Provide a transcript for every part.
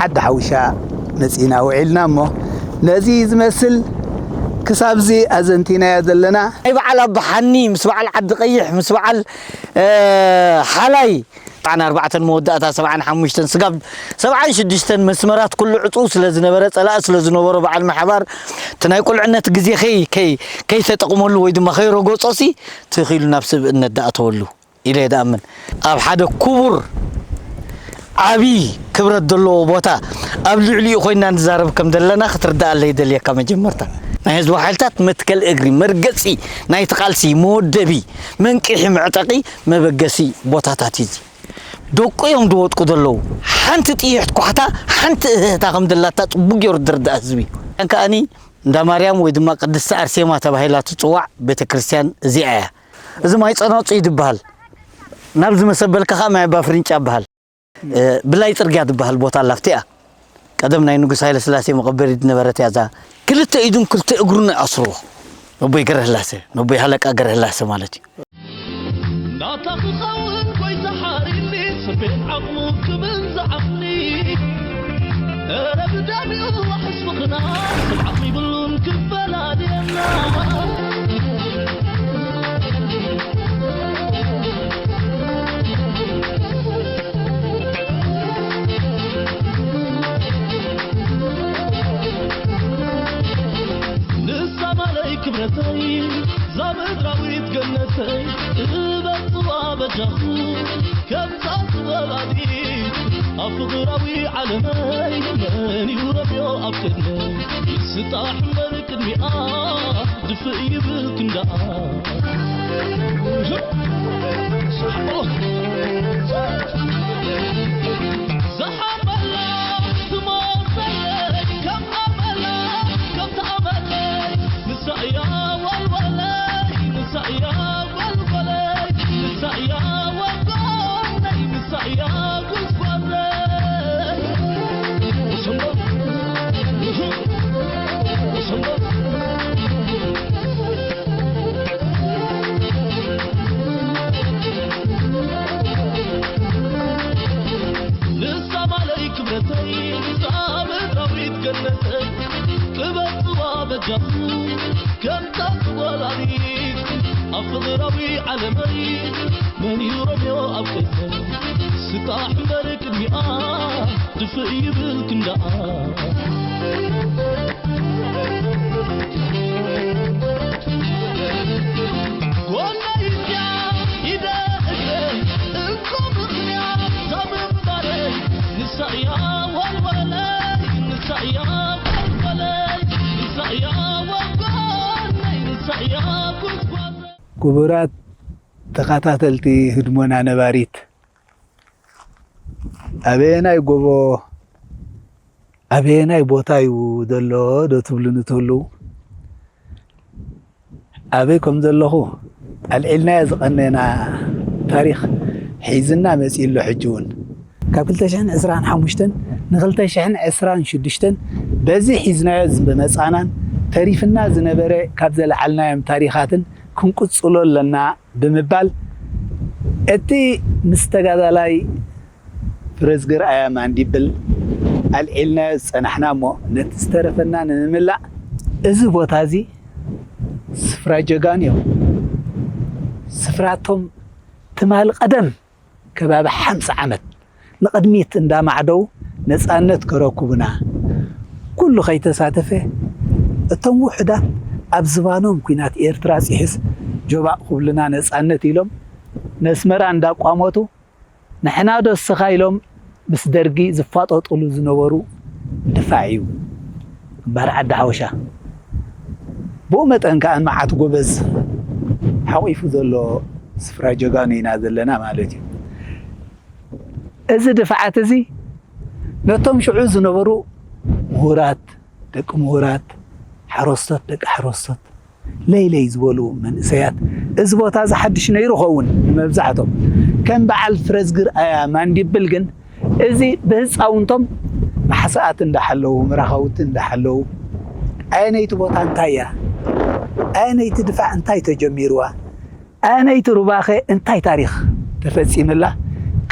ዓዲ ሓውሻ መጺና ውዒልና እሞ ነዚ ዝመስል ክሳብዚ ኣዘንቲናዮ ዘለና። ናይ በዓል ኣባሓኒ ምስ በዓል ዓዲ ቀይሕ ምስ በዓል ሓላይ ሰብዓን ኣርባዕተን መወዳእታ ሰብዓን ሓሙሽተን ስጋብ ሰብዓን ሽዱሽተን መስመራት ኩሉ ዕፁው ስለ ዝነበረ፣ ፀላኢ ስለ ዝነበሮ በዓል ምሓባር እቲ ናይ ቁልዕነት ግዜ ከይ- ከይ- ከይተጠቕመሉ ወይ ድማ ከይረገፆሲ ትኺሉ ናብ ስብእነት ዳኣተወሉ ኢለ እየ ድኣምን። ኣብ ሓደ ክቡር ዓብዪ ክብረት ዘለዎ ቦታ ኣብ ልዕሊኡ ኮይና ንዛረብ ከም ዘለና ክትርዳኣለይ ይደልየካ። መጀመርታ ናይ ህዝቢ ሓይልታት መትከል እግሪ፣ መርገፂ ናይቲ ቃልሲ፣ መወደቢ፣ መንቅሒ፣ መዕጠቂ፣ መበገሲ ቦታታት እዩ እዚ። ደቁ እዮም ዝወጥቁ ዘለዉ። ሓንቲ ጥይሕት ኳሕታ ሓንቲ እህህታ ከም ዘላታ ፅቡቅ ገይሩ ዝርዳእ ህዝቢ እዩ። ከኣኒ እንዳ ማርያም ወይ ድማ ቅድስቲ ኣርሴማ ተባሂላ ትፅዋዕ ቤተ ክርስቲያን እዚኣ እያ። እዚ ማይ ጸናጹ እዩ ዝበሃል። ናብዚ መሰበልካ ከዓ ማይ ኣባ ፍርንጫ ይበሃል። ብላይ ጽርግያ ዝበሃል ቦታ ኣላ ኣብቲኣ ቀደም ናይ ንጉስ ሃይለ ስላሴ መቐበሪ ዝነበረት እያ። እዛ ክልተ ኢዱን ክልተ እግሩን ኣስርዎ ነቦይ ገረህላሰ፣ ነቦይ ሃለቃ ገረህላሰ ማለት እዩ። ናታ ክኸውን ጎይታ ሓሪኒ ሰብ ቤት ዓቕሙ ክብል ዝዓቕሊ። ኧረ ብደም ይውላሕ ህዝብኽና ሰብ ዓቕሚ ይብሉን ክፈላልየና። ንሳ ማለይ ክብረተይ እዛ ምድራዊት ገነተይ እበጽዋ በጃኹ ከምታ ዝወላዲት ኣብ ፍቕራዊ ዓለመይ መን እዩ ረብዮ ኣብ ቅድመይ ይስጣሕ እምበር ቅድሚኣ ድፍእ ይብል ክንዳኣ። ዝሓመላ ትሞት ዘለይ ከም ኣመላ ከምታ ኣመለይ ንሳ እያ ወልወለይ ንሳ እያ ወልወለይ ንሳ እያ ወልወለይ ንሳ እያ ጉዝጓዘይ። ንሳ ማለይ ክብረተይ እዛ ምድራዊት ገነተይ ክበጽዋ በጃኹ ከምታ ወላዲት ኣብ ፍቕራዊ ዓለመይ መን እዩ ረብዮ ኣብ ቅድመይ ስጣሕ እምበር ቅድሚኣ ድፍእ ይብል ክንዳኣ። ጎነይ እዚኣ ኢደ እግረይ እንኮ ምኽንያት እዛ ምንባረይ ንሳ እያ ወልወለይ ንሳ እያ ወልወለይ ንሳ እያ ወልወለይ ንሳ እያ ጉዝጓዘይ። ክቡራት ተኸታተልቲ ህድሞና ነባሪት፣ ኣበየናይ ጎቦ ኣበየናይ ቦታ እዩ ዘሎ ዶ ትብሉኒ ትህልዉ? ኣበይ ከም ዘለኹ ኣልዒልናዮ ዝቐነና ታሪኽ ሒዝና መጺኡ ኣሎ። ሕጂ እውን ካብ ክልተ ሽሕን ዕስራን ሓሙሽተን ንክልተ ሽሕን ዕስራን ሽዱሽተን በዚ ሒዝናዮ ዝመጻናን ተሪፍና ዝነበረ ካብ ዘለዓልናዮም ታሪኻትን ክንቅጽሎ ኣለና ብምባል እቲ ምስ ተጋዳላይ ፍረዝግር ኣያ ማንዲብል ኣልዒልናዮ ዝጸናሕና እሞ ነቲ ዝተረፈና ንምምላእ እዚ ቦታ እዚ ስፍራ ጀጋኑ እዮም። ስፍራቶም ትማሊ ቀደም ከባቢ ሓምሳ ዓመት ንቕድሚት እንዳማዕደው ነጻነት ከረኩቡና ኩሉ ከይተሳተፈ እቶም ውሑዳት ኣብ ዝባኖም ኲናት ኤርትራ ጽሒስ ጆባእ ክብሉና ነጻነት ኢሎም ነስመራ እንዳቋመቱ ንሕና ዶ እስኻ ኢሎም ምስ ደርጊ ዝፋጠጡሉ ዝነበሩ ድፋዕ እዩ ግንባር ዓዲ ሓወሻ። ብኡ መጠን ከኣ መዓት ጎበዝ ሓቒፉ ዘሎ ስፍራ ጀጋኑ ኢና ዘለና ማለት እዩ። እዚ ድፍዓት እዚ ነቶም ሽዑ ዝነበሩ ምሁራት፣ ደቂ ምሁራት፣ ሓረስቶት፣ ደቂ ሓረስቶት፣ ለይለይ ዝበሉ መንእሰያት፣ እዚ ቦታ እዚ ሓድሽ ነይሩ ኸውን ንመብዛሕቶም። ከም በዓል ፍረዝግር ኣያ ማንዲብል ግን እዚ ብህፃውንቶም ማሕሰኣት እንዳሓለዉ፣ ምራኻውቲ እንዳሓለዉ፣ ኣየነይቲ ቦታ እንታይ እያ? ኣየነይቲ ድፋዕ እንታይ ተጀሚርዋ? ኣነይቲ ሩባኸ እንታይ ታሪኽ ተፈጺምላ?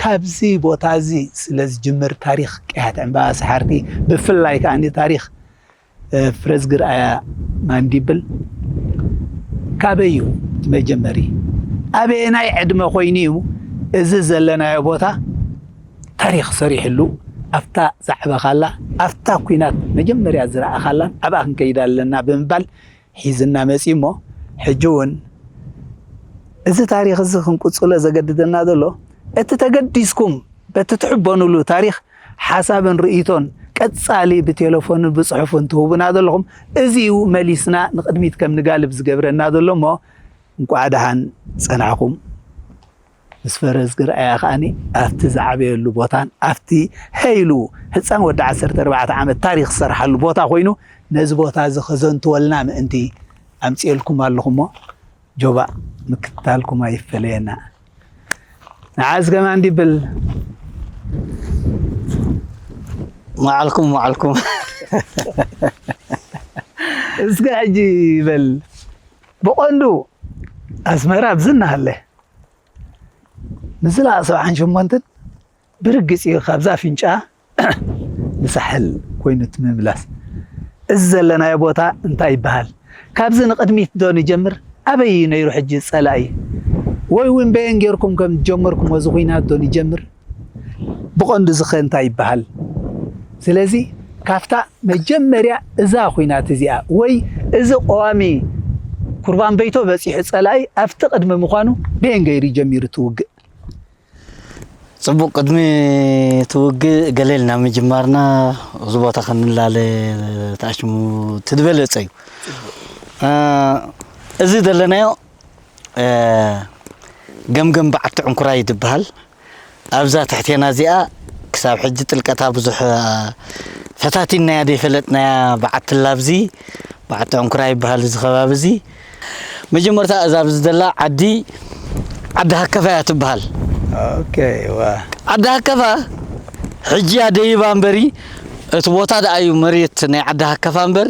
ካብዚ ቦታ እዚ ስለ ዝጅምር ታሪኽ ቅያት ዕምባባ ሰሓርቲ፣ ብፍላይ ከኣ ታሪኽ፣ እ፣ ፍረዝግር ኣያ ማንዲብል ካበይ እዩ እቲ መጀመሪ? ኣበየናይ ዕድመ ኮይኑ እዩ እዚ ዘለናዮ ቦታ ታሪኽ ሰሪሕሉ? ኣብታ ዝዓበኻላ፣ ኣብታ ኲናት መጀመርያ ዝረኣኻላን ኣብኣ ክንከይድ ኣለና ብምባል ሒዝና መጺኡ እሞ፣ ሕጂ እውን እዚ ታሪኽ እዚ ክንቅጽሎ ዘገድደና ዘሎ፣ እቲ ተገዲስኩም በቲ ትሕበኑሉ ታሪኽ ሓሳብን ርእይቶን ቀጻሊ ብቴሌፎንን ብጽሑፍን ትህቡና ዘለኹም፣ እዚ እዩ መሊስና ንቕድሚት ከም ንጋልብ ዝገብረና ዘሎ እሞ፣ እንቋዕ ደሓን ጸናሕኩም። ምስ ፈረዝግር ኣያ ከኣኒ ኣብቲ ዝዓበየሉ ቦታን ኣብቲ ሀይሉ ህጻን ወዲ ዓሰርተ ኣርባዕተ ዓመት ታሪኽ ዝሰርሓሉ ቦታ ኮይኑ ነዚ ቦታ እዚ ከዘንትወልና ምእንቲ ኣምጽኤልኩም ኣለኹ እሞ ጆባእ ምክትታልኩም ኣይፈለየና። ንዓዝ ከማን ዲብል መዓልኩም መዓልኩም እስከ ሕጂ ይበል ብቐንዱ ኣስመራ ኣብዚ እናሃለ ምዝላቕ ሰብዓን ሸሞንተን ብርግጽ እዩ ካብዛ ኣፍንጫ ንሳሕል ኮይኑ እቲ ምምላስ። እዚ ዘለናዮ ቦታ እንታይ ይበሃል? ካብዚ ንቕድሚት ዶ ንጀምር? ኣበይ እዩ ነይሩ ሕጂ ጸላኢ? ወይ እውን በየን ጌርኩም ከም ዝጀመርኩሞ እዚ ኹናት ዶ ንጀምር? ብቐንዱ እዚ ኸ እንታይ ይበሃል? ስለዚ ካብታ መጀመርያ እዛ ኹናት እዚኣ ወይ እዚ ቀዋሚ ኩርባን በይቶ በጺሑ ጸላኢ ኣብቲ ቅድሚ ምዃኑ በየን ገይሩ ጀሚሩ እቲ ውግእ? ጽቡቕ፣ ቅድሚ እቲ ውግእ ገለ ኢልና ምጅማርና እዚ ቦታ ክንላለ ተኣሽሙ ትድበለጸ እዩ። እ፣ እዚ ዘለናዮ እ፣ ገምገም በዓቲ ዕንኩራይ ይድበሃል። ኣብዛ ትሕቴና እዚኣ ክሳብ ሕጂ ጥልቀታ ብዙሕ ፈታቲናያ ዘይፈለጥናያ በዓቲ ኣላ። ኣብዚ በዓቲ ዕንኩራይ ይበሃል እዚ ከባቢ እዚ። መጀመርታ እዛ ኣብዚ ዘላ ዓዲ ዓዲ ሃከፋ እያ ትበሃል። ኦኬ ዋ ዓዲ ሃከፋ ሕጂ እያ ደይባ እምበሪ እቲ ቦታ ደኣ እዩ መሬት ናይ ዓዲ ሃከፋ እምበር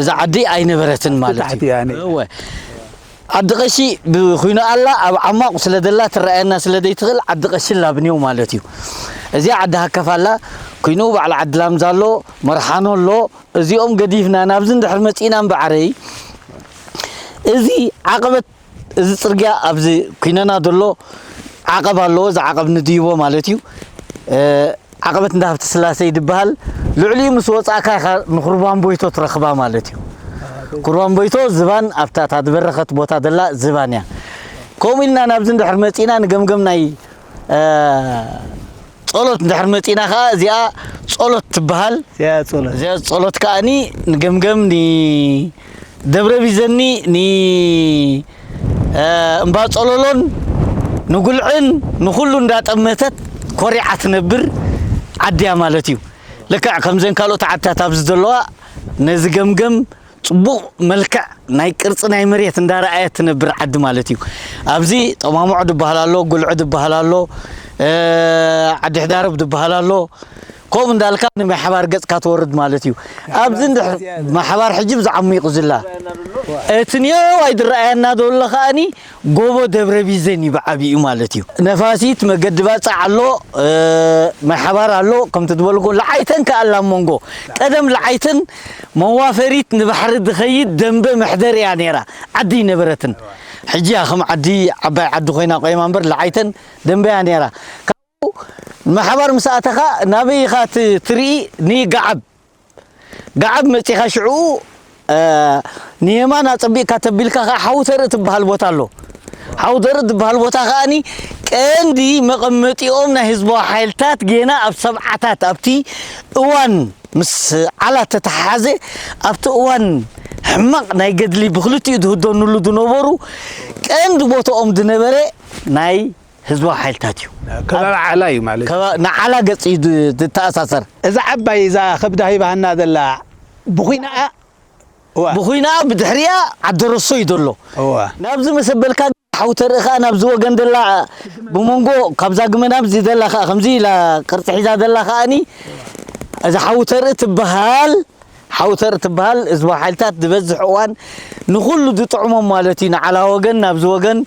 እዛ ዓዲ ኣይነበረትን ማለት ታሕቲ እዩ። እያ ነ- እወ። ዓዲ ቀሺ ብኩይኑ ኣላ ኣብ ዓማቑ ስለ ደላ ትረኣየና ስለ ዘይትኽእል ዓዲ ቀሺ ላብንዮ ማለት እዩ። እዚኣ ዓዲ ሃከፋ ኣላ። ኩይኑ ባዕላ ዓዲ ላምዛ ኣሎ፣ መርሓኖ ኣሎ። እዚኦም ገዲፍና ናብዚ እንድሕር መፂእና እምበዓረይ እዚ ዓቐበት እዚ ፅርግያ ኣብዚ ኩነና ዘሎ ዓቐብ ኣለዎ። እዚ ዓቐብ ንድይቦ ማለት እዩ። እ፣ ዓቐበት እንዳ ሃብተ ስላሴ ይድበሃል። ልዕሊኡ ምስ ወፃእካ ኢኻ ንኩርባን ቦይቶ ትረኽባ ማለት እዩ። ኩርባን ቦይቶ ዝባን ኣብታ እታ ዝበረኸት ቦታ ዘላ ዝባን እያ። ከምኡ ኢልና ናብዚ እንድሕር መፂእና ንገምገም ናይ እ፣ ጸሎት እንድሕር መፂእና ከዓ እዚኣ ጸሎት ትበሃል። እዚኣ ጸሎት እዚኣ ጸሎት ከዓኒ ንገምገም ንደብረ ቢዘኒ ን እ፣ እምባ ጸሎሎን ንጉልዕን ንኹሉ እንዳጠመተት ኮሪዓ ትነብር ዓድያ ማለት እዩ። ልክዕ ከምዘን ካልኦት ዓድታት ኣብዚ ዘለዋ ነዚ ገምገም ፅቡቕ መልክዕ ናይ ቅርፂ ናይ መሬት እንዳረኣየት ትነብር ዓዲ ማለት እዩ። ኣብዚ ጠማሙዕ ዝበሃል ኣሎ፣ ጉልዒ ዝበሃል ኣሎ፣ እ፣ ዓዲ ሕዳርብ ዝበሃል ኣሎ። ከምኡ እንዳልካ ንማይ ሓባር ገፅካ ትወርድ ማለት እዩ። ኣብዚ እንድሕር ማይ ሓባር ሕጂ ብዛዕሚቑ ዝላ እቲ ኒዕዋይ ዝረኣየና ዘሎ ከኣኒ ጎቦ ደብረ ቢዘን እዩ ብዓቢኡ ማለት እዩ። ነፋሲት መገዲ ባፅዕ ኣሎ፣ እ፣ ማይ ሓባር ኣሎ። ከምቲ ዝበልኩ ለዓይተን ከኣላ መንጎ ቀደም ለዓይተን መዋፈሪት ንባሕሪ ዝኸይድ ደንበ መሕደር እያ ነይራ። ዓዲ ኣይነበረትን። ሕጂ እያ ከም ዓዲ ዓባይ ዓዲ ኮይና ቆይማ እምበር ለዓይተን ደንበ እያ ነይራ። ካብኡ ማይ ሓባር ምስ ኣተኻ ናበይ ኢኻ ት-፣ ትርኢ? ንገዓብ ገዓብ መፂኻ ሽዑ እ፣ ንየማን ኣፀቢቕካ ተቢልካ ከዓ ሓውተርኢ ትበሃል ቦታ ኣሎ። ሓውተርኢ ትበሃል ቦታ ከዓኒ ቀንዲ መቐመጢኦም ናይ ህዝባዊ ሓይልታት ጌና ኣብ ሰብዓታት ኣብቲ እዋን ምስ ዓላ ተተሓሓዘ ኣብቲ እዋን ሕማቕ ናይ ገድሊ ብክልቲኡ ዝህደኑሉ ዝነበሩ ቀንዲ ቦታኦም ዝነበረ ናይ ህዝባዊ ሓይልታት እዩ። ከባቢ ዓላ እዩ ማለት እዩ። ከባ-፣ ንዓላ ገፅ እዩ ድ-፣ ዝተኣሳሰር። እዛ ዓባይ እዛ ከብዳ ሂባሃና ዘላ ብኹናኣ እዋ ብኹናኣ ብድሕሪኣ ዓደረሶ እዩ ዘሎ። እዋ ናብዚ መሰበልካ ሓውተርኢ ከዓ ናብዚ ወገን ደላ ብመንጎ ካብዛ ግመ ናብዚ ደላ ከዓ ከምዚ ኢላ ቅርፂ ሒዛ ደላ ከዓኒ እዛ ሓውተርኢ ትበሃል። ሓውተርኢ ትበሃል ህዝባዊ ሓይልታት ዝበዝሕ እዋን ንኩሉ ዝጥዕሞም ማለት እዩ። ንዓላ ወገን ናብዚ ወገን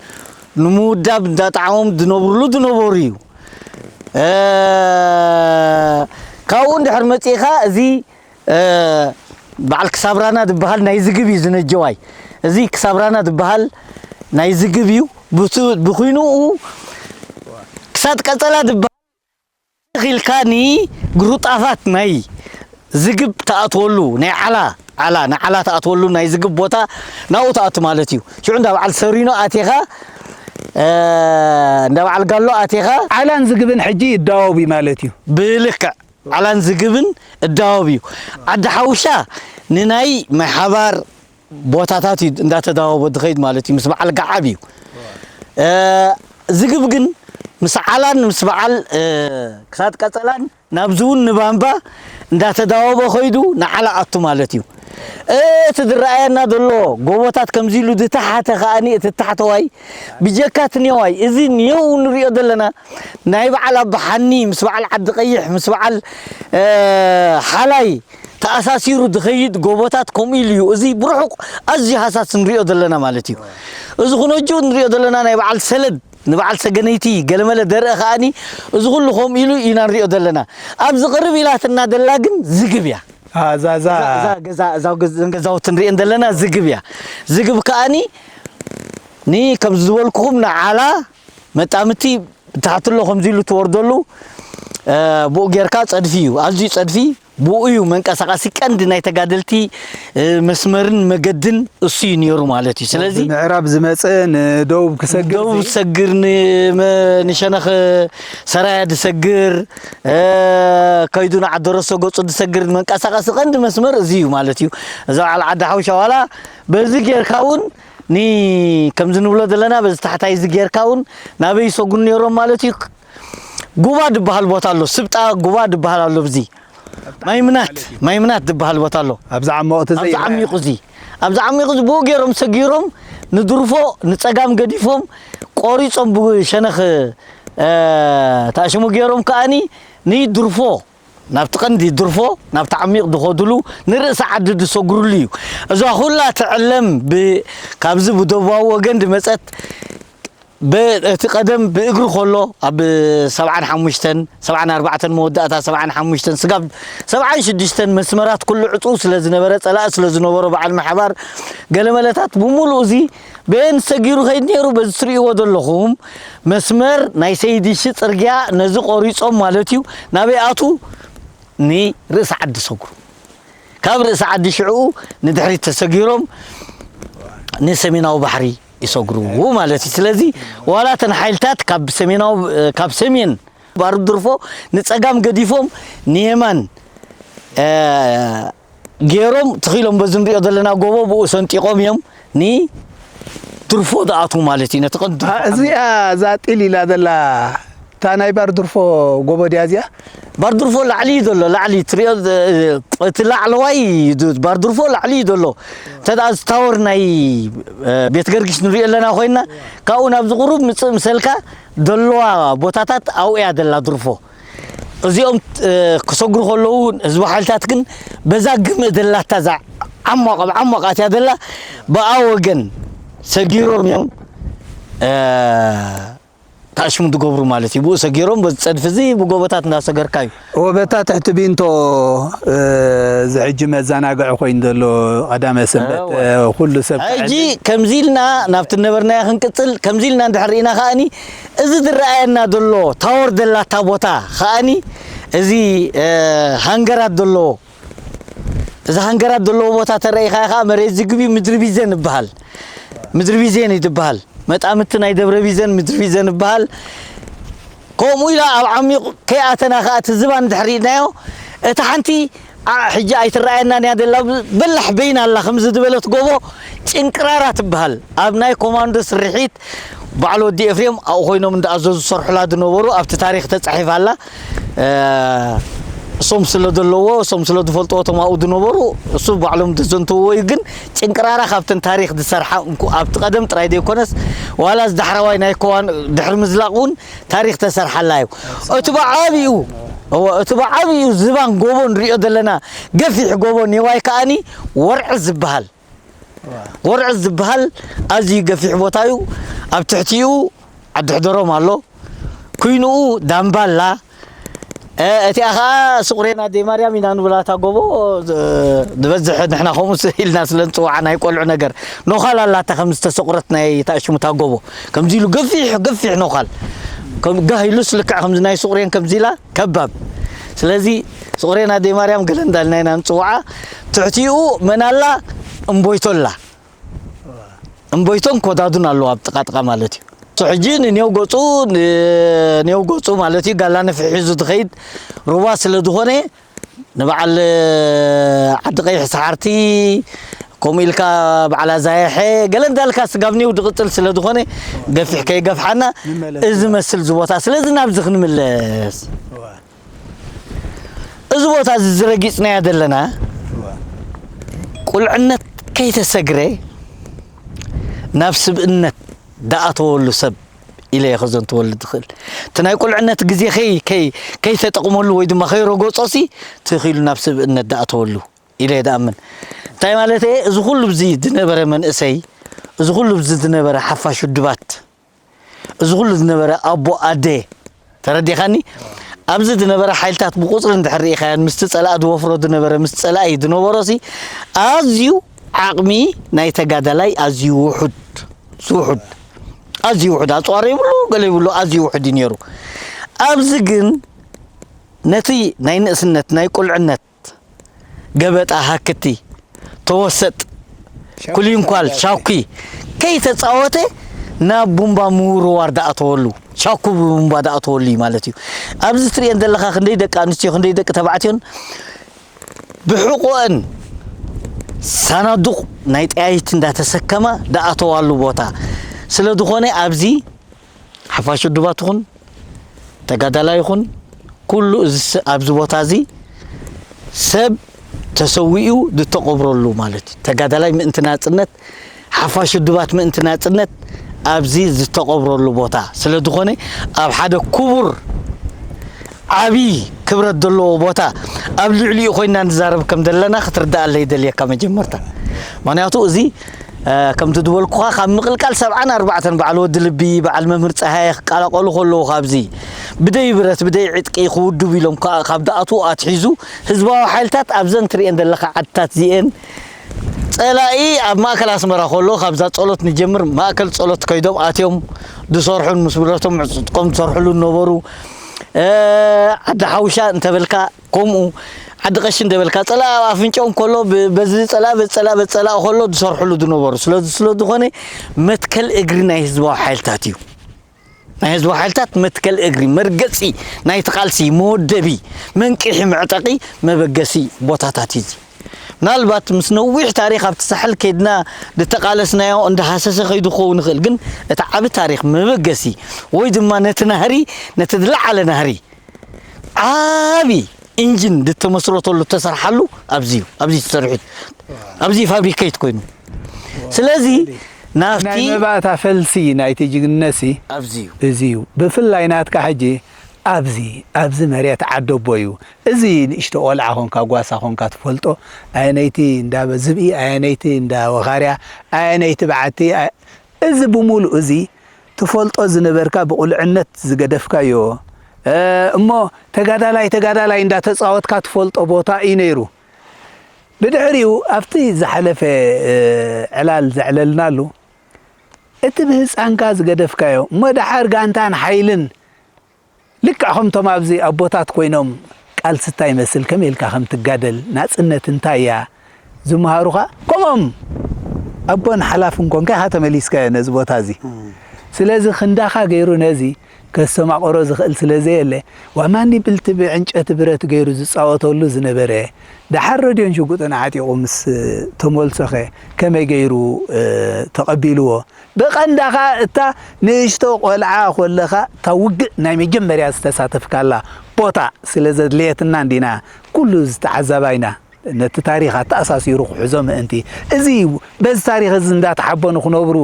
ንምውዳብ እንዳጣዕሞም ዝነብሩሉ ዝነበሩ እዩ። እ፣ ካብኡ እንድሕር መጺእኻ፣ እዚ፣ እ፣ በዓል ክሳብራና ዝበሃል ናይ ዝግብ እዩ ዝነጀዋይ። እዚ ክሳብራና ዝበሃል ናይ ዝግብ እዩ። ብቱ-፣ ብኹይንኡ ክሳድ ቀጸላ ዝበሃል ኢልካ ንግሩጣፋት ናይ ዝግብ ትኣትወሉ፣ ናይ ዓላ፣ ዓላ፣ ንዓላ ትኣትወሉ ናይ ዝግብ ቦታ ናብኡ ትኣቱ ማለት እዩ። ሽዑ እንዳ በዓል ሰሪኖ ኣቲኻ፣ እ፣ እንዳ በዓል ጋሎ ኣቲኻ። ዓላን ዝግብን ሕጂ ይዳወብ እዩ ማለት እዩ። ብልክዕ ዓላን ዝግብን እዳወብ እዩ። ዓዲ ሓውሻ ንናይ ማይ ሓባር ቦታታት እዩ እንዳተዳወቦ ዝኸይድ ማለት እዩ። ምስ በዓል ገዓብ እዩ። እ፣ ዝግብ ግን ምስ ዓላን ምስ በዓል፣ እ፣ ክሳድ ቀጸላን ናብዚ እውን ንባምባ እንዳተዳወቦ ኸይዱ ንዓላ ኣቱ ማለት እዩ። እቲ ዝረኣየና ዘሎ ጎቦታት ከምዚ ኢሉ ዝተሓተ ከኣኒ እቲ ታሕተዋይ ብጀካ እቲ ኔዋይ፣ እዚ ኔው ንሪኦ ዘለና ናይ በዓል ኣባሓኒ ምስ በዓል ዓዲ ቀይሕ ምስ በዓል፣ እ፣ ሓላይ ተኣሳሲሩ ዝኸይድ ጎቦታት ከምኡ ኢሉ እዩ። እዚ ብርሑቕ ኣዝዩ ሃሳስ ንሪኦ ዘለና ማለት እዩ። እዚ ኩነጁ ንሪኦ ዘለና ናይ በዓል ሰለድ ንበዓል ሰገነይቲ ገለመለ ደርአ ከኣኒ እዚ ኩሉ ከምኡ ኢሉ ኢና ንሪኦ ዘለና። ኣብዚ ቅርብ ኢላትና ደላ ግን ዝግብ እያ። አ፣ እዛ፣ እዛ እዛ፣ እዛ ገዛ፣ እዛ ገዝ-፣ እዘን ገዛውቲ ንሪኤን ዘለና ዝግብ እያ። ዝግብ ከኣኒ ኒ ከምዚ ዝበልኩኹም ንዓላ መጣምቲ ብታሕቲ ኣሎ ከምዚ ኢሉ ትወርደሉ፣ እ፣ ብኡ ጌርካ ጸድፊ እዩ። ኣዝዩ ጸድፊ ብኡ እዩ መንቀሳቐሲ ቀንዲ ናይ ተጋደልቲ፣ እ፣ መስመርን መገድን እሱ እዩ ነይሩ ማለት እዩ። ስለዚ ምዕራብ ዝመጸ ንደቡብ ክሰግር ደቡብ ዚ- ዝሰግር፣ ንመ-፣ ንሸነኽ ሰራያ ዝሰግር፣ እ፣ ከይዱ ንዓደረሶ ገጹ ዝሰግር መንቀሳቐሲ ቀንዲ መስመር እዚ እዩ ማለት እዩ። እዛ በዓል ዓዲ ሓውሻ ዋላ በዚ ጌርካ እውን ኒ-፣ ከምዚ ንብሎ ዘለና በዚ ታሕታይ እዚ ጌርካ እውን ናበይ ይሰጉሩ ነይሮም ማለት እዩ። ጉባ ዝበሃል ቦታ ኣሎ፣ ስብጣ ጉባ ዝበሃል ኣሎ። ብዚ ማይምናት፣ ማይምናት ዝበሃል ቦታ ኣሎ። ኣብዚ ዓሞቕ እቲ ኣብዚ ዘይረአ። ዓሚቑ እዚ፣ ኣብዚ ዓሚቑ እዚ ብኡ ገይሮም ሰጊሮም ንድርፎ ንጸጋም ገዲፎም ቆሪጾም ብሸነኽ፣ እ፣ ተኣሽሙ ገይሮም ከኣኒ ንድርፎ ናብቲ ቀንዲ ድርፎ ናብቲ ዓሚቕ ዝኸድሉ ንርእሲ ዓዲ ዝሰግሩሉ እዩ። እዛ ኩላ ትዕለም ብ-፣ ካብዚ ብደቡባዊ ወገን ዝመጸት ብ-፣ እቲ ቀደም ብእግሪ ከሎ ኣብ ሰብዓን ሓሙሽተን፣ ሰብዓን ኣርባዕተን መወዳእታ ሰብዓን ሓሙሽተን ስጋብ ሰብዓን ሽዱሽተን መስመራት ኩሉ ዕጹው ስለ ዝነበረ፣ ጸላኢ ስለ ዝነበሮ በዓል ምሓባር ገለመለታት ብምሉእ እዚ በየን ሰጊሩ ከይድ ነይሩ። በዚ ትርእይዎ ዘለኹም መስመር ናይ ሰይድ ይሺ ጽርግያ ነዚ ቆሪጾም ማለት እዩ። ናበይ ኣቱ? ንርእሲ ዓዲ ሰጉሩ። ካብ ርእሲ ዓዲ ሽዑ ንድሕሪት ተሰጊሮም ንሰሜናዊ ባሕሪ ይሰግሩ ማለት እዩ። ስለዚ ዋላ እተን ሓይልታት ካብ ሰሜናዊ፣ ካብ ሰሜን ባርድ ድርፎ ንጸጋም ገዲፎም ንየማን፣ እ፣ ገይሮም ትኺሎም በዚ ንሪኦ ዘለና ጎቦ ብኡ ሰንጢቖም እዮም ንድርፎ ዝኣትዉ ማለት እዩ። ነቲ ቀንዲ ድርፎ አ፣ እዚኣ እዛ ጢል ኢላ ዘላ እታ ናይ ባርድርፎ ጎቦ ድያ እዚኣ? ባርድርፎ ላዕሊ እዩ ዘሎ፣ ላዕሊ ትሪኦ፣ እ፣ እቲ ላዕለዋይ ድ-፣ ባርድርፎ ላዕሊ እዩ ዘሎ። እንተ ደኣ እዚ ታወር ናይ፣ እ፣ ቤት ገርጊሽ ንሪኦ ኣለና ኮይንና፣ ካብኡ ናብዚ ቁሩብ ምጽእ ምሰልካ ዘለዋ ቦታታት ኣብኡ እያ ዘላ ድርፎ። እዚኦም፣ እ፣ ክሰግሩ ከለዉ ህዝቢ ሓይልታት ግን በዛ ግምእ ዘላታ እዛ ዓሟቕ፣ ኣብ ዓሟቕ ኣትያ ዘላ ብኣ ወገን ሰጊሮም እዮም፣ እ፣ ተኣሽሙ ዝገብሩ ማለት እዩ። ብኡ ሰጊሮም በዚ ጸድፊ እዚ ብጎቦታት እንዳሰገርካ እዩ። እወ፣ በታ ትሕቲ ቢንቶ፣ እ፣ እዚ ሕጂ መዘናግዒ ኮይኑ ዘሎ ቀዳመ ሰንበት፣ እወ። እ፣ ኩሉ ሰብ ሕጂ ክዕድም። ከምዚ ኢልና ናብቲ ነበርናዮ ክንቅጽል፣ ከምዚ ኢልና እንድሕር ርኢና ከኣኒ፣ እዚ ዝረኣየና ዘሎ ታወር ዘላታ ቦታ ከኣኒ፣ እዚ፣ እ፣ ሃንገራት ዘለዎ፣ እዚ ሃንገራት ዘለዎ ቦታ ተረኢኻ ከኣ መሬት ዝግቢ ምድሪ ቢዘን ይበሃል። ምድሪ ቢዘን እዩ ዝበሃል። መጣምቲ ናይ ደብረ ቢዘን ምድሪ ቢዘን ይበሃል። ከምኡ ኢላ ኣብ ዓሚቕ ከይኣተና ከኣ እቲ ዝባን እንድሕር ርኢናዮ፣ እታ ሓንቲ፣ ኣ፣ ሕጂ ኣይትረኣየናን እያ ዘላ፣ በላሕ በይና ኣላ፣ ከምዚ ዝበለት ጎቦ ጭንቅራራ ትበሃል። ኣብ ናይ ኮማንዶ ስርሒት በዓል ወዲ ኤፍሬም ኣብኡ ኮይኖም እንዳኣዘዙ ዝሰርሑላ ዝነበሩ ኣብቲ ታሪኽ ተጻሒፋ ኣላ። እ፣ እሶም ስለ ዘለዎ፣ እሶም ስለ ዝፈልጥዎ እቶም ኣብኡ ዝነበሩ፣ እሱ ባዕሎም ዘዘንትውዎ እዩ። ግን ጭንቅራራ ካብተን ታሪኽ ዝሰርሓ እንኩ ኣብቲ ቀደም ጥራይ ዘይኮነስ፣ ዋላ እዚ ዳሕረዋይ ናይ ኮዋን ድሕሪ ምዝላቕ እውን ታሪኽ ተሰርሓላ እዩ። እቲ ብዓቢኡ፣ እወ፣ እቲ ብዓቢኡ ዝባን ጎቦ ንሪኦ ዘለና ገፊሕ ጎቦ ኔዋይ ከኣኒ ወርዒ ዝበሃል፣ ወርዒ ዝበሃል ኣዝዩ ገፊሕ ቦታ እዩ። ኣብ ትሕቲኡ ዓዲ ሕደሮም ኣሎ። ኩይንኡ ዳምባላ፣ እ፣ እቲኣ ኸዓ ስቑሬን ኣደይ ማርያም ኢና ንብላ። እታ ጎቦ፣ እ፣ ዝበዝሕ ንሕና ከምኡ ስ-፣ ኢልና ስለ ንፅውዓ ናይ ቆልዑ ነገር። ኖኻል ኣላታ ከም ዝተሰቑረት ናይ ታሽሙታ ጎቦ። ከምዚ ኢሉ ገፊሕ፣ ገፊሕ ኖኻል። ከም ጋህ ኢሉስ ልክዕ ከምዚ ናይ ስቑሬን ከምዚ ኢላ ከባብ። ስለዚ ስቑሬን ኣደይ ማርያም ገለ እንዳልና ኢና ንፅውዓ። ትሕቲኡ መን ኣላ? እምቦይቶ ኣላ። እምቦይቶን ኮዳዱን ኣለዋ ኣብ ጥቓ ጥቓ ማለት እዩ። እሱ ሕጂ ንኔው ገፁ፣ ንኔው ገፁ ማለት እዩ፣ ጋላ ነፍሒ ሒዙ ዝኸይድ ሩባ ስለ ዝኾነ፣ ንበዓል ዓዲ ቀይሕ ሰሓርቲ፣ ከምኡ ኢልካ በዓል ኣዛየሐ፣ ገለ እንዳልካ ስጋብ ኔው ዝቕፅል ስለ ዝኾነ፣ ገፊሕ ከይገፍሓና፣ ንመለስ። እዚ መስል እዚ ቦታ። ስለዚ ናብዚ ክንምለስ። እዋ። እዚ ቦታ እዚ ዝረጊጽናዮ ዘለና፣ እዋ። ቁልዕነት ከይተሰግረ ናብ ስብእነት ደኣተወሉ ሰብ ኢለ እየ ከዘንትወሉ ዝኽእል። እቲ ናይ ቁልዕነት ግዜ ከይ-፣ ከይ-፣ ከይተጠቕመሉ ወይ ድማ ከይረገጾሲ ትኺሉ ናብ ስብእነት ደኣተወሉ ኢለ እየ ዝኣምን። እንታይ ማለት እየ? እዚ ኩሉ ብዚ ዝነበረ መንእሰይ፣ እዚ ኩሉ ብዚ ዝነበረ ሓፋሽ ውድባት፣ እዚ ኩሉ ዝነበረ ኣቦ ኣደ፣ ተረዲኻኒ? ኣብዚ ዝነበረ ሓይልታት ብቁጽሪ እንድሕር ርኢኻዮን፣ ምስቲ ጸላእ ዝወፍሮ ዝነበረ፣ ምስ ጸላኢ ዝነበሮሲ ኣዝዩ ዓቕሚ ናይ ተጋዳላይ ኣዝዩ ውሑድ፣ ዝውሑድ፣ ኣዝዩ ውሑድ፣ ኣጽዋር ይብሉ፣ ገለ ይብሉ፣ ኣዝዩ ውሑድ እዩ ነይሩ። ኣብዚ ግን ነቲ ናይ ንእስነት፣ ናይ ቁልዕነት፣ ገበጣ፣ ሃክቲ፣ ተወሰጥ፣ ሻኩ ኩሊንኳል፣ ተወሰጥ። ሻኩ ከይተጻወተ ናብ ቡምባ ምውርዋር ደኣተወሉ፣ ሻኩ ብቡምባ ደኣተወሉ እዩ ማለት እዩ። ኣብዚ ትርእየን ዘለኻ ክንደይ ደቂ ኣንስትዮ፣ ክንደይ ደቂ ተባዕትዮን ብሕቆአን ሳናዱቕ ናይ ጠያይት እንዳተሰከማ ደኣተዋሉ ቦታ ስለ ዝኾነ ኣብዚ ሓፋሽ ውድባት ይኹን ተጋዳላይ ይኹን ኩሉ እዚ ስ-፣ ኣብዚ ቦታ እዚ ሰብ ተሰዊኡ ዝተቐብረሉ ማለት እዩ። ተጋዳላይ ምእንቲ ናጽነት፣ ሓፋሽ ውድባት ምእንቲ ናጽነት ኣብዚ ዝተቐብረሉ ቦታ ስለ ዝኾነ ኣብ ሓደ ክቡር ዓቢ ክብረት ዘለዎ ቦታ ኣብ ልዕሊኡ ኮይና ንዛረብ ከም ዘለና ክትርዳኣለይ ደልየካ መጀመርታ። ምኽንያቱ እዚ እ፣ ከምቲ ዝበልኩኻ፣ ካብ ምቕልቃል ሰብዓን ኣርባዕተን በዓል ወዲ ልቢ፣ በዓል መምህር ጸሃየ ክቀላቀሉ ከለዉ፣ ካብዚ ብደይ ብረት፣ ብደይ ዕጥቂ ክውድቡ ኢሎም ከኣ ካብ ዝኣትዉ ኣትሒዙ፣ ህዝባዊ ሓይልታት ኣብዘን ትርእየን ዘለኻ ዓድታት እዚኤን፣ ጸላኢ ኣብ ማእከል ኣስመራ ከሎ፣ ካብዛ ጸሎት ንጀምር፣ ማእከል ጸሎት ከይዶም ኣትዮም ዝሰርሑን ምስ ብረቶም ዕጥቆም ዝሰርሕሉ ዝነበሩ፣ እ፣ ዓዲ ሓውሻ እንተበልካ፣ ከምኡ ዓዲ ቀሺ እንደበልካ፣ ጸላኢ ኣብ ኣፍንጫኦም ከሎ፣ ብ-፣ በዚ ጸላኢ፣ በዚ ጸላኢ፣ በዚ ጸላኢ ከሎ ዝሰርሕሉ ዝነበሩ። ስለዚ፣ ስለ ዝኾነ፣ መትከል እግሪ ናይ ህዝባዊ ሓይልታት እዩ። ናይ ህዝባዊ ሓይልታት መትከል እግሪ፣ መርገጺ ናይቲ ቃልሲ፣ መወደቢ፣ መንቅሒ፣ መዕጠቒ፣ መበገሲ ቦታታት እዩ እዚ። ምናልባት ምስ ነዊሕ ታሪኽ ኣብቲ ሳሕል ከይድና ዝተቓለስናዮ እንዳሃሰሰ ከይዱ ክኸውን ይኽእል፣ ግን እቲ ዓቢ ታሪኽ መበገሲ ወይ ድማ ነቲ ናህሪ፣ ነቲ ዝለዓለ ናህሪ ዓቢ ኢንጂን ዝተመስረተሉ፣ ዝተሰርሓሉ ኣብዚ እዩ። ኣብዚ ተሰሪሑ፣ ኣብዚ ፋብሪኬት ኮይኑ። ስለዚ ናብቲ ናይ መባእታ ፈልሲ ናይቲ ጅግንነትሲ ኣብዚ እዩ። እዚ እዩ። ብፍላይ ናትካ ሕጂ ኣብዚ፣ ኣብዚ መሬት ዓደቦ እዩ። እዚ ንእሽቶ ቆልዓ ኾንካ፣ ጓሳ ኾንካ ትፈልጦ፣ ኣየነይቲ እንዳ ዝብኢ፣ ኣየነይቲ እንዳ ወኻርያ፣ ኣየነይቲ በዓቲ፣ ኣየ-፣ እዚ ብምሉእ እዚ ትፈልጦ ዝነበርካ ብቁልዕነት ዝገደፍካዮ፣ እ፣ እሞ ተጋዳላይ ተጋዳላይ እንዳተጻወትካ ትፈልጦ ቦታ እዩ ነይሩ። ብድሕሪኡ ኣብቲ ዝሓለፈ፣ እ፣ ዕላል ዘዕለልናሉ እቲ ብህጻንካ ዝገደፍካዮ እሞ ደሓር ጋንታን ሓይልን ልክዕ ከምቶም ኣብዚ ኣቦታት ኮይኖም ቃልሲ እንታይ ይመስል፣ ከመይ ኢልካ ከም ትጋደል፣ ናጽነት እንታይ እያ ዝመሃሩኻ፣ ከምኦም ኣቦን ሓላፍን ኮንካ ኢኻ ተመሊስካዮ ነዚ ቦታ እዚ። እም። ስለዚ ክንዳኻ ገይሩ ነዚ ከስተማቕሮ ዝኽእል ስለ ዘየለ፣ ዋማኒ ብልቲ ብዕንጨቲ ብረት ገይሩ ዝጻወተሉ ዝነበረ፣ ደሓር ረድዮን ሽጉጥን ዓጢቑ ምስ ተመልሶኸ ከመይ ገይሩ፣ እ፣ ተቐቢልዎ? ብቐንዳ ኸኣ እታ ንእሽቶ ቆልዓ ኾለኻ፣ እታ ውግእ ናይ መጀመርያ ዝተሳተፍካላ ቦታ ስለ ዘድለየትና እንዲና፣ ኩሉ ዝተዓዘባይና ነቲ ታሪኽ ኣተኣሳሲሩ ክሕዞ ምእንቲ። እዚ እዩ፣ በዚ ታሪኽ እዚ እንዳተሓበኑ ክነብሩ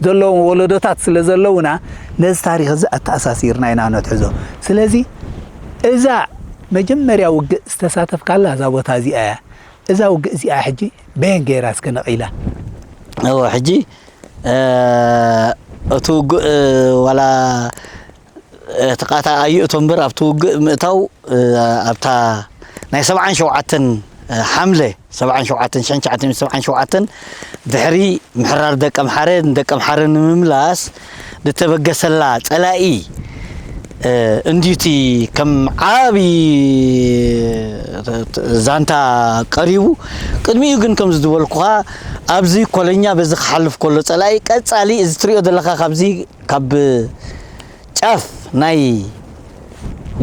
ዘለዎም ወለዶታት ስለ ዘለዉና፣ ነዚ ታሪኽ እዚ ኣተኣሳሲርና ኢና ነትሕዞ። ስለዚ እዛ መጀመርያ ውግእ ዝተሳተፍካላ እዛ ቦታ እዚኣ እያ። እዛ ውግእ እዚኣ ሕጂ በየን ገይራ እስከ ነቒላ? እወ፣ ሕጂ፣ እ፣ እቲ ውግእ፣ እ፣ ዋላ፣ እ፣ እቲ ቃታ ኣይእቶ እምበር ኣብቲ ውግእ ምእታው፣ እ፣ ኣብታ ናይ ሰብዓን ሸውዓተን፣ እ፣ ሓምለ ሰብዓን ሸውዓተን፣ ሽሕን ትሽዓተ ሚእትን ሰብዓን ሸውዓተን ድሕሪ ምሕራር ደቀምሓረ፣ ንደቀምሓረ ንምምላስ ዝተበገሰላ ጸላኢ፣ እ፣ እንድዩ እቲ ከም ዓቢ ዛንታ ቀሪቡ። ቅድሚኡ ግን ከምዚ ዝበልኩኻ ኣብዚ ኮለኛ በዚ ክሓልፍ ከሎ ጸላኢ ቀጻሊ እዚ ትሪኦ ዘለኻ ካብዚ ካብ ጫፍ ናይ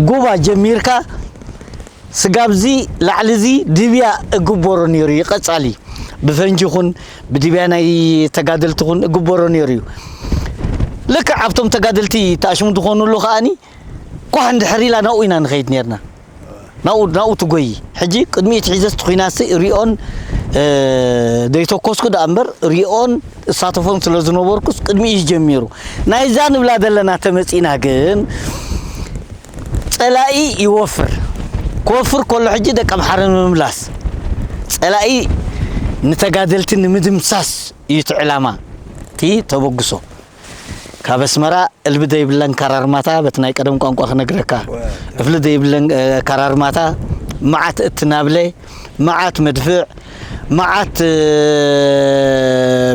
ጉባ ጀሚርካ ስጋብዚ ላዕሊ እዚ ድብያ እግበሮ ነይሩ እዩ። ቀጻሊ ብፈንጂ ይኹን ብድብያ ናይ ተጋደልቲ ይኹን እግበሮ ነይሩ እዩ። ልክዕ ኣብቶም ተጋደልቲ ተኣሽሙ ዝኾኑሉ ከኣኒ ኳሕ እንድሕር ኢላ ናብኡ ኢና ንኸይድ ነርና። ናብኡ ናብኡ ትጎይ። ሕጂ ቅድሚኡ ትሒዘስ ትኹናሲ ሪኦን፣ እ፣ ዘይተኮስኩ ደኣ እምበር ሪኦን እሳተፎን ስለ ዝነበርኩስ ቅድሚኡ እዩ ጀሚሩ። ናይዛ ንብላ ዘለና ተመጺና ግን ጸላኢ ይወፍር። ክወፍር ከሎ ሕጂ ደቂ ኣምሓራ ንምምላስ፣ ጸላኢ ንተጋደልቲ ንምድምሳስ እዩ እቲ ዕላማ፣ እቲ ተበግሶ። ካብ ኣስመራ እልቢ ዘይብለን ካራርማታ፣ በቲ ናይ ቀደም ቋንቋ ክነግረካ፣ እፍሊ ዘይብለን፣ እ፣ ካራርማታ፣ መዓት እትናብለ፣ መዓት መድፍዕ፣ መዓት፣ እ፣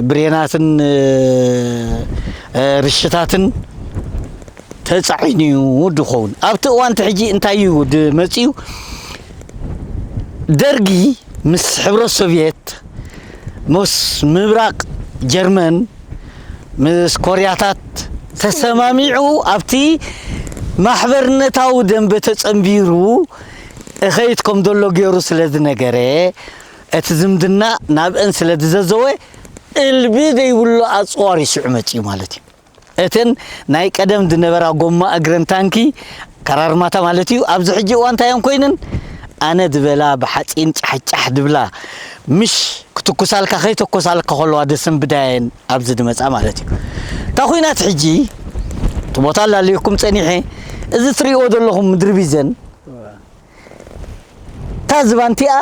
ብሬናትን፣ እ፣ እ፣ ርሽታትን ተጻዒኑ እዩ ድኸውን። ኣብቲ እዋን እቲ ሕጂ እንታይ እዩ ድ-፣ መጺኡ? ደርጊ ምስ ሕብረት ሶቭየት፣ ምስ ምብራቕ ጀርመን፣ ምስ ኮርያታት ተሰማሚዑ ኣብቲ ማሕበርነታዊ ደንበ ተጸንቢሩ እኸይድ ከም ዘሎ ገይሩ ስለ ዝነገረ፣ እቲ ዝምድና ናብአን ስለ ዝዘዘወ፣ እልቢ ዘይብሉ ኣጽዋር እዩ ሽዑ መጺኡ ማለት እዩ። እተን ናይ ቀደም ዝነበራ ጎማ እግረን ታንኪ፣ ከራርማታ ማለት እዩ፣ ኣብዚ ሕጂ እዋን እንታይ እየን ኮይነን? ኣነ ዝበላ ብሓጺን ጫሕጫሕ ድብላ፣ ምሽ ክትኩሳልካ ከይተኮሳልካ ከለዋ ደሰንብዳ እየን ኣብዚ ዝመጻ ማለት እዩ። እታ ኹናት ሕጂ፣ እቲ ቦታ ኣላለየኩም ጸኒሐ፣ እዚ ትርእይዎ ዘለኹም ምድሪ ቢዘን፣ እታ ዝባንቲኣ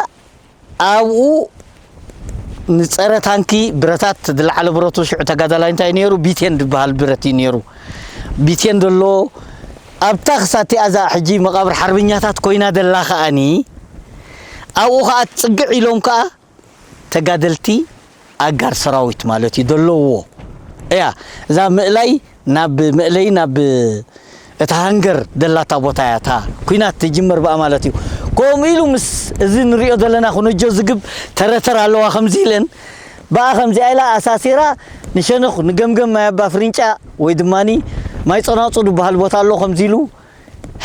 ኣብኡ ንጸረ ታንኪ ብረታት ዝለዓለ ብረቱ ሽዑ ተጋዳላይ እንታይ ነይሩ? ቢቴን ዝበሃል ብረት እዩ ነይሩ። ቢቴን ዘሎ ኣብታ ክሳቲኣ እዛ ሕጂ መቓብር ሓርበኛታት ኮይና ዘላ ከኣኒ ኣብኡ ከኣ ጽግዕ ኢሎም ከኣ ተጋደልቲ ኣጋር ሰራዊት ማለት እዩ ዘለውዎ። እያ እዛ ምእላይ ናብ መእለይ ናብ እታ ሃንገር ደላታ ቦታ እያ፣ እታ ኲናት ትጅመር ብኣ ማለት እዩ። ከምኡ ኢሉ ምስ እዚ ንሪኦ ዘለና ኩነጆ ዝግብ ተረተር ኣለዋ ከምዚ ኢለን ብኣ ከምዚኣ ኢላ ኣሳሲራ ንሸነኽ ንገምገም ማይ ኣባ ፍርንጫ ወይ ድማኒ ማይ ጸናጹ ዝበሃል ቦታ ኣሎ ከምዚ ኢሉ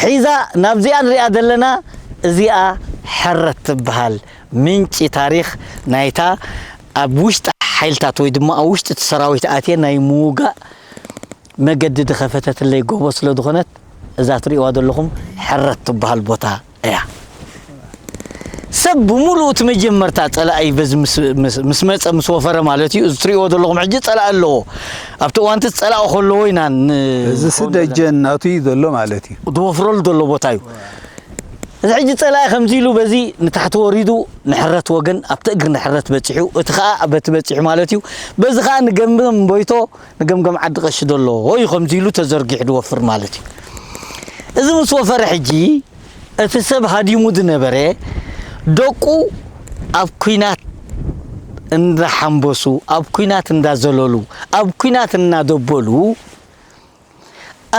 ሒዛ ናብዚኣ ንሪኣ ዘለና እዚኣ ሕረት ትበሃል ምንጪ ታሪኽ ናይታ ኣብ ውሽጢ ሓይልታት ወይ ድማ ኣብ ውሽጢ እቲ ሰራዊት ኣትየ ናይ ምውጋእ መገዲ ዝኸፈተትለይ ጎቦ ስለ ዝኾነት፣ እዛ ትርእይዋ ዘለኹም ሕረት ትበሃል ቦታ እያ። ሰብ ብምሉኡ እቲ መጀመርታ ጸላኢ በዚ ምስ፣ ምስ፣ ምስ መጸ፣ ምስ ወፈረ ማለት እዩ። እዚ ትርእይዎ ዘለኹም ሕጂ ጸላኢ ኣለዎ። ኣብቲ እዋንቲ ጸላኢ ከለዎ ኢና ን-፣ እዚ ስደጀን ናቱ እዩ ዘሎ ማለት እዩ። ዝወፍረሉ ዘሎ ቦታ እዩ። እዚ ሕጂ ጸላኢ ከምዚ ኢሉ በዚ ንታሕቲ ወሪዱ ንሕረት ወገን ኣብቲ እግሪ ንሕረት በጺሑ፣ እቲ ኸኣ በቲ በጺሑ ማለት እዩ። በዚ ኸኣ ንገምገም ቦይቶ፣ ንገምገም ዓዲ ቀሺ ዘሎ እዩ ከምዚ ኢሉ ተዘርጊሑ ዝወፍር ማለት እዩ። እዚ ምስ ወፈረ ሕጂ እቲ ሰብ ሃዲሙ ዝነበረ ደቁ ኣብ ኲናት እንዳሓንበሱ፣ ኣብ ኲናት እንዳዘለሉ፣ ኣብ ኲናት እናደበሉ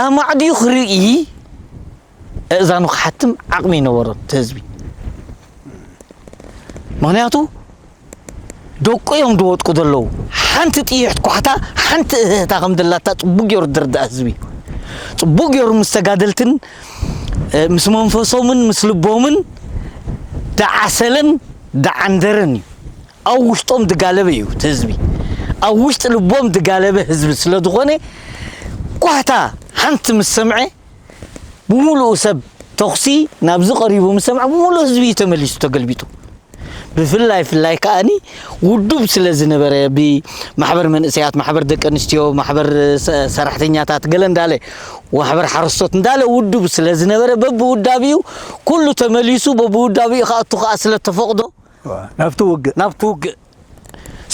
ኣማዕድዩ ክርኢ፣ እእዛኑ ክሓትም ዓቕሚ ይነበሮ እቲ ህዝቢ። ምኽንያቱ ደቁ እዮም ዝወድቁ ዘለዉ። ሓንቲ ጥይሕት ኳሕታ፣ ሓንቲ እህህታ ከም ዘላታ ጽቡቅ ገይሩ ዝርዳእ ህዝቢ እዩ። ጽቡቅ ገይሩ ምስ ተጋደልትን፣ እ፣ ምስ መንፈሶምን ምስ ልቦምን ደዓሰለን ደዓንደረን እዩ። ኣብ ውሽጦም ድጋለበ እዩ እቲ ህዝቢ። ኣብ ውሽጢ ልቦም ድጋለበ ህዝቢ ስለ ዝኾነ፣ ኳህታ ሓንቲ ምስ ሰምዐ፣ ብምሉኡ ሰብ ተኹሲ ናብዚ ቀሪቡ ምስ ሰምዐ፣ ብምሉእ ህዝቢ እዩ ተመሊሱ ተገልቢጡ። ብፍላይ፣ ፍላይ ከኣኒ ውዱብ ስለ ዝነበረ፣ ብማሕበር መንእሰያት፣ ማሕበር ደቂ ኣንስትዮ፣ ማሕበር ሰ-፣ ሰራሕተኛታት፣ ገለ እንዳለ፣ ማሕበር ሓረስቶት እንዳለ ውዱብ ስለ ዝነበረ፣ በብውዳቢኡ ኩሉ ተመሊሱ፣ በብውዳቢኡ ክኣቱ ከኣ ስለ ተፈቕዶ፣ ዋ፣ ናብቲ ውግእ። ናብቲ ውግእ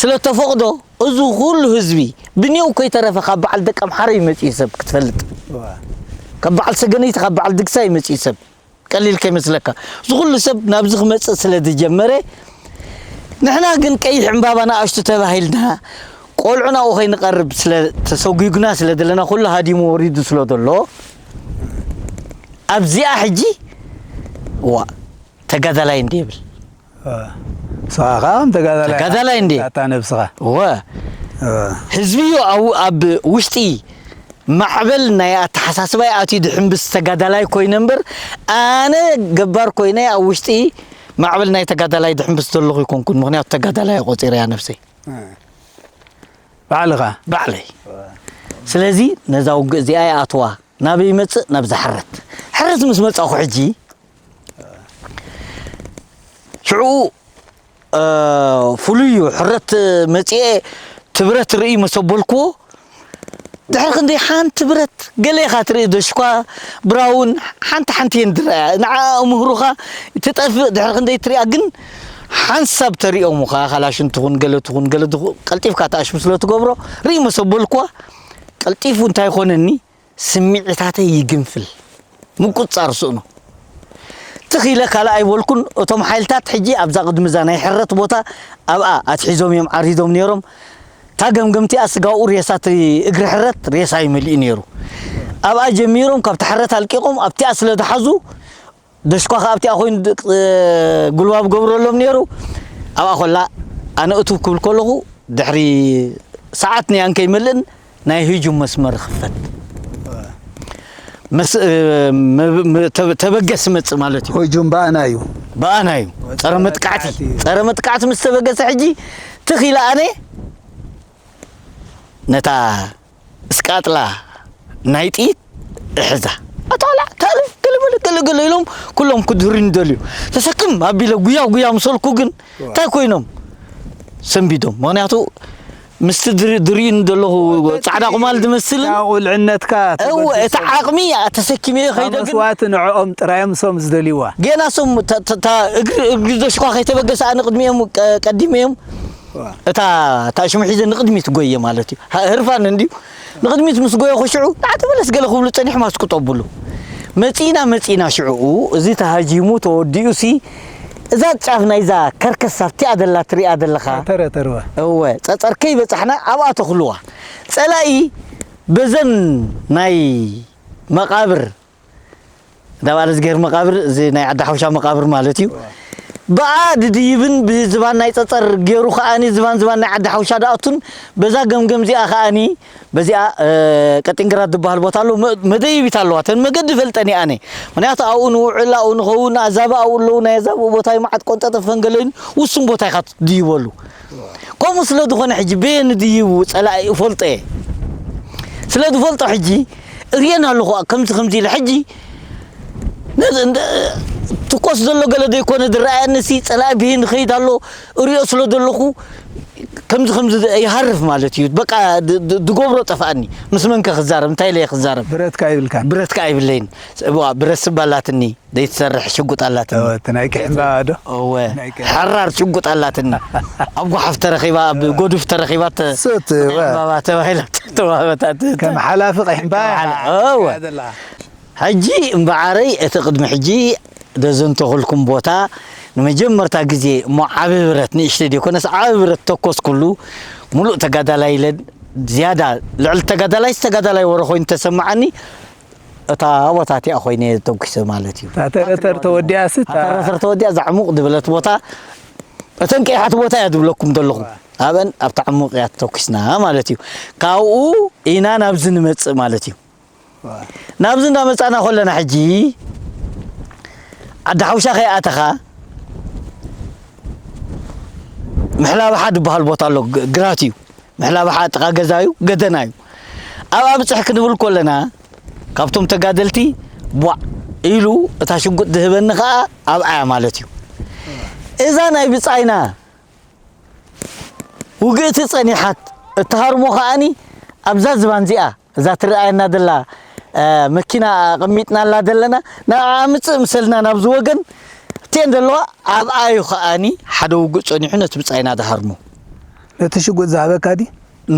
ስለ ተፈቕዶ፣ እዚ ኩሉ ህዝቢ ብኔው ከይተረፈ ካብ በዓል ደቀምሓረ እዩ መጺኡ ሰብ ክትፈልጥ። ዋ። ካብ በዓል ሰገነይቲ፣ ካብ በዓል ድግሳ ይመጽእ ሰብ። ቀሊል ከይመስለካ። እዚ ኩሉ ሰብ ናብዚ ክመጽእ ስለ ዝጀመረ፣ ንሕና ግን ቀይሕ ዕምባባ ንኣሽቱ ተባሂልና፣ ቆልዑ ናብኡ ከይንቐርብ ስለ ተሰጒግና ስለ ዘለና፣ ኩሉ ሃዲሙ ወሪዱ ስለ ዘሎ፣ ኣብዚኣ ሕጂ፣ ዋ፣ ተጋዳላይ እንዲ ይብል። እ። ንስኻ ኸኣ ከም ተጋዳላይ ተጋዳላይ እንዲ። ኣታ ነብስኻ። እወ። እ። ህዝቢ እዩ ኣብ፣ ኣብ ውሽጢ ማዕበል ናይ ኣተሓሳስባይ ኣትዩ ድሕምብስ ተጋዳላይ ኮይነ እምበር፣ ኣነ ገባር ኮይነ ኣብ ውሽጢ ማዕበል ናይ ተጋዳላይ ድሕምብስ ዘለኹ ኣይኮንኩን። ምኽንያቱ ተጋዳላይ ቆጺረያ ነብሰይ። እ። ባዕልኻ? ባዕለይ። ስለዚ ነዛ ውግእ እዚኣ ይኣትዋ። ናበይ ይመጽእ? ናብዛ ሕረት። ሕረት ምስ መጻኹ ሕጂ፣ ሽዑ፣ እ፣ ፍሉይ እዩ። ሕረት መጺኤ እቲ ብረት ርኢ መሰ በልክዎ። ድሕሪ ክንደይ ሓንቲ ብረት ገለ ኢኻ ትርኢ፣ ደሽኳ ብራውን ሓንቲ ሓንቲ እየን ዝረኣያ። ንዓ ምህሩኻ ትጠፍእ፣ ድሕሪ ክንደይ ትሪኣ ግን ሓንሳብ ተሪኦሙኻ፣ ካላሽን ትኹን ገለ ትኹን ገለ ትኹ-፣ ቀልጢፍካ ተኣሽሙ ስለ ትገብሮ ርኢ መሰ በልክዋ። ቀልጢፉ እንታይ ኮነኒ? ስምዒታተይ ይግንፍል። ምቁጽጻር ስእኖ። ትኽ ኢለ ካልእ ኣይበልኩን። እቶም ሓይልታት ሕጂ ኣብዛ ቅድሚ እዛ ናይ ሕረት ቦታ ኣብኣ ኣትሒዞም እዮም ዓሪዶም ነይሮም። እታ ገምገምቲኣ ስጋኡ ሬሳ እቲ እግሪ ሕረት ሬሳ እዩ መሊኡ ነይሩ። ኣብኣ ጀሚሮም ካብቲ ሕረት ኣልቂቖም ኣብቲኣ ስለ ዝሓዙ፣ ደሽኳ ከኣ ኣብቲኣ ኮይኑ ድ-፣ እ፣ ጉልባብ ገብረሎም ነይሩ። ኣብኣ ኮላ ኣነ እትው ክብል ከለኹ ድሕሪ ሰዓት ንያን ከይመልእን ናይ ህጁም መስመር ይኽፈት። መስ-፣ እ፣ መብ-፣ መ-፣ ተበ-፣ ተበገስ ይመጽእ ማለት እዩ። ህጁም ብኣና እዩ። ብኣና እዩ። ጸረ መጥቃዕቲ። ጸረ መጥቃዕቲ ምስ ተበገሰ ሕጂ ትኽ ኢለ ኣነ ነታ እስቃጥላ ናይ ጥይት እሕዛ። ኣታ ቆልዓ፣ ካልእ፣ ገለ በለ፣ ገለ፣ ገለ ኢሎም ኩሎም ክድህሩኒ ደልዩ። ተሰክም ኣቢለ ጉያ፣ ጉያ ምሰልኩ ግን እንታይ ኮይኖም? ሰንቢዶም። ምኽንያቱ ምስቲ ድሪ-፣ ድሪኡኒ ዘለኹ ጻዕዳ ቁማል ዝመስልን እታ ቁልዕነትካ እወ፣ እታ ተበጊሶም። ዓቕሚ እያ ተሰኪመዮ እታ ከይደ ግን መስዋእቲ ንዕኦም ጥራዮም ሶም ዝደልይዋ። ገና ሶም ታ-፣ ታ-፣ ታ እግሪ፣ እግሪ ዘሽኳ ከይተበገሰ ኣነ ቅድሚኦም ቀ-፣ ቀዲመዮም ዋ። እታ፣ እታ ሽሙ ሒዘ ንቕድሚት ጎየ ማለት እዩ። ህ-፣ ህርፋን እንድዩ። ንቕድሚት ምስ ጎየ ክሽዑ፣ ንዓ ተመለስ ገለ ክብሉ ጸኒሖም ኣስቁጦ ብሉ። መጺእና፣ መጺእና ሽዑኡ፣ እዚ ተሃጂሙ ተወዲኡሲ፣ እዛ ጫፍ ናይዛ ከርከስ ኣብቲኣ ዘላ ትሪኣ ዘለኻ። ተረተርዋ። እወ፣ ጸጸር ከይበጻሕና ኣብኣ ተኽልዋ። ጸላኢ በዘን ናይ መቓብር እንዳ በዓል እዝግሄር መቓብር፣ እዚ ናይ ዓዲ ሓውሻ መቓብር ማለት እዩ። ብኣ ድድይብን ብዝባን ናይ ጸጸር ገይሩ ከኣኒ ዝባን ዝባን ናይ ዓዲ ሓውሻ ድኣቱን በዛ ገምገም እዚኣ ከኣኒ በዚኣ፣ እ፣ ቀጢንግራት ዝበሃል ቦታ ኣሎ። መ-፣ መደይቢት ኣለዋ። እተን መገዲ ፈልጠን እየ ኣነ። ምኽንያቱ ኣብኡ ንውዕል፣ ኣብኡ ንኸውን፣ ኣዛብእ ኣብኡ ኣለዉ። ናይ ኣዛብእ ቦታ እዩ መዓት ቆንጠጠ ፈንገለይን ውሱን ቦታ ኢኻ ትድይበሉ። ከምኡ ስለ ዝኾነ ሕጂ በየን ድይቡ ጸላኢ እፈልጦ እየ። ስለ ዝፈልጦ ሕጂ እርእየን ኣለኹ፣ ከምዚ ከምዚ ኢለ። ሕጂ ነ-፣ እንደ-፣ ትኮስ ዘሎ ገለ ዘይኮነ ዝረኣየኒ፣ ሲ ጸላኢ ብሄን ይኸይድ ኣሎ፣ እርእዮ ስለ ዘለኹ፣ ከምዚ ከምዚ ይሃርፍ ማለት እዩ። በቃ ድ-፣ ድ-፣ ድገብሮ ጠፍኣኒ። ምስ መንከ ክዛረብ? እንታይ ኢለ ክዛረብ? ብረትካ ኣይብልካን። ብረትካ ኣይብለይን። እዋ፣ ብረት ስባላትኒ፣ ዘይትሰርሕ ሽጉጥ ኣላትኒ። እወ፣ እቲ ናይ ቂሕምባ ዶ? እወ፣ ናይ ቂሕምባ። ሓራር ሽጉጥ ኣላትኒ። ኣብ ጓሓፍ ተረኺባ፣ ኣብ ጎዱፍ ተረኺባ ተ-፣ ሱት፣ እወ። ዕምባባ ተባሂላ ተዋህበታ። ከም ሓላፊ ቂሕምባ ከም ሓላ-፣ እወ። እያ ዘላ። ሕጂ እምበዓረይ እቲ ቅድሚ ሕጂ ዘዘንተኹልኩም ቦታ ንመጀመርታ ግዜ እሞ ዓቢ ብረት፣ ንእሽተይ ዘይኮነስ ዓቢ ብረት ተኮስኩሉ፣ ሙሉእ ተጋዳላይ ኢለ ዝያዳ ልዕሊ ተጋዳላይስ ተጋዳላይ ወረ ኮይኑ ተሰማዓኒ። እታ ቦታ እቲኣ ኮይነ እየ ተኩሰ ማለት እዩ። እታ ተረተር ተወዲኣስ እታ እታ ተረተር ተወዲኣ እዛ ዕሙቕ ዝበለት ቦታ፣ እተን ቀይሓት ቦታ እያ ዝብለኩም ዘለኹ። ኣብአን ኣብታ ዕሙቕ እያ ተኩስና ማለት እዩ። ካብኡ ኢና ናብዚ ንመጽእ ማለት እዩ። ናብዚ እንዳመጻና ከለና ሕጂ ዓዲ ሓውሻ ከይኣተኻ ምሕላባሓ ዝበሃል ቦታ ኣሎ፣ ግ-፣ ግራት እዩ። ምሕላባሓ ጥቓ ገዛ እዩ፣ ገደና እዩ። ኣብ ኣብጽሕ ክንብል ከለና ካብቶም ተጋደልቲ ቧዕ ኢሉ እታ ሽጉጥ ዝህበኒ ኸኣ ኣብኣ እያ ማለት እዩ። እዛ ናይ ብጻይና ውግእቲ ጸኒሓት እትሃርሞ ከኣኒ ኣብዛ ዝባን እዚኣ፣ እዛ ትረኣየና ዘላ፣ እ፣ መኪና ኣቐሚጥናላ ዘለና፣ ንዓኣ ምጽእ ምሰልና ናብዚ ወገን እተን ዘለዋ ኣብኣ እዩ ከኣኒ ሓደ ውግእ ጸኒሑ ነቲ ብጻይና ዝሃርሞ። ነቲ ሽጉጥ ዝሃበካ ድዩ?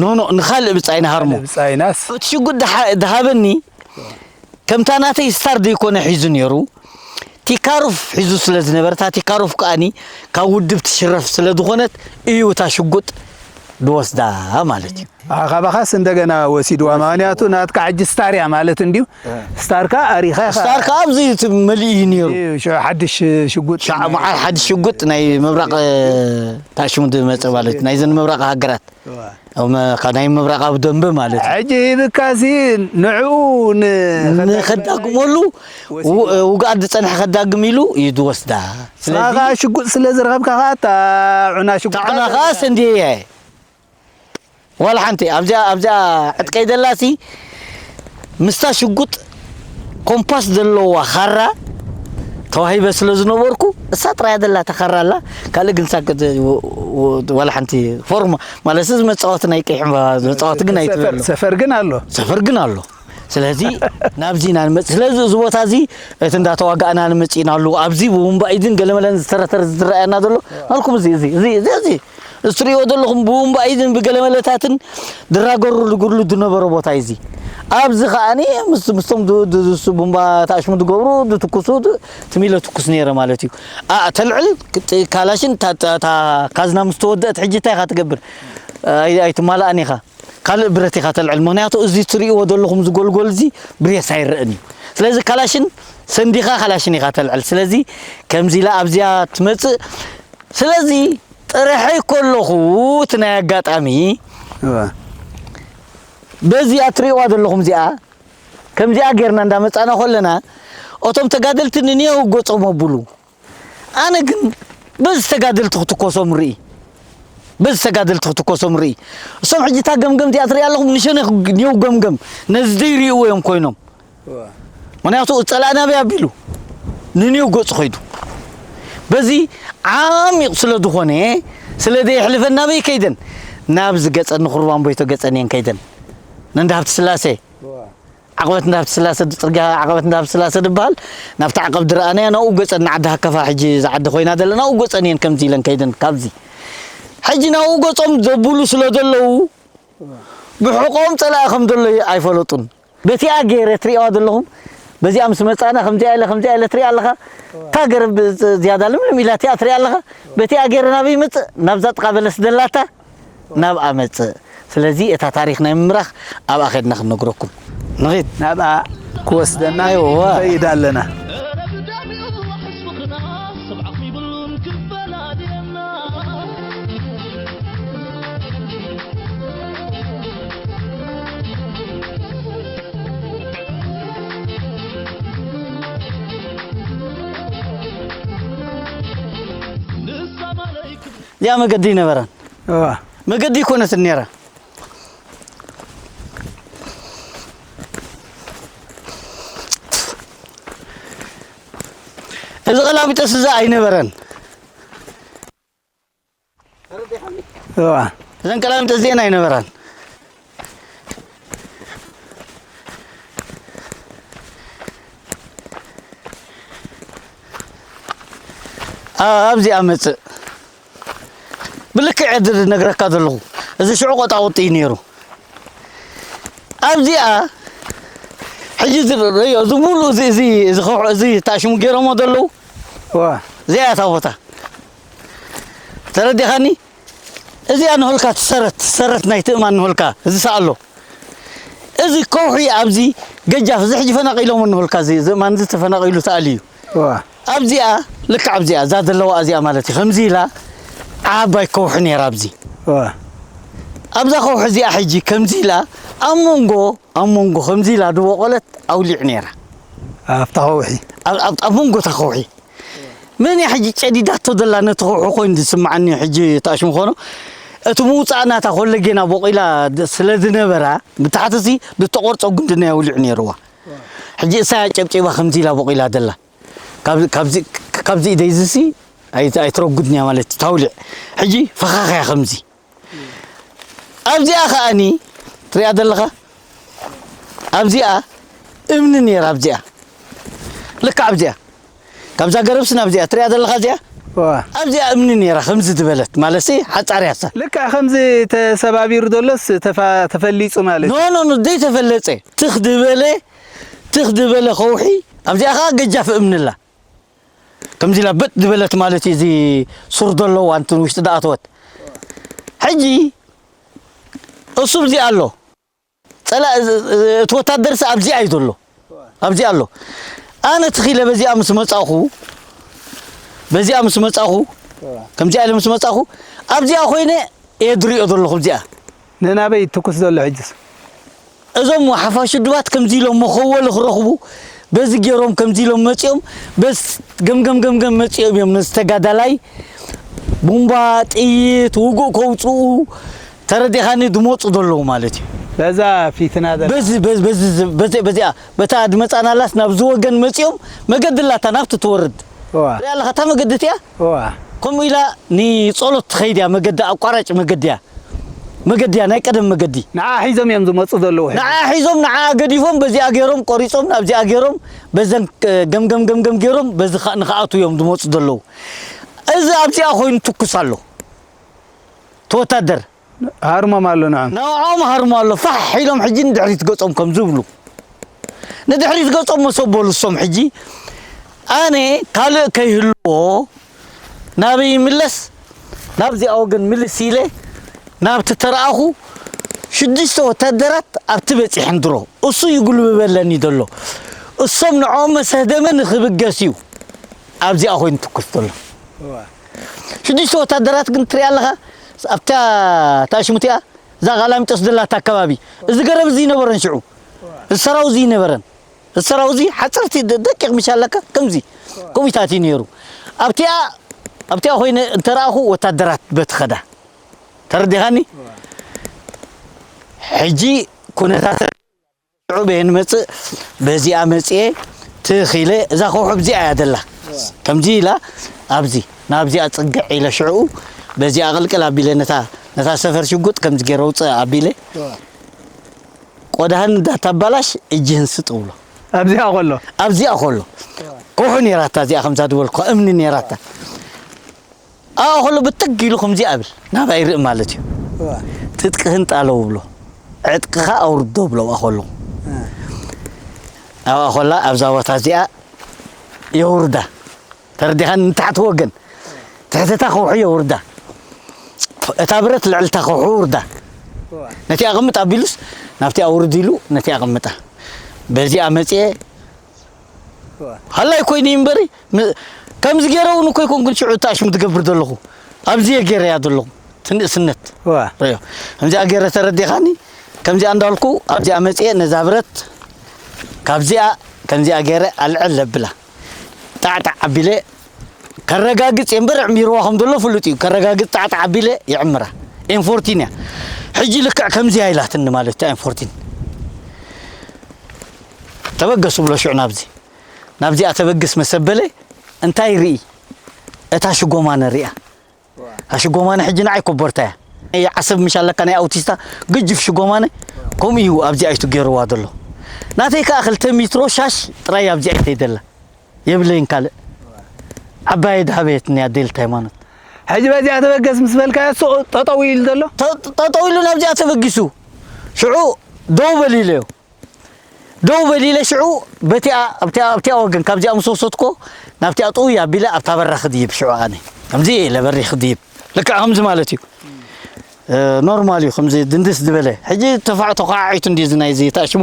ኖ፣ ኖ፣ ንኻልእ ብጻይና ሃርሞ። ካልእ ብጻይናስ? እቲ ሽጉጥ ድሓ-፣ ድሃበኒ ከምታ ናተይ ስታር ዘይኮነ ሒዙ ነይሩ፣ ቲካሩፍ ሒዙ ስለ ዝነበረ፣ እታ ቲካሩፍ ከኣኒ ካብ ውድብ ትሽረፍ ስለ ዝኾነት እዩ እታ ሽጉጥ ዝወስዳ ማለት እዩ። ካባኻስ እንደገና ወሲድዋ። ምኽንያቱ ናትካ ሕጂ ስታር እያ ማለት እንድዩ። ስታር ከኣ ኣሪኻ ኢኻ። ስታር ከኣ ኣብዚ እቲ መሊኡ እዩ ነይሩ። እዩ፣ ሽ-፣ ሓድሽ ሽጉጥ። ሻዕ-፣ መዓል ሓድሽ ሽጉጥ ናይ ምብራቕ፣ እ፣ ታሽሙ ዝመጸ ማለት እዩ። ናይዘን ምብራቕ ሃገራት። እዋ። ኣብ መ-፣ ካብ ናይ ምብራቕ ኣብ ደንበ ማለት እዩ። ሕጂ ሂብካሲ ንዕኡ ን-፣ ንኸዳግመሉ ወሲድዋ። ው-፣ ውግኣት ዝጸንሐ ከዳግም ኢሉ እዩ ዝወስዳ። ስለዚ ንስኻ ሽጉጥ ስለ ዝረኸብካ ኸኣ እታ ዑና ሽጉጥ እታ ዑና ኸኣ ሰንድየ እየ። ዋላ ሓንቲ ኣብዚኣ፣ ኣብዚኣ ዕጥቀይ ዘላሲ ምስታ ሽጉጥ ኮምፓስ ዘለዋ ካራ ተዋሂበ ስለ ዝነበርኩ፣ እሳ ጥራይ ዘላ ተኻራ ኣላ። ካልእ ግን ሳክት ወ-፣ ወ-፣ ዋላ ሓንቲ ፎርማ ማለት እዚ መጻወቲ ናይ ቀይሕ ዕምባባ መጻወቲ ግን ሰፈር፣ ኣይትበሉ። ሰፈር ግን ኣሎ። ሰፈር ግን ኣሎ። ስለዚ ናብዚ ኢና ንመጽእ። ስለዚ እዚ ቦታ እዚ እቲ እንዳተዋጋእና ንመጽእ ኢና ኣለዉ። ኣብዚ ብቡምባ ኢድን ገለመለን ዝተረተረ ዝረኣየና ዘሎ፣ ማልኩም እዚ፣ እዚ፣ እዚ፣ እዚ፣ እዚ፣ እዚ ትርእይዎ ዘለኹም ብቡምባ ኢድን ብገለመለታትን ድራገሩ ዝጉድሉ ዝነበረ ቦታ እዩ እዚ። ኣብዚ ከኣኒ ምስ-፣ ምስቶም ድ-፣ ድ-፣ ድሱ ቡምባ ተኣሽሙ ዝገብሩ፣ ዝትኩሱ፣ ድ-፣ ትም ኢለ ትኩስ ነይረ ማለት እዩ። ኣ-፣ ተልዕል ክ-፣ ጥ-፣ ካላሽን እታ፣ እታ፣ እታ ካዝና ምስ ተወደአት ሕጂ እንታይ ኢኻ ትገብር? ኣይ-፣ ኣይትማልኣን ኢኻ። ካልእ ብረት ኢኻ ተልዕል። ምኽንያቱ እዚ ትርእይዎ ዘለኹም ዝጎልጎል እዚ ብሬስ ኣይረእን እዩ። ስለዚ ካላሽን ሰንዲኻ ካላሽን ኢኻ ተልዕል። ስለዚ ከምዚ ኢላ ኣብዚኣ ትመጽእ። ስለዚ ጥረሐይ ከለኹ እቲ ናይ ኣጋጣሚ እዋ። በዚኣ ትርእይዋ ዘለኹም እዚኣ፣ ከምዚኣ ጌርና እንዳመጻና ከለና፣ እቶም ተጋደልቲ ንኔው ገጾም ኣብሉ። ኣነ ግን በዚ ተጋደልቲ ክትኮሶም ርኢ። በዚ ተጋደልቲ ክትኮሶም ርኢ። እሶም ሕጂ እታ ገምገም እዚኣ ትርኢ ኣለኹም፣ ንሸነ ኔው ገምገም ነዚ ዘይርእይዎ እዮም ኮይኖም። እዋ። ምኽንያቱ ጸላእና ኣበይ ኣቢሉ ንኔው ገጹ ከይዱ። በዚ ዓሚቕ ስለ ዝኾነ፣ ስለ ዘየሕልፈን ናበይ ከይደን፣ ናብዚ ገጸን ንኹርባን ቦይቶ ገጸን እየን ከይደን። ነንዳ ሃብቲ ስላሴ። እዋ። ዓቐበት እንዳ ሃብቲ ስላሰ፣ ጽርግያ ዓቐበት እንዳ ሃብቲ ስላሰ ዝበሃል፣ ናብቲ ዓቐብ ዝረኣናዮ፣ ናብኡ ገጸን ንዓዲ ሃከፋ፣ ሕጂ እዛ ዓዲ ኮይና ዘላ፣ ናብኡ ገጸን እየን ከምዚ ኢለን ከይደን ካብዚ። ሕጂ ናብኡ ገጾም ዘብሉ ስለ ዘለዉ፣ ብሕቖኦም ጸላኢ ከም ዘሎ ኣይፈለጡን። በቲኣ ገይረ ትርእይዋ ዘለኹም፣ በዚኣ ምስ መጻእና ከምዚኣ ኢለ፣ ከምዚኣ ኢለ ትርኢ ኣለኻ። እታ ገረብ ዝያዳ ልምልም ኢላ እቲኣ ትርኢ ኣለኻ። በቲኣ ገይረ ናበይ ይመጽእ? ናብዛ ጥቓ በለስ ደላታ ናብኣ መጽእ። ስለዚ እታ ታሪኽ ናይ ምምራኽ ኣብኣ ኸድና ክንነግረኩም። ንኺድ። ናብኣ ክወስደና እዋ። ንኸይድ ኣለና። እዚኣ መገዲ ኣይነበራን። እዋ። መገዲ ኣይኮነትን ነይራ። እዚ ቀላሚጦስ እዚ ኣይነበረን። እዋ። እዘን ቀላሚጦስ እዚአን ኣይነበራን። ኣ-፣ ኣብዚኣ መጽእ። ብልክዕ እየ ዝነግረካ ዘለኹ። እዚ ሽዑ ቆጣቑጢ እዩ ነይሩ። ኣብዚኣ ሕጂ እዚ ርእዮ፣ እዚ ሙሉእ እዚ፣ እዚ፣ እዚ ከውሒ፣ እዚ ታሽሙ ገይሮሞ ዘለዉ። እዋ። እዚኣ እያ እታ ቦታ። ተረዲኻኒ? እዚኣ ንሆልካ ትሰረት፣ ትሰረት ናይ ትእማን ንሆልካ፣ እዚ ሰኣሎ። እዚ ከውሒ ኣብዚ ገጃፍ፣ እዚ ሕጂ ፈናቒሎሞ ንሆልካ፣ እዚ፣ እዚ እማን እዚ ተፈናቒሉ ተኣልዩ። እዋ። ኣብዚኣ፣ ልክዕ ኣብዚኣ፣ እዛ ዘለዋ እዚኣ ማለት እዩ። ከምዚ ኢላ ዓባይ ከውሒ ነይራ ኣብዚ። እዋ። ኣብዛ ከውሒ እዚኣ ሕጂ ከምዚ ኢላ ኣብ መንጎ፣ ኣብ መንጎ ከምዚ ኢላ ዝቦቖለት ኣውሊዕ ነይራ። ኣብታ ከውሒ? ኣብ፣ ኣብ፣ ኣብ መንጎ እታ ከውሒ። መን እያ ሕጂ ጨዲዳቶ ዘላ ነቲ ከውሒ ኮይኑ ዝስምዓኒ ሕጂ ታሽሙ ኾኖ። እቲ ምውጻእ ናታ ኮለጌና ቦቒላ ድ-፣ ስለ ዝነበራ፣ ብታሕቲ ሲ ዝተቖርጸ ጉንዲ ናይ ኣውሊዕ ነይርዋ። ሕጂ እሳ እያ ጨብጪባ ከምዚ ኢላ ቦቒላ ዘላ። ካብ-፣ ካብዚ፣ ካብዚ ኢደይ ዝሲ ኣይ-፣ ኣይትረጉድን እያ ማለት እዩ፣ ታውሊዕ። ሕጂ ፈኻኽያ ከምዚ። ኣብዚኣ ከኣኒ ትሪኣ ዘለኻ? ኣብዚኣ እምኒ ነይራ፣ ኣብዚኣ። ልክዕ ኣብዚኣ። ካብዛ ገረብሲ ናብዚኣ ትሪኣ ዘለኻ እዚኣ? እዋ። ኣብዚኣ እምኒ ነይራ፣ ከምዚ ዝበለት። ማለትሲ ሓጻር እያ እሳ። ልክዕ ከምዚ ተሰባቢሩ ዘሎስ ተፋ-፣ ተፈሊጹ ማለት ኖ፣ እዩ። ኖ፣ ኖ፣ ዘይተፈለጸ። ትኽ ዝበለ ትኽ ዝበለ ከውሒ ኣብዚኣ ኸዓ ገጃፍ እምኒ ኣላ። ከምዚ ኢላ በጥ ዝበለት ማለት እዩ፣ እዚ ሱር ዘለዋ እንትን ውሽጢ ዝኣተወት። ሕጂ እሱ ኣብዚ ኣሎ። ጸላ-፣ እቲ ወታደርስ ኣብዚኣ እዩ ዘሎ። ኣብዚኣ ኣሎ። ኣነ ትኺለ በዚኣ ምስ መጻኹ፣ በዚኣ ምስ መጻኹ፣ ከምዚኣ ኢለ ምስ መጻኹ፣ ኣብዚኣ ኮይነ እየ ዝሪኦ ዘለኹ ኣብዚኣ። ንናበይ ትኩስ ዘሎ ሕጅስ? እዞም ሓፋሽ ድባት ከምዚ ኢሎም መኸወሊ ክረኽቡ፣ በዚ ገይሮም ከምዚ ኢሎም መጺኦም፣ በስ ገምገም ገምገም መጺኦም እዮም ነዚ ተጋዳላይ ቡምባ፣ ጥይት፣ ውጉእ ከውጽኡ፣ ተረዲኻኒ፣ ዝመጹ ዘለዉ ማለት እዩ። በዛ ፊትና ዘላ በዚ፣ በዚ፣ በዚ፣ በዚ፣ በዚኣ፣ በታ ድመጻናላስ ናብዚ ወገን መጺኦም፣ መገዲ ኣላታ ናብቲ ትወርድ። እዋ። ሪኣ ኣለኻ፣ እታ መገዲ እቲኣ? እዋ። ከምኡ ኢላ ንጸሎት ትኸይድ እያ፣ መገዲ ኣቋራጭ መገዲ እያ። መገዲ እያ፣ ናይ ቀደም መገዲ። ንዓ ሒዞም እዮም ዝመጹ ዘለዉ። ንዓ ሒዞም፣ ንዓ ገዲፎም፣ በዚኣ ገይሮም ቆሪጾም፣ ናብዚኣ ገይሮም፣ በዘን፣ እ፣ ገምገም ገምገም ገይሮም፣ በዚ ኸ-፣ ንኽኣትዉ እዮም ዝመጹ ዘለዉ። እዚ ኣብዚኣ ኮይኑ ትኩስ ኣሎ። እቲ ወታደር። ሃርሞም ኣሎ ንዖም። ንዖም ሃርሞ ኣሎ። ፋሕ ኢሎም ሕጂ ንድሕሪት ገጾም ከም ዝብሉ። ንድሕሪት ገጾም መሰ በሉ እሶም ሕጂ። ኣነ ካልእ ከይህልዎ ናበይ ይምለስ? ናብዚኣ ወገን ምልስ ኢለ ናብቲ ተረኣኹ ሽዱሽተ ወታደራት ኣብቲ በጺሐን ድሮ። እሱ ይጉልብበለኒ ዘሎ። እሶም ንዖም መሰህደመ ንኽብገስ እዩ ኣብዚኣ ኮይኑ ትኩስ ዘሎ። እዋ። ሽዱሽተ ወታደራት ግን ትሪኣ ኣለኻ፣ ኣብታ፣ እታ ሽሙ እቲኣ፣ እዛ ቃላሚጦስ ዘላታ ኣከባቢ፣ እዚ ገረብ እዚ ይነበረን ሽዑ። እዚ ሰራው እዚ ይነበረን። እዚ ሰራው እዚ ሓፀርቲ ደ-፣ ደቂቕ ምሽ ኣለካ፣ ከምዚ፣ ከምኡታት እዩ ነይሩ። ኣብቲኣ፣ ኣብቲኣ ኮይነ እንተረኣኹ ወታደራት በቲ ኸዳ። ተረዲኻኒ? ሕጂ ኩነታት ሽዑ በየን መጽእ፣ በዚኣ መጽኤ ትኽ ኢለ፣ እዛ ከውሒ ኣብዚኣ እያ ደላ። ከምዚ ኢላ፣ ኣብዚ፣ ናብዚኣ ጽግዕ ኢለ ሽዑ፣ በዚኣ ቅልቅል ኣቢለ ነታ፣ ነታ ሰፈር ሽጉጥ ከምዚ ገይረ ውጽእ ኣቢለ፣ ቆዳህን እንዳታባላሽ እጅህን ስጥ ብሎ። ኣብዚኣ ከሎ? ኣብዚኣ ከሎ። ከውሒ ነይራታ እዚኣ፣ ከምዛ ዝበልኩ እምኒ ነይራታ። ኣብኣ ከሎ ብትግ ኢሉ ከምዚ ኣብል፣ ናብኣ ይርኢ ማለት እዩ። እዋ። ትጥቅህን ጣለው ብሎ፣ ዕጥቅኻ ኣውርዶ ብሎ ኣብኣ ከሎ። እ። ኣብኣ ከላ ኣብዛ ቦታ እዚኣ የውርዳ። ተረዲኻን? ንታሕቲ ወገን። ትሕቲ እታ ከውሒ የውርዳ። እታ ብረት ልዕሊ እታ ከውሒ ውርዳ። እዋ። ነቲ ኣቕምጥ ኣቢሉስ ናብቲ ኣውርድ ኢሉ ነቲ ኣቕምጣ። በዚኣ መጽኤ እዋ። ሃላይ ኮይኑ እዩ እምበሪ፣ ም-፣ ከምዚ ገይረ እውን እኮ ኣይኮንኩን ሽዑ እቲ ኣሽሙ ትገብር ዘለኹ። ኣብዚ እየ ገይረያ ዘለኹ። እቲ ንእስነት። እዋ። ርእዮ። ከምዚኣ ገይረ ተረዲኻኒ፣ ከምዚኣ እንዳልኩ ኣብዚኣ መጽየ ነዛ ብረት ካብዚኣ ከምዚኣ ገይረ ኣልዕል ለብላ። ጣዕጣዕ ኣቢለ ከረጋግጽ እየ እምበር ዕሚርዋ ከም ዘሎ ፍሉጥ እዩ። ከረጋግጽ ጣዕጣዕ ኣቢለ ይዕምራ። ኤም ፎርቲን እያ። ሕጂ ልክዕ ከምዚኣ ኢላትኒ ማለት እያ ኤም ፎርቲን። ተበገሱ ብሎ ሽዑ ናብዚ። ናብዚኣ ተበግስ መሰበለ እንታይ ርኢ? እታ ሽጎማነ ሪኣ። እታ ሽጎማነ ሕጂ ንዓይ ኮቦርታ እያ። ናይ ዓሰብ ምሽ ኣለካ ናይ ኣውቲስታ ግጅፍ ሽጎማነ ከምኡ እዩ ኣብዚኣ እዩ ገይርዋ ዘሎ። ናተይ ከኣ ክልተ ሚትሮ ሻሽ ጥራይ ኣብዚኣ እዩ ደላ። የብለይን ካልእ። ዓባየ ድሃበየትኒ ኣደይ ልቲ ሃይማኖት። ሕጂ በዚኣ ተበገስ ምስ በልካዮ እሱ ጠጠው ኢሉ ዘሎ? ጠ-፣ ጠጠው ኢሉ ናብዚኣ ተበጊሱ። ሽዑ ደው በል ኢለዮ። ደው በል ኢለ ሽዑ በቲኣ፣ ኣብቲኣ፣ ኣብቲኣ ወገን ካብዚኣ ምስ ወሰድኮ ናብቲኣ ጥውይ ኣቢለ ኣብታ በራ ክድይብ ሽዑ ኣነ። ከምዚ ኢለ በሪ ክድይብ። ልክዕ ከምዚ ማለት እዩ። እ፣ ኖርማል እዩ፣ ከምዚ ድንድስ ዝበለ። ሕጂ ተፋ-፣ ተኳዓዒቱ እንዲ እዚ ናይዚ ተኣሽሙ።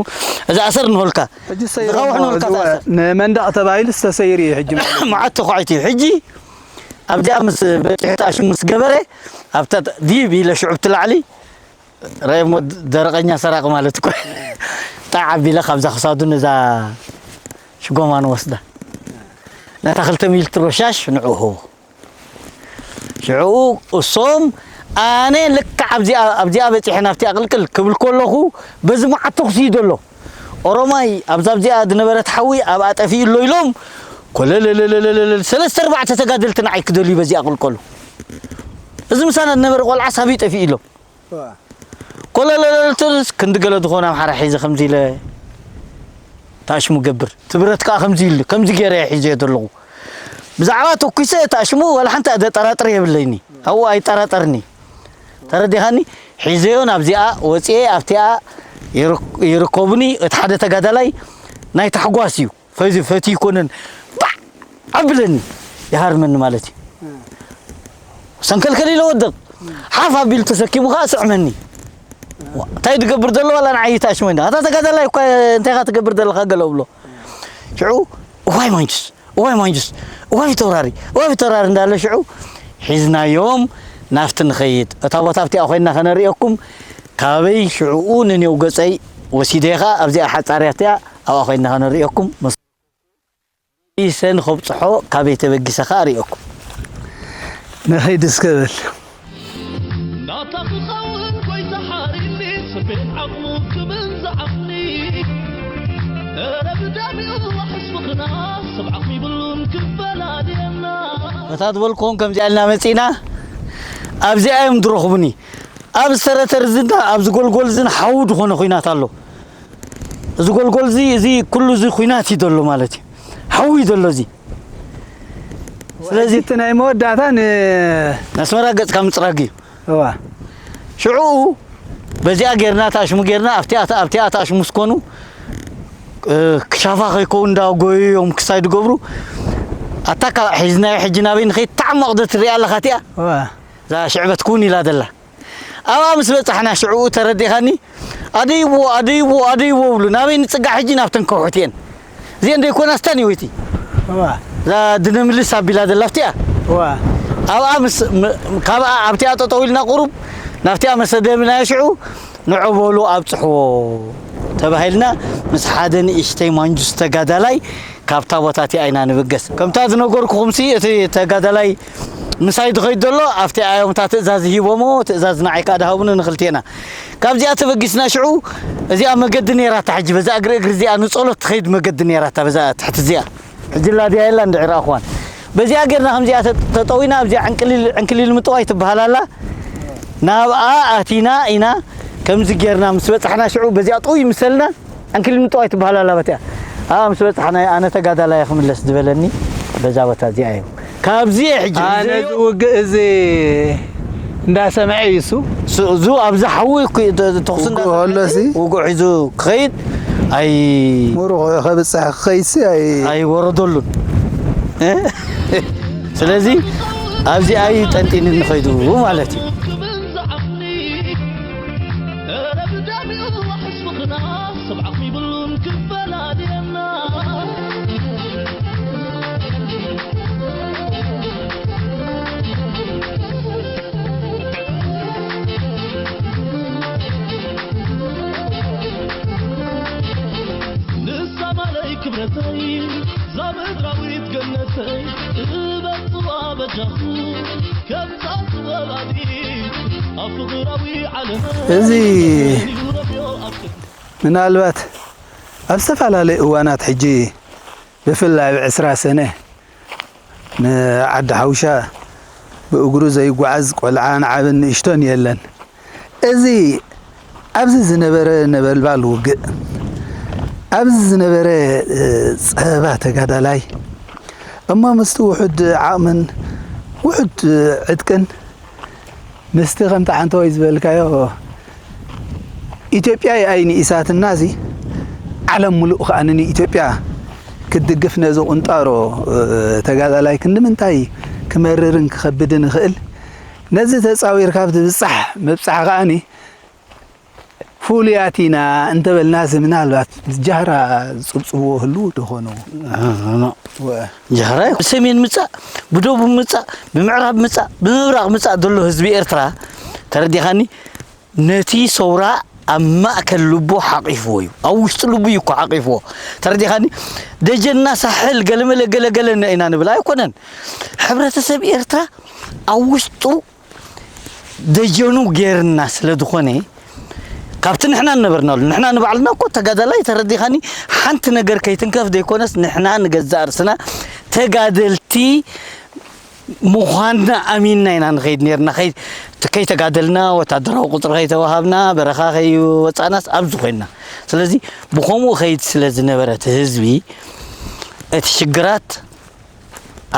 እዚ ኣሰር ንሆልካ። ሕጂ ሰይሮሞ ዝኻውሕ ንሆልካ እዚ ተኣሰር። ንመንደቕ ተባሂሉ ዝተሰይሩ እዩ ሕጂ ማለት እዩ። መዓት ተኳዒቱ እዩ። ሕጂ ኣብዚኣ ምስ በጺሑ ተኣሽሙ ምስ ገበረ፣ ኣብታ ድይብ ኢለ ሽዑ ብቲ ላዕሊ ረእሞ ደረቐኛ ሰራቂ ማለት እኮ። ጣዕ ኣቢለ ካብዛ ክሳዱ ነዛ ሽጎማን ወስዳ። ነታ ክልተ ሚልትሮ ሻሽ ንዑ ህቦ። ሽዑ እሶም ኣነ ልክዕ ኣብዚኣ፣ ኣብዚኣ በጺሐ ናብቲ ኣቕልቅል ክብል ከለኹ በዚ መዓት ተኹሲ እዩ ዘሎ። ኦሮማይ ኣብዛ ኣብዚኣ ዝነበረት ሓዊ ኣብኣ ጠፊኡ ኣሎ ኢሎም ኮለለለለለለለ ሰለስተ ኣርባዕተ ተጋደልቲ ንዓይ ክደልዩ በዚ ኣቕልቀሉ። እዚ ምሳና ዝነበረ ቆልዓ ሳብዩ ጠፊኡ ኢሎም። እዋ። ኮለለለል ትርስ ክንዲ ገለ ዝኾነ ኣምሓራ ሒዘ ከምዚ ኢለ ታሽሙ ገብር። እቲ ብረት ከኣ ከምዚ ኢሉ፣ ከምዚ ገይረ እየ ሒዘዮ ዘለኹ። ብዛዕባ ተኩሰ ታሽሙ ዋላ ሓንቲ ዘጠራጥር የብለይኒ። ኣብኡ ኣይጠራጠርኒ። ተረዲኻኒ? ሒዘዮ ናብዚኣ ወፂኤ ኣብቲኣ ይርክ-፣ ይርከቡኒ። እቲ ሓደ ተጋዳላይ ናይ ታሕጓስ እዩ። ፈዚ ፈቲ ይኮነን ባዕ ኣብለኒ ይሃርመኒ ማለት እዩ። ሰንከልከል ኢለ ወደቕ። ሓፍ ኣቢሉ ተሰኪሙ ኸዓ ስዕመኒ። እንታይ ትገብር ዘሎ ዋላ ንዓይ ይትኣሽመኒ። ኣታ ተጋዳላይ እኳ እንታይ ኢኻ ትገብር ዘለኻ ገለ እብሎ። ሽዑ እዋይ ማንጁስ፣ እዋይ ማንጁስ፣ እዋይ ፊተውራሪ፣ እዋይ ፊተውራሪ እንዳለ ሽዑ ሒዝናዮም ናብቲ ንኸይድ። እታ ቦታ ኣብቲኣ ኮይንና ከነርእየኩም። ካበይ ሽዕኡ ንኔው ገጸይ ወሲደ ኸኣ ኣብዚኣ ሓጻርያ እቲኣ ኣብኣ ኮይንና ከነርእየኩም። መስ-፣ ኢሰን ኸብጽሖ ካበይ ተበጊሰ ኸኣ ርእየኩም። ንኸይድ እስከ በል። ናታ ክኸውን ጎይታ ሓሪኒ፣ ስርቤን ዓቕሙ ክብል ዝዓቕኒ። እረ ብደሚኡ ሕስብኽና፣ ሰብ ዓቕሚ ይብሉን ክፈላልየና። በታ ዝበልኩኹም ከምዚኣ ኢልና መጺእና፣ ኣብዚኣ እዮም ዝረኽቡኒ። ኣብ ዝተረተር ዝና፣ ኣብዚ ጎልጎል ዝን ሓዊ ዝኾነ ኹናት ኣሎ። እዚ ጎልጎል እዚ፣ እዚ ኩሉ እዚ ኹናት እዩ ዘሎ ማለት እዩ። ሓዊ እዩ ዘሎ እዚ። ስለዚ እቲ ናይ መወዳእታ ን- ኣስመራ ገጽካ ምጽራግ እዩ። እዋ። ሽዑ በዚኣ ጌርና፣ ተኣሽሙ ጌርና፣ ኣብቲኣ፣ ኣብቲኣ ተኣሽሙ ስኮኑ፣ እ፣ ክሻፋ ከይከውን እንዳጎዩ እዮም ክሳይ ዝገብሩ። ኣታ ካብ ሒዝናዮ ሕጂ ናበይ ንኸይድ? ተዓሞቕ ዶ ትሪኣ ኣለኻ እቲኣ? እዋ። እዛ ሽዕበት ኩን ኢላ ዘላ። ኣብኣ ምስ በጻሕና ሽዕኡ ተረዲኻኒ፣ ኣደይዎ፣ ኣደይዎ፣ ኣደይዎ ብሉ። ናበይ ንጽጋዕ ሕጂ? ናብተን ከውሕት እየን። እዚአን ዶ ይኮና ስታን ይወይቲ? እዋ። እዛ ድነ ምልስ ኣቢላ ዘላ ኣብቲኣ? እዋ። ኣብኣ ምስ፣ ም-፣ ካብኣ ኣብቲኣ ጠጠው ኢልና ቁሩብ፣ ናብቲኣ መሰደብናዮ ሽዑ፣ ንዑ በሉ ኣብጽሕዎ ተባሂልና፣ ምስ ሓደ ንእሽተይ ማንጁስ ተጋዳላይ ካብታ ቦታ እቲኣ ኢና ንብገስ። ከምታ ዝነገርኩኹምሲ፣ እቲ ተጋዳላይ ምሳይ ዝኸይድ ዘሎ፣ ኣብቲኣ እዮም እታ ትእዛዝ ሂቦሞ፣ ትእዛዝ ንዓይ ከኣ ድሃቡኒ ንኽልቴና። ካብዚኣ ተበጊስና ሽዑ፣ እዚኣ መገዲ ነይራታ፣ ሕጂ በዛ እግሪ እግሪ እዚኣ ንጸሎት ትኸይድ መገዲ ነይራታ፣ በዛ ትሕቲ እዚኣ። ሕጂ ላድያ የላ እንድዒ ረኣኽዋን። በዚኣ ጌርና ከምዚኣ ተ-፣ ተጠዊና ኣብዚኣ ዕንክሊል፣ ዕንክሊል ምጥዋይ ትበሃል ኣላ። ናብኣ ኣቲና ኢና ከምዚ ጌርና ምስ በጻሕና ሽዑ በዚኣ ጥውይ ምሰልና ዕንክሊል ምጥዋይ ትበሃል ኣላ በቲኣ። ኣብኣ ምስ በጻሕና ኣነ ተጋዳላይ ክምለስ ዝበለኒ በዛ ቦታ እዚኣ እዩ። ካብዚ ሕጂ ኣነ እዚ እዚ ውግእ እዚ እንዳሰምዐ እዩ እሱ። ሱ-፣ እዙ ኣብዚ ሓዊ እኩ-፣ ተ-፣ ተኹሲ ውግእ እንዳሰምዐ ከሎ ሲ? ውግእ ሒዙ ክኸይድ ኣይ ሙሩኽ ከብጽሕ ክኸይድሲ ኣይ ኣይወረደሉን። እ? ስለዚ ኣብዚ ኣይ ጠንጢኒ ንኸይዱ ማለት እዩ። ንሳ ማለይ ክብረተይ፣ እዛ ምድራዊት ገነተይ፣ እበጽዋ በጃኹ፣ ከምዛ ጥበብ ኣድኢት፣ ኣብ ፍቕራዊ ዓለመይ፣ እዚ ይረብዮ ኣብ ቅድሚ ምናልባት ኣብ ዝተፈላለየ እዋናት ሕጂ ብፍላይ ኣብ ዕስራ ሰነ ንዓዲ ሓውሻ ብእግሩ ዘይጓዓዝ ቆልዓን ዓብን ንእሽቶን የለን። እዚ ኣብዚ ዝነበረ ነበልባል ውግእ፣ ኣብዚ ዝነበረ፣ እ፣ ጸበባ ተጋዳላይ እሞ ምስቲ ውሑድ ዓቕምን ውሑድ ዕጥቅን ምስቲ ከምቲ ዓንተወይ ዝበልካዮ ኢትዮጵያ ኣይንኢሳትና፣ እዚ ዓለም ሙሉእ ከኣ ንኢትዮጵያ ክትድግፍ ነዚ ቁንጣሮ፣ እ፣ ተጋዳላይ ክንዲ ምንታይ ክመርርን ክኸብድን ይኽእል። ነዚ ተጻዊርካ ብትብጻሕ ምብጻሕ ከኣኒ ፍሉያት ኢና እንተበልናሲ ምናልባት ጃህራ ዝጽብጽብዎ ህልው ዶ ኾኑ? ኖ፣ ኖ። ወ- ጃህራ እዩ። ብሰሜን ምጻእ፣ ብደቡብ ምጻእ፣ ብምዕራብ ምጻእ፣ ብምብራቕ ምጻእ ዘሎ ህዝቢ ኤርትራ ተረዲኻኒ? ነቲ ሰውራ ኣብ ማእከል ልቡ ሓቒፍዎ እዩ። ኣብ ውሽጢ ልቡ እዩ እኮ ሓቒፍዎ። ተረዲኻኒ? ደጀንና ሳሕል ገለመለ ገለገለ ኢና ንብል ኣይኮነን። ሕብረተሰብ ኤርትራ ኣብ ውሽጡ ደጀኑ ጌርና ስለ ዝኾነ፣ ካብቲ ንሕና እንነበርናሉ፣ ንሕና ንባዕልና እኮ ተጋዳላይ ተረዲኻኒ፣ ሓንቲ ነገር ከይትንከፍ ዘይኮነስ፣ ንሕና ንገዛእ ርእስና ተጋደልቲ ምዃንና ኣሚንና ኢና ንኸይድ ኔርና። ከይ-፣ ከይተጋደልና፣ ወታደራዊ ቁጽሪ ከይተዋሃብና፣ በረኻ ከይወጻእናስ ኣብዚ ኮይንና። ስለዚ ብኸምኡ ኸይድ ስለ ዝነበረ እቲ ህዝቢ፣ እቲ ሽግራት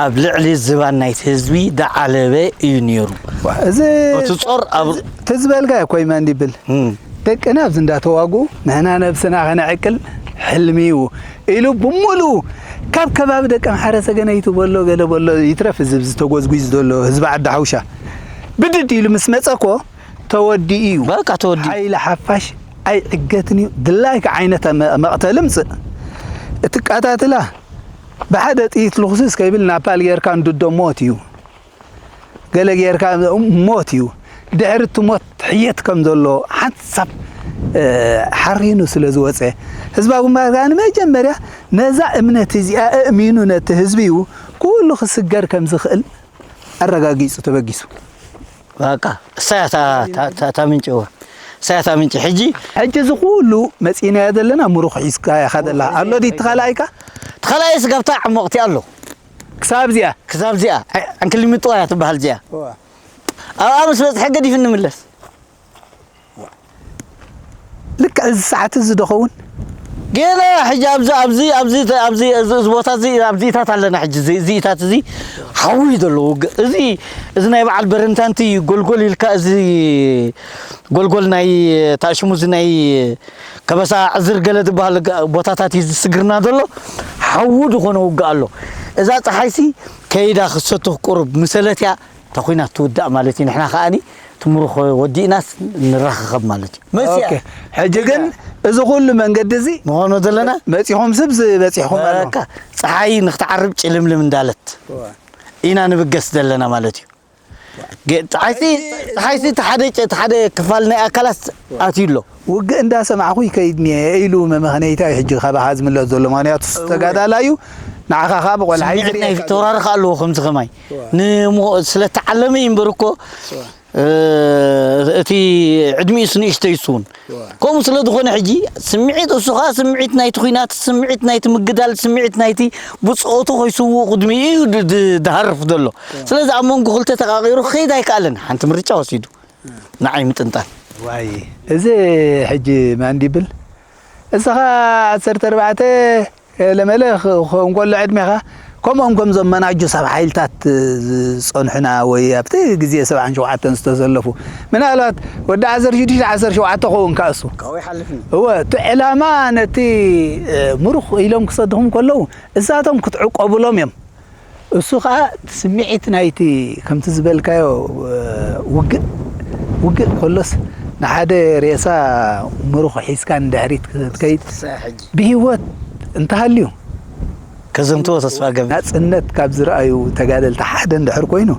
ኣብ ልዕሊ ዝባን ናይቲ ህዝቢ ዝዓለበ እዩ ነይሩ። ዋ፣ እዚ እቲ ጾር ኣብ እዚ፣ እቲ ዝበልካዮ እኮ እዩ መንዲ ይብል። እም። ደቅና ኣብዚ እንዳተዋግኡ ንሕና ነብስና ከነዕቅል ሕልሚ እዩ ኢሉ ብምሉኡ ካብ ከባቢ ደቀምሓረ ሰገነይቲ በሎ ገለ በሎ ይትረፍ፣ እዚ ዝተጎዝጒዝ ዘሎ ህዝቢ ዓዲ ሓውሻ ብድድ ኢሉ ምስ መጸ እኮ ተወዲኡ እዩ። በቃ ተወዲኡ። ሓይሊ ሓፋሽ ኣይዕገትን እዩ። ድላይካ ዓይነት መ-፣ መቕተሊ ምጽእ። እትቃታትላ ብሓደ ጥይት ልኹስስ ከይብል ናፓል ጌርካ እንድዶ ሞት እዩ። ገለ ጌርካ ሞት እዩ። ድሕሪ እቲ ሞት ሕየት ከም ዘሎ ሓንሳብ፣ እ፣ ሓሪኑ ስለ ዝወጸ፣ ህዝባዊ ግንባር ከኣ ንመጀመርያ ነዛ እምነት እዚኣ ኣእሚኑ ነቲ ህዝቢ እዩ ኩሉ ክስገር ከም ዝኽእል ኣረጋጊጹ ተበጊሱ። በቃ እሳ እያ እታ፣ እታ፣ እታ፣ እታ ምንጪ፣ እዋ። እሳ እያ እታ ምንጪ። ሕጂ ሕጂ እዚ ኩሉ መጺእናዮ ዘለና ምሩኽ ሒዝካ ኢኻ ዘለኻ። ኣሎ ድዩ እቲ ካልኣይካ? እቲ ካልኣይስ ጋብታ ዓሞቕቲ ኣሎ። ክሳብ እዚኣ? ክሳብ እዚኣ። ዐ-፣ ዕንክሊሚጦ እያ ትበሃል እዚኣ። እዋ። ኣብኣ ምስ በጽሐ ገዲፍ እንምለስ። ልክዕ እዚ ሰዓት እዚ ዶ ኸውን? ገና ሕጂ ኣብዚ፣ ኣብዚ፣ ኣብዚ፣ ኣብዚ፣ እዚ፣ እዚ ቦታ እዚ ኣብዚኢታት ኣለና። ሕጂ እዚ፣ እዚኢታት እዚ ሓዊ እዩ ዘለዎ ውግእ። እዚ፣ እዚ ናይ በዓል በረንታንቲ ጎልጎል ኢልካ፣ እዚ ጎልጎል ናይ ታሽሙ፣ እዚ ናይ ከበሳ ዕዝር ገለ ዝበሃል ጋ-፣ ቦታታት እዩ ዝስግርና ዘሎ። ሓዊ ዝኾነ ውግእ ኣሎ። እዛ ፀሓይሲ ከይዳ ክሰትኽ ቁሩብ ምሰለት እያ፣ እታ ኲናት ትውዳእ ማለት እዩ። ንሕና ከኣኒ ትምርኾ ወዲእናስ ንራኸኸብ ማለት እዩ። መሲኣ። ኦኬ። ሕጂ ግን እዚ ኩሉ መንገዲ እዚ ንኾኖ ዘለና? መጺኹም ስብ ዝበጺሕኩም ኣሎ። በቃ፣ ጸሓይ ንክትዓርብ ጭልምልም እንዳለት እዋ። ኢና ንብገስ ዘለና ማለት እዩ። ገ-፣ ጸሓይሲ፣ ጸሓይሲ እቲ ሓደ ጨ-፣ እቲ ሓደ ክፋል ናይ ኣካላት ኣትዩ ኣሎ። ውግእ እንዳሰማዕኹ ይከይድ እኒአ ኢሉ መመኽነይታ እዩ ሕጂ ካባኻ ዝምለስ ዘሎ። ምኽንያቱ እወ። ተጋዳላዩ ንዓኻ ካብ ቆልዓ ስምዒት ናይ ይዝርየካ ተወራርኻ ኣለዎ ከምዚ ከማይ። እወ። ንሞ-፣ ስለ ተዓለመ እዩ እምበር እኮ፣ እወ። እ፣ እቲ ዕድሚኡስ ንእሽተይ እሱ እውን። እወ። ከምኡ ስለ ዝኾነ ሕጂ ስምዒት እሱ ኸኣ ስምዒት ናይቲ ኲናት፣ ስምዒት ናይቲ ምግዳል፣ ስምዒት ናይቲ ብጾቱ ከይስውኡ ቅድሚኡ እዩ ድ-፣ ድ-፣ ድሃርፍ ዘሎ። እወ። ስለዚ ኣብ መንጎ ክልተ ተቃቂሩ ክኸይድ ኣይከኣለን። ሓንቲ ምርጫ ወሲዱ። ንዓይ ምጥንጣን። ዋይ፣ እዚ ሕጂ ማን ዲብል? እስኻ ዓሰርተ ኣርባዕተ ለመለ ኽ-፣ ኽ-፣ እንኮሎ ዕድሜኻ፣ ከምኦም ከም ዞም መናጁ ሰብ ሓይልታት ዝጸንሑና ወይ ኣብቲ ግዜ ሰብዓን ሸውዓተን ዝተሰለፉ፣ ምናልባት ወዲ ዓሰርተ ሽዱሽተ ዓሰርተ ሸውዓተ ክኸውን ከኣ እሱ። ካብኡ ይሓልፍ እዩ። እወ፣ እቲ ዕላማ ነቲ፣ እ፣ ምሩኽ ኢሎም ክሰድኹም ከለዉ፣ እሳቶም ክትዕቆብሎም እዮም። እሱ ኸኣ እቲ ስምዒት ናይቲ ከምቲ ዝበልካዮ፣ እ፣ ውግእ፣ ውግእ ከሎስ ንሓደ ሬሳ ምሩኽ ሒዝካ ንድሕሪት ክትከይድ ክሳዕ ሕጂ። ብህይወት እንተሃልዩ ከዘንትዎ ተስፋ ገብር። ናጽነት ካብ ዝረኣዩ ተጋደልቲ ሓደ እንድሕር ኮይኑ፣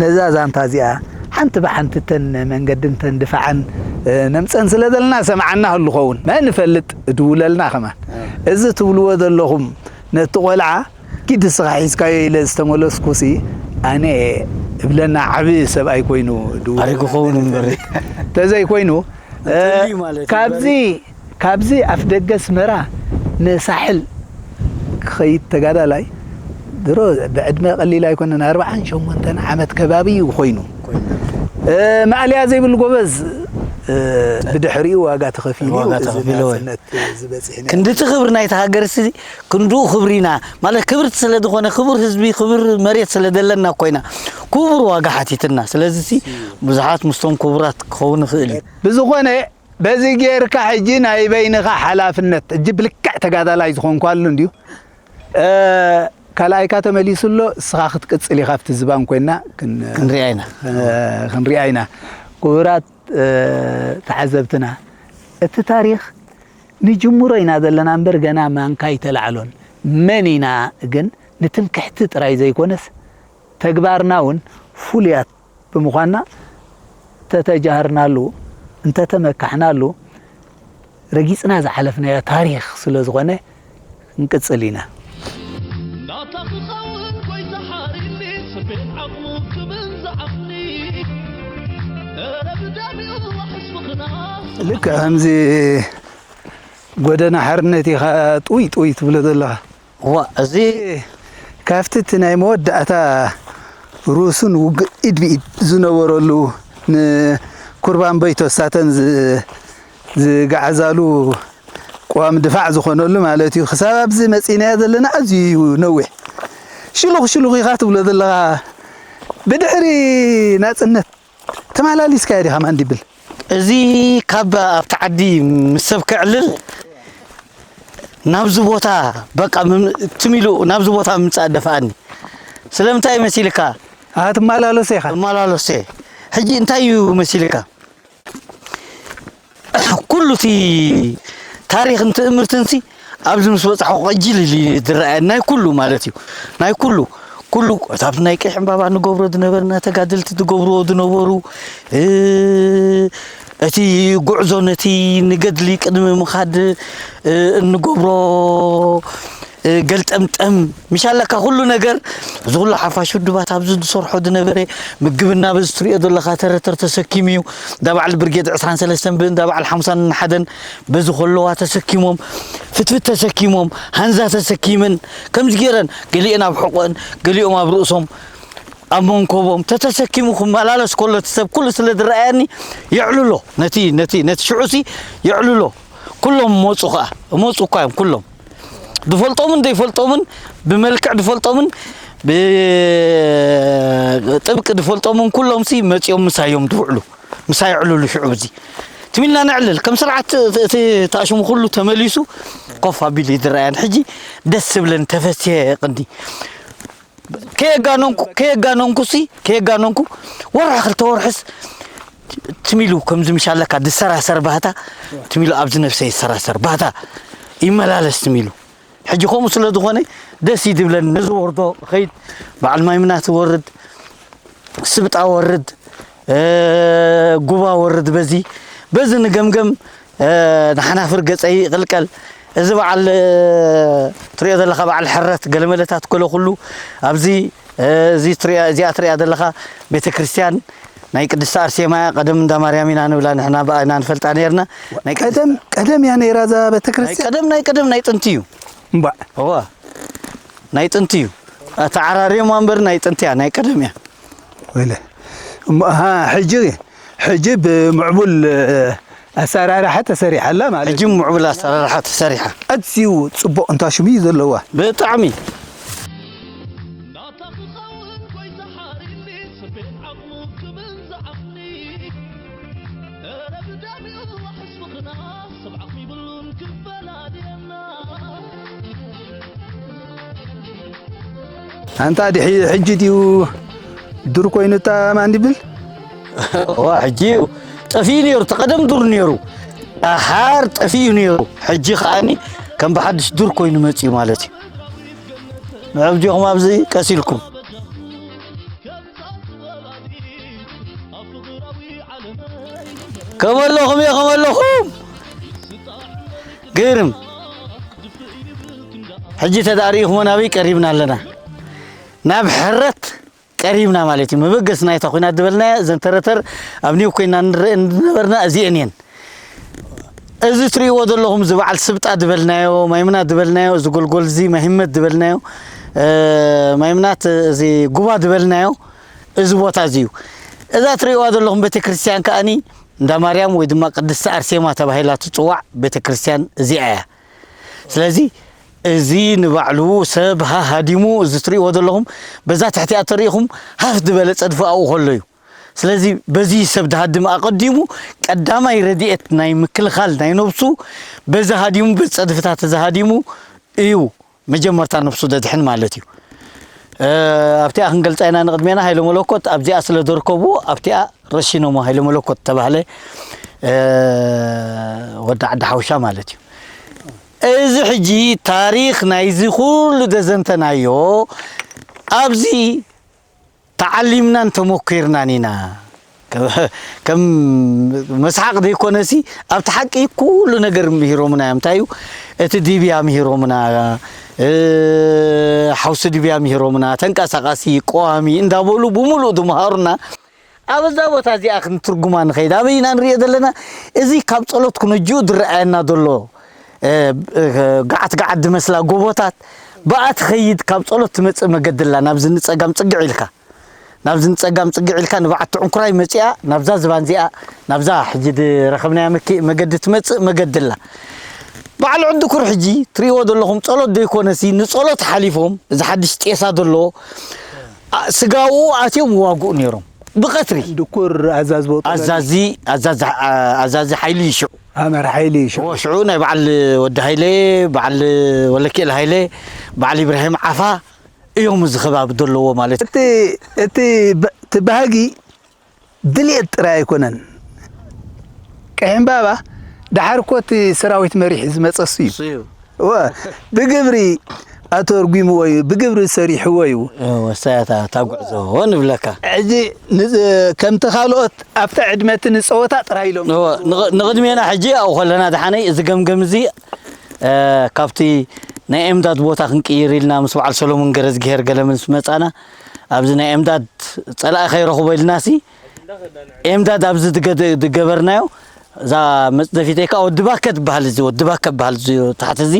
ነዛ ዛንታ እዚኣ ሓንቲ ብሓንቲ እተን መንገድን እተን ድፋዕን፣ እ፣ ነምጸን ስለ ዘለና ሰምዓና ህሉ ኸውን። መን ይፈልጥ፣ ድውለልና ከማን። እ። እዚ ትብልዎ ዘለኹም ነቲ ቆልዓ ኪድ ንስኻ ሒዝካዮ ኢለ ዝተመለስኩሲ፣ ኣነ እብለና ዓቢ ሰብኣይ ኮይኑ ድውል ኣረ ክኸውን እምበር። ተዘይኮይኑ፣ እ፣ እንተልዩ ማለት እዩ። ካብዚ፣ ካብዚ ኣፍ ደገ ኣስመራ ንሳሕል ክኸይድ ተጋዳላይ ድሮ ብዕድመ ቀሊል ኣይኮነን፣ ኣርብዓን ሸሞንተን ዓመት ከባቢ እዩ ኮይኑ። ኮይኑ። እ፣ ማእለያ ዘይብሉ ጎበዝ፣ እ፣ ብድሕሪኡ ዋጋ ተኸፊሉ እዩ ዋጋ እዚ ተኸፊሉ ወይ። ናጽነት እዚ በጺሕና። ክንድቲ ክብሪ ናይቲ ሃገር ሲ ክንድኡ ክብሪና ማለት ክብርቲ ስለ ዝኾነ ክቡር ህዝቢ ክቡር መሬት ስለ ደለና ኮይና ክቡር ዋጋ ሓቲትና። ስለዚ ሲ ብዙሓት ምስቶም ክቡራት ክኸውን ይኽእል እዩ። ብዝኾነ በዚ ጌርካ ሕጂ ናይ በይንኻ ሓላፍነት ሕጂ ብልክዕ ተጋዳላይ ዝኾንኳሉ እንድዩ። እ፣ ካልኣይካ ተመሊሱ ኣሎ፣ እስኻ ክትቅጽል ኢኻ ኣብቲ ዝባን ኮይና ክን-፣ ክንሪኣ ኢና። እ፣ ክንሪኣ ኢና። ክቡራት፣ እ፣ ተዓዘብትና፣ እቲ ታሪኽ ንጅምሮ ኢና ዘለና እምበር ገና ማንካ ኣይተላዕሎን። መን ኢና ግን ንትምክሕቲ ጥራይ ዘይኮነስ ተግባርና እውን ፍሉያት ብምዃንና እንተተጃሃርናሉ፣ እንተተመካሕናሉ፣ ረጊጽና ዝሓለፍናዮ ታሪኽ ስለ ዝኾነ ክንቅጽል ኢና። ናታ ክኸውን ጎይታ ሓሪኒ፣ ስቤት ዓቕሙ ክብል ዝዓቕኒ። ኧረ ብደም ይዋሕስ ምኽና። ልክዕ ከምዚ ጎደና ሓርነት ኢኻ ጥውይ ጥውይ ትብሎ ዘለኻ። እዋ፣ እዚ ካብቲ እቲ ናይ መወዳእታ ሩስን ውግእ ኢድ ብኢድ ዝነበረሉ ንኩርባን በይቶ ሳተን ዝ-፣ ዝገዓዛሉ ቅዋም ድፋዕ ዝኾነሉ ማለት እዩ። ክሳብ ኣብዚ መጺእናዮ ዘለና ኣዝዩ እዩ ነዊሕ። ሽሉኽ ሽሉኽ ኢኻ ትብሎ ዘለኻ። ብድሕሪ ናጽነት ተመላሊስካዮ ዲኻ ማንዲብል? እዚ ካብ ኣብቲ ዓዲ ምስ ሰብ ክዕልል ናብዚ ቦታ በቃ ምም- ትም ኢሉ ናብዚ ቦታ ምምፃእ ደፍኣኒ። ስለምንታይ መሲልካ? ኣትመላለሶ ኢኻ። እመላለሶ እየ። ሕጂ እንታይ እዩ መሲልካ? ኩሉ እቲ ታሪኽን ትእምርትንሲ ኣብዚ ምስ በፃሕኹ ቀጅል ኢሉ እዩ ዝረኣየኒ። ናይ ኩሉ ማለት እዩ። ናይ ኩሉ፣ ኩሉ ኣብቲ ናይ ቀይሕ ዕምባባ ንገብሮ ዝነበርና፣ ተጋደልቲ ዝገብርዎ ዝነበሩ፣ እ፣ እቲ ጉዕዞ ነቲ ንገድሊ ቅድሚ ምኻድ፣ እ፣ እንገብሮ፣ እ፣ ገልጠምጠም፣ ምሽ ኣለካ ኩሉ ነገር። እዚ ኩሉ ሓፋሽ ውድባት ኣብዚ ዝሰርሖ ዝነበረ ምግብና በዚ ትሪኦ ዘለኻ ተረተር ተሰኪሙ እዩ። እንዳ በዓል ብርጌድ ዕስራን ሰለስተን ብ-፣ እንዳ በዓል ሓምሳን ሓደን በዚ ከለዋ ተሰኪሞም፣ ፍትፍት ተሰኪሞም፣ ሃንዛ ተሰኪመን፣ ከምዚ ገይረን፣ ገሊኤን ኣብ ሕቖአን፣ ገሊኦም ኣብ ርእሶም፣ ኣብ መንኮቦም ተተሰኪሙ ክመላለስ ከሎ፣ እቲ ሰብ ኩሉ ስለ ዝረኣየኒ፣ የዕልሎ፣ ነቲ፣ ነቲ፣ ነቲ ሽዑሲ የዕልሎ። ኩሎም መፁ ኸዓ፣ መፁ እኳ እዮም ኩሎም። ዝፈልጦምን ዘይፈልጦምን፣ ብመልክዕ ዝፈልጦምን ብጥብቂ ዝፈልጦምን ኩሎምሲ መፂኦም ምሳዮም ዝውዕሉ፣ ምሳይ የዕልሉ። ሽዑ እዚ ትም ኢልና ነዕልል። ከም ስርዓት እቲ፣ እቲ ተኣሽሙ ኩሉ ተመሊሱ ኮፍ ኣቢሉ እዩ ዝረኣየን። ሕጂ ደስ ዝብለን ተፈስየ ቅኒ። ከየጋነንኩ፣ ከየጋነንኩ ሲ፣ ከየጋነንኩ ወርሒ ክልተ ወርሕስ ትም ኢሉ ከምዚ ምሽ ኣለካ ዝሰራሰር ባህታ፣ ትም ኢሉ ኣብዚ ነብሰይ ይሰራሰር ባህታ ይመላለስ ትም ኢሉ። ሕጂ ከምኡ ስለ ዝኾነ ደስ እዩ ዝብለኒ። ነዚ ወርዶ ኸይድ፣ በዓል ማይምናት ወርድ፣ ስብጣ ወርድ፣ እ፣ ጉባ ወርድ፣ በዚ፣ በዚ ንገምገም፣ እ፣ ንሓናፍር ገጸይ ይቕልቀል። እዚ በዓል፣ እ፣ ትሪኦ ዘለኻ በዓል ሕረት ገለመለታት ኮሎ ኩሉ ኣብዚ፣ እ፣ እዚ ትሪኦ፣ እዚኣ ትሪኣ ዘለኻ ቤተ ክርስቲያን ናይ ቅድስቲ ኣርሴማ እያ። ቀደም እንዳ ማርያም ኢና ንብላ ንሕና፣ ብኣ ኢና ንፈልጣ ነርና። ናይ ቅድስቲ ቀደም፣ ቀደም እያ ነይራ እዛ ቤተ ናይ ክርስቲያን? ቀደም፣ ናይ ቀደም፣ ናይ ጥንቲ እዩ። እምባዕ። እዋ፣ ናይ ጥንቲ እዩ። ኣተዓራርዮማ እምበር ናይ ጥንቲ እያ፣ ናይ ቀደም እያ። ወለ። እሞ፣ ኣሃ፣ ሕጂ፣ ሕጂ ብምዕቡል፣ እ፣ ኣሰራርሓ ተሰሪሓ ኣላ ማለት ሕጂ እዩ። ምዕቡል ኣሰራርሓ ተሰሪሓ። ኣዝዩ ጽቡቕ እንታ ሽሙ እዩ ዘለዋ። ብጣዕሚ። ናታ ክኸውን ጎይታ ሓሪኒ፣ ስርቤት ዓቕሙ ክብል ዝዓቕኒ። ኧረ ብደም ይዋሕስ ፍቕርና፣ ሰብ ዓቕሚ ይብሉን ክፈላልየና። ኣንታ ድሒ-፣ ሕጂ ድዩ ዱር ኮይኑ እታ ማንዲብል? እዋ፣ ሕጂ እዩ ጠፊኡ ነይሩ፣ እቲ ቀደም ዱር ነይሩ። ደሓር ጠፊኡ ነይሩ። ሕጂ ከኣኒ ከም ብሓድሽ ዱር ኮይኑ መጺኡ ማለት እዩ። ንዕብዲኹም ኣብዚ ቀስ ኢልኩም። ከም ኣለኹም እየ፣ ከም ኣለኹም። ግርም። ሕጂ ተዳሪእኹሞ ናበይ ቀሪብና ኣለና? ናብ ሕረት ቀሪብና ማለት እዩ። መበገሲ ናይታ ኲናት ዝበልናዮ፣ እዘን ተረተር ኣብ ኒው ኮይና ንረአ ዝነበርና እዚአን እየን። እዚ ትርእይዎ ዘለኹም፣ እዚ በዓል ስብጣ ዝበልናዮ፣ ማይምናት ዝበልናዮ፣ እዚ ጎልጎል እዚ ማሂመት ዝበልናዮ፣ እ፣ ማይምናት፣ እዚ ጉባ ዝበልናዮ፣ እዚ ቦታ እዚ እዩ። እዛ ትርእይዋ ዘለኹም ቤተክርስትያን ከኣኒ እንዳ ማርያም ወይ ድማ ቅድስቲ ኣርሴማ ተባሂላ ትጽዋዕ ቤተክርስትያን እዚኣ እያ። ስለዚ እዚ ንባዕሉ ሰብ ሃ-፣ ሃዲሙ፣ እዚ ትርእይዎ ዘለኹም፣ በዛ ትሕቲኣ ተሪኢኹም ሃፍ ዝበለ ጸድፊ ኣብኡ ከሎ እዩ። ስለዚ በዚ ሰብ ዝሃድም ኣቐዲሙ ቀዳማይ ረድኤት ናይ ምክልኻል ናይ ነብሱ በዚ ሃዲሙ፣ በዚ ጸድፍታት እዚ ሃዲሙ እዩ መጀመርታ ነብሱ ዘድሕን ማለት እዩ። እ፣ ኣብቲኣ ክንገልጻ ኢና ንቕድሜና። ሃይለ መለኮት ኣብዚኣ ስለ ዘርከቡ ኣብቲኣ ረሺኖሞ ሃይለ መለኮት ተባህለ፣ እ፣ ወዲ ዓዲ ሓውሻ ማለት እዩ። እዚ ሕጂ ታሪኽ ናይዚ ኩሉ ዘዘንተናዮ ኣብዚ ተዓሊምናን ተመኪርናን ኢና። ከ-፣ ከም መስሓቕ ዘይኮነሲ ኣብቲ ሓቂ ኩሉ ነገር ምሂሮምና እዮም። እንታይ እዩ እቲ ዲብያ ምሂሮምና፣ እ፣ ሓውሲ ዲብያ ምሂሮምና፣ ተንቀሳቓሲ፣ ቀዋሚ እንዳበሉ ብምሉእ ዝመሃሩና። ኣብ እዛ ቦታ እዚኣ ክንትርጉማ ንኸይድ። ኣበይ ኢና ንሪኦ ዘለና? እዚ ካብ ጸሎት ክነጅኡ ዝረኣየና ዘሎ፣ እ፣ እ፣ ገዓት ገዓት ዝመስላ ጎቦታት ብኣ ትኸይድ፣ ካብ ጸሎት ትመጽእ መገዲ ኣላ። ናብዚ ንጸጋም ጽግዕ ኢልካ፣ ናብዚ ንጸጋም ጽግዕ ኢልካ ንበዓቲ ዕንኩራይ መጺኣ፣ ናብዛ ዝባን እዚኣ፣ ናብዛ ሕጂ ዝረኸብናያ መኪ-፣ መገዲ ትመጽእ መገዲ ኣላ። በዓል ዕንድኩር ሕጂ ትርእይዎ ዘለኹም ጸሎት ዘይኮነሲ፣ ንጸሎት ሓሊፎም፣ እዚ ሓድሽ ጤሳ ዘለዎ፣ ኣ፣ ስጋኡ ኣትዮም ይዋግኡ ነይሮም። ብቐትሪ። ዕንድኩር ኣዛዚ ቦጦ ኣዛዚ፣ ኣዛዚ፣ ኣ፣ ኣዛዚ ሓይሊ ይሽዑ። ኣመር ሓይሊ እዩ ሽዑ። እዎ፣ ሽዑ ናይ በዓል ወዲ ሃይለ፣ በዓል ወለኪኤል ሃይለ፣ በዓል ኢብራሂም ዓፋ እዮም እዚ ከባቢ ዘለዎ ማለት እዩ። እቲ እቲ ብ- እቲ ባህጊ ድልየት ጥራይ ኣይኮነን። ቀሒም ባባ ደሓር እኮ እቲ ሰራዊት መሪሑ ዝመፀሱ እዩ። እሱ እዩ። እወ፣ ብግብሪ ኣተርጒምዎ እዩ፣ ብግብሪ ሰሪሕዎ እዩ። እዎ፣ እሳያታ እታ ጉዕዞ ንብለካ። ሕጂ ንዝ- ከምቲ ካልኦት ኣብቲ ዕድመ እቲ ንፀወታ ጥራይ ኢሎም እዎ፣ ንቕ- ንቕድሜና ሕጂ ኣብኡ ከለና ደሓነይ እዚ ገምገም እዚ እ፣ ካብቲ ናይ ኤምዳድ ቦታ ክንቅይር ኢልና ምስ በዓል ሰሎሞን ገረዝግሄር ገለ ምስ መጻና ኣብዚ ናይ ኤምዳድ ጸላኢ ከይረኽቦ ኢልናሲ ኤምዳድ ኣብዚ ዝገ- ዝገበርናዮ እዛ መጽደፊተይ ከዓ ወዲ ባከ ትበሃል እዚ ወዲ ባከ በሃል እዚ ታሕቲ እዚ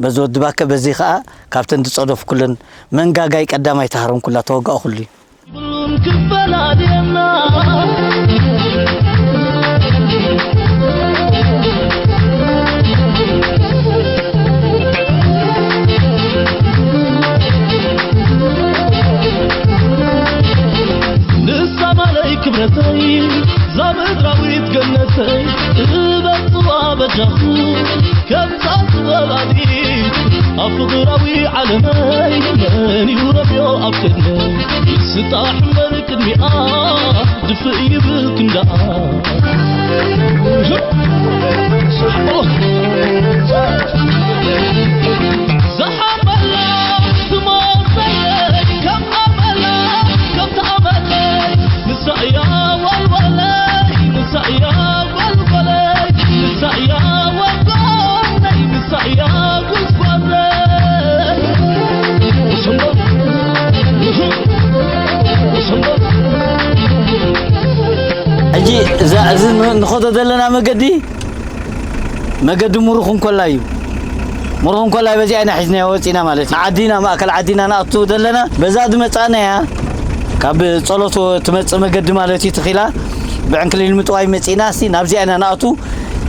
በዚ ወዲ ባከ በዚ ከዓ ካብተን ዝጸደፍኩለን መንጋጋይ ቀዳማይ ተሃረምኩላ ተወጋእኩሉ እዩ። ብሉን ክፈላልየና ንሳ ማለይ ክብረተይ ዛ ምድራዊት ገነተይ እበጽዋ በጃኹ ከምታ ጥበባዲት ኣብ ፍቕራዊ ዓለመይ መን እዩ ረብዮ ኣብ ቅድመይ ስጣሕ እምበር ቅድሚኣ ድፍእ ይብል ክንዳኣ ዝሓመላ ትሞተለይ ከም ኣመላ ከም ተኣመለይ ንሳ እያ ወልወለይ ንሳ እያ ወልወለይ ንሳ እያ ወልወለይ ንሳ እያ ጉዝጓዘይ ሕጂ እዚ ንኸዶ ዘለና መገዲ መገዲ ሙሩኽ እንኮላ እዩ። ሙሩኽ እንኮላ በዚኣ ኢና ሒዝናዮ ወፂና ማለት እዩ። ዓዲና ማእከል ዓዲና ንኣቱ ዘለና በዛ ዝመፃእናያ ካብ ጸሎት ትመፅእ መገዲ ማለት እዩ ትኺላ ብዕንክሊል ምጥዋይ መፂና ሲ ናብዚኣ ኢና ንኣቱ